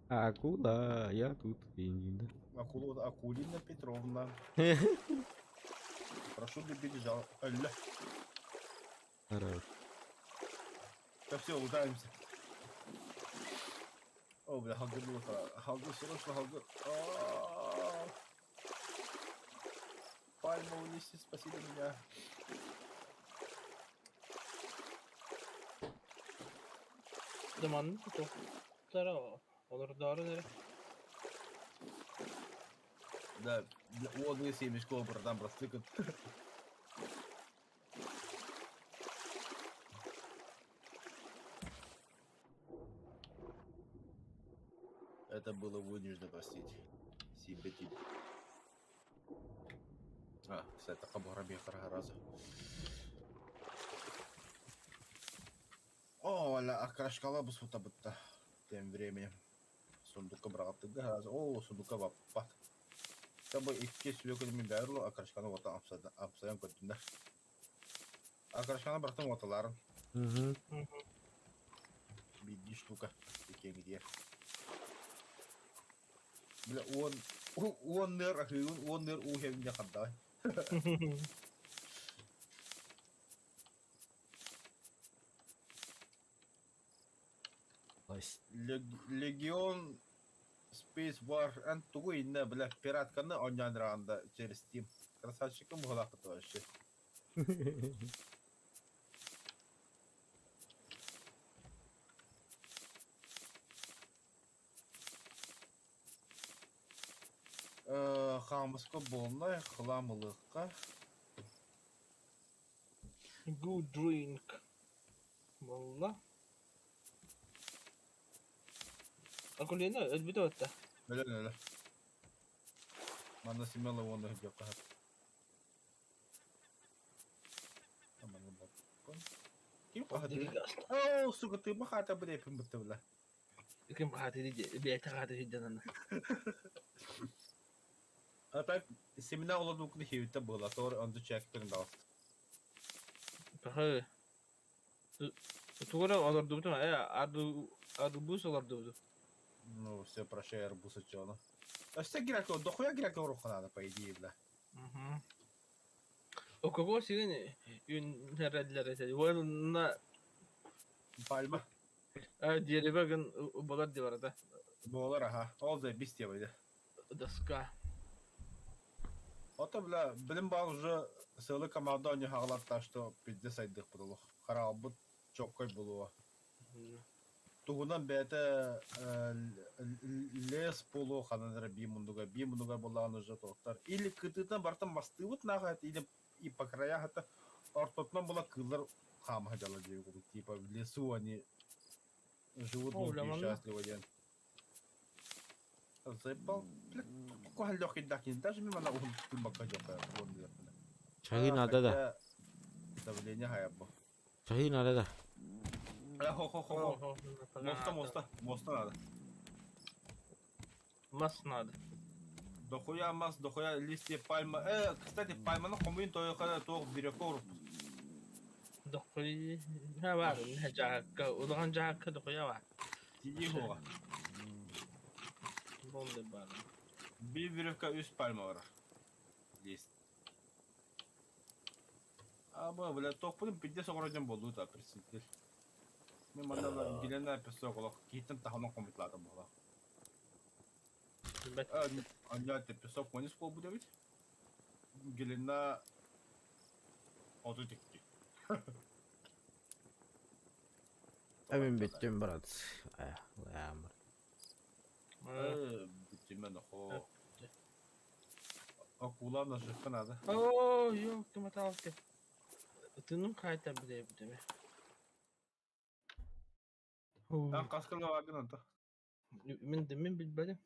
S1: Акула, я тут. Инди.
S2: Акула Акулина Петровна. Прошу любить и жаловать. Алля.
S1: Хорош.
S2: Да все, ударимся. О, бля, халгы было. Халгы, срочно халгы. А-а-а. Пальма унеси, спасите меня.
S4: Дыманны тохтара олордоорун эрэ.
S2: Да, бля, уон семечко, братан, простыкан. Это было вынуждено простить. Себе тебе. А, кстати, хабара раза. О, аля, окрашкала бы бытта. Тем временем. Сундука бырахтыга раза. О, сундука баппат. Табы икки сүөкүлүмү бәрлу окрашканы ота амсайан көттүннэр. Окрашканы бырахтым оталарын.
S1: Угу.
S2: Биирдии штука. Иккиэҥитигэр. Бля, уон ныр ахыыбын, уон ныр уу иһэбин хардавай. Легион Space War эн тугу иннэ, бля, пиратканы оонньоон да через Steam. Красавчикым буолаахпыт вообще. Хаамыска буолнай, хлам ылыахха.
S4: Good drink. Буолла. Акулина өлбүтэ батта.
S2: Өлөн өлө. Манна смело уонна сылдьыахха сөп. Манна боппун. Ким хаһытыы? Оо, сука, тыыма хаата бля бытта бля.
S4: Ким хааты бэйэтэ хааты сылдьанана.
S2: А так, семена олордукуну хевитте была, тор онду чекпин даст.
S4: Пахы. Тугура олордубутум э арбуз олордубутум.
S2: Ну, все, прощай, арбуз отчего. А все гряко, дохуя гряко руха надо, по идее, бля.
S4: Угу. У кого сегодня юннэрэллэр этэ. Уонна
S2: Пальма.
S4: дерево гын болар деп арада.
S2: Буолар, аха. Ол заебись тебе,
S4: Доска.
S2: Ото, бля, билим баар уже сыалы команда они хаалар что пиздец сайдых буолуох. Хараалбыт чоккой буолуо. Тугунан бэйэтэ лес буолуо ханан эрэ бии муннуга буоллаҕына уже тоқтар. Или кытыытынан бартан мастыыбыт нааха или и по краях это ортотунан була кыыллар хаама дьала диэби курдук. Типа в лесу они живут
S4: О,
S2: долго
S4: бля,
S2: и
S4: манна.
S2: счастливо диэн. Заебал. Бля, легкий дакин. Даже мимо на угун тымбакка жокка.
S1: Чаһы надо да.
S2: Давление хаябы.
S1: Чаһы надо да.
S2: Хо хо хо хо. Моста моста. Моста надо.
S4: Мас надо.
S2: Дохуя мас, дохуя листья пальма. Кстати, пальманы хомуйун тойока тоох бирекор.
S4: Дохуя бар, жаакка, улахан жаакка дохуя бар.
S2: Тиги хуга.
S4: Бонды бар.
S2: Бир веревка үс пальма бар. Лист. А, бля, тохпунун пидде соҕородьон болду та представитель. Мен манна гилена песок олох киитен таханан комутлаатым буола. Анья песок монис болбу дебит. Гилена оту тикки.
S1: Эбин бүттүм, брат. Лаамыр.
S2: Бүттүм хо. Акула наживка надо.
S4: О, ёлки моталки. Тыным хайта биле бүтеме.
S2: Там каскалга вагын онто.
S4: Мен де мен билбедим.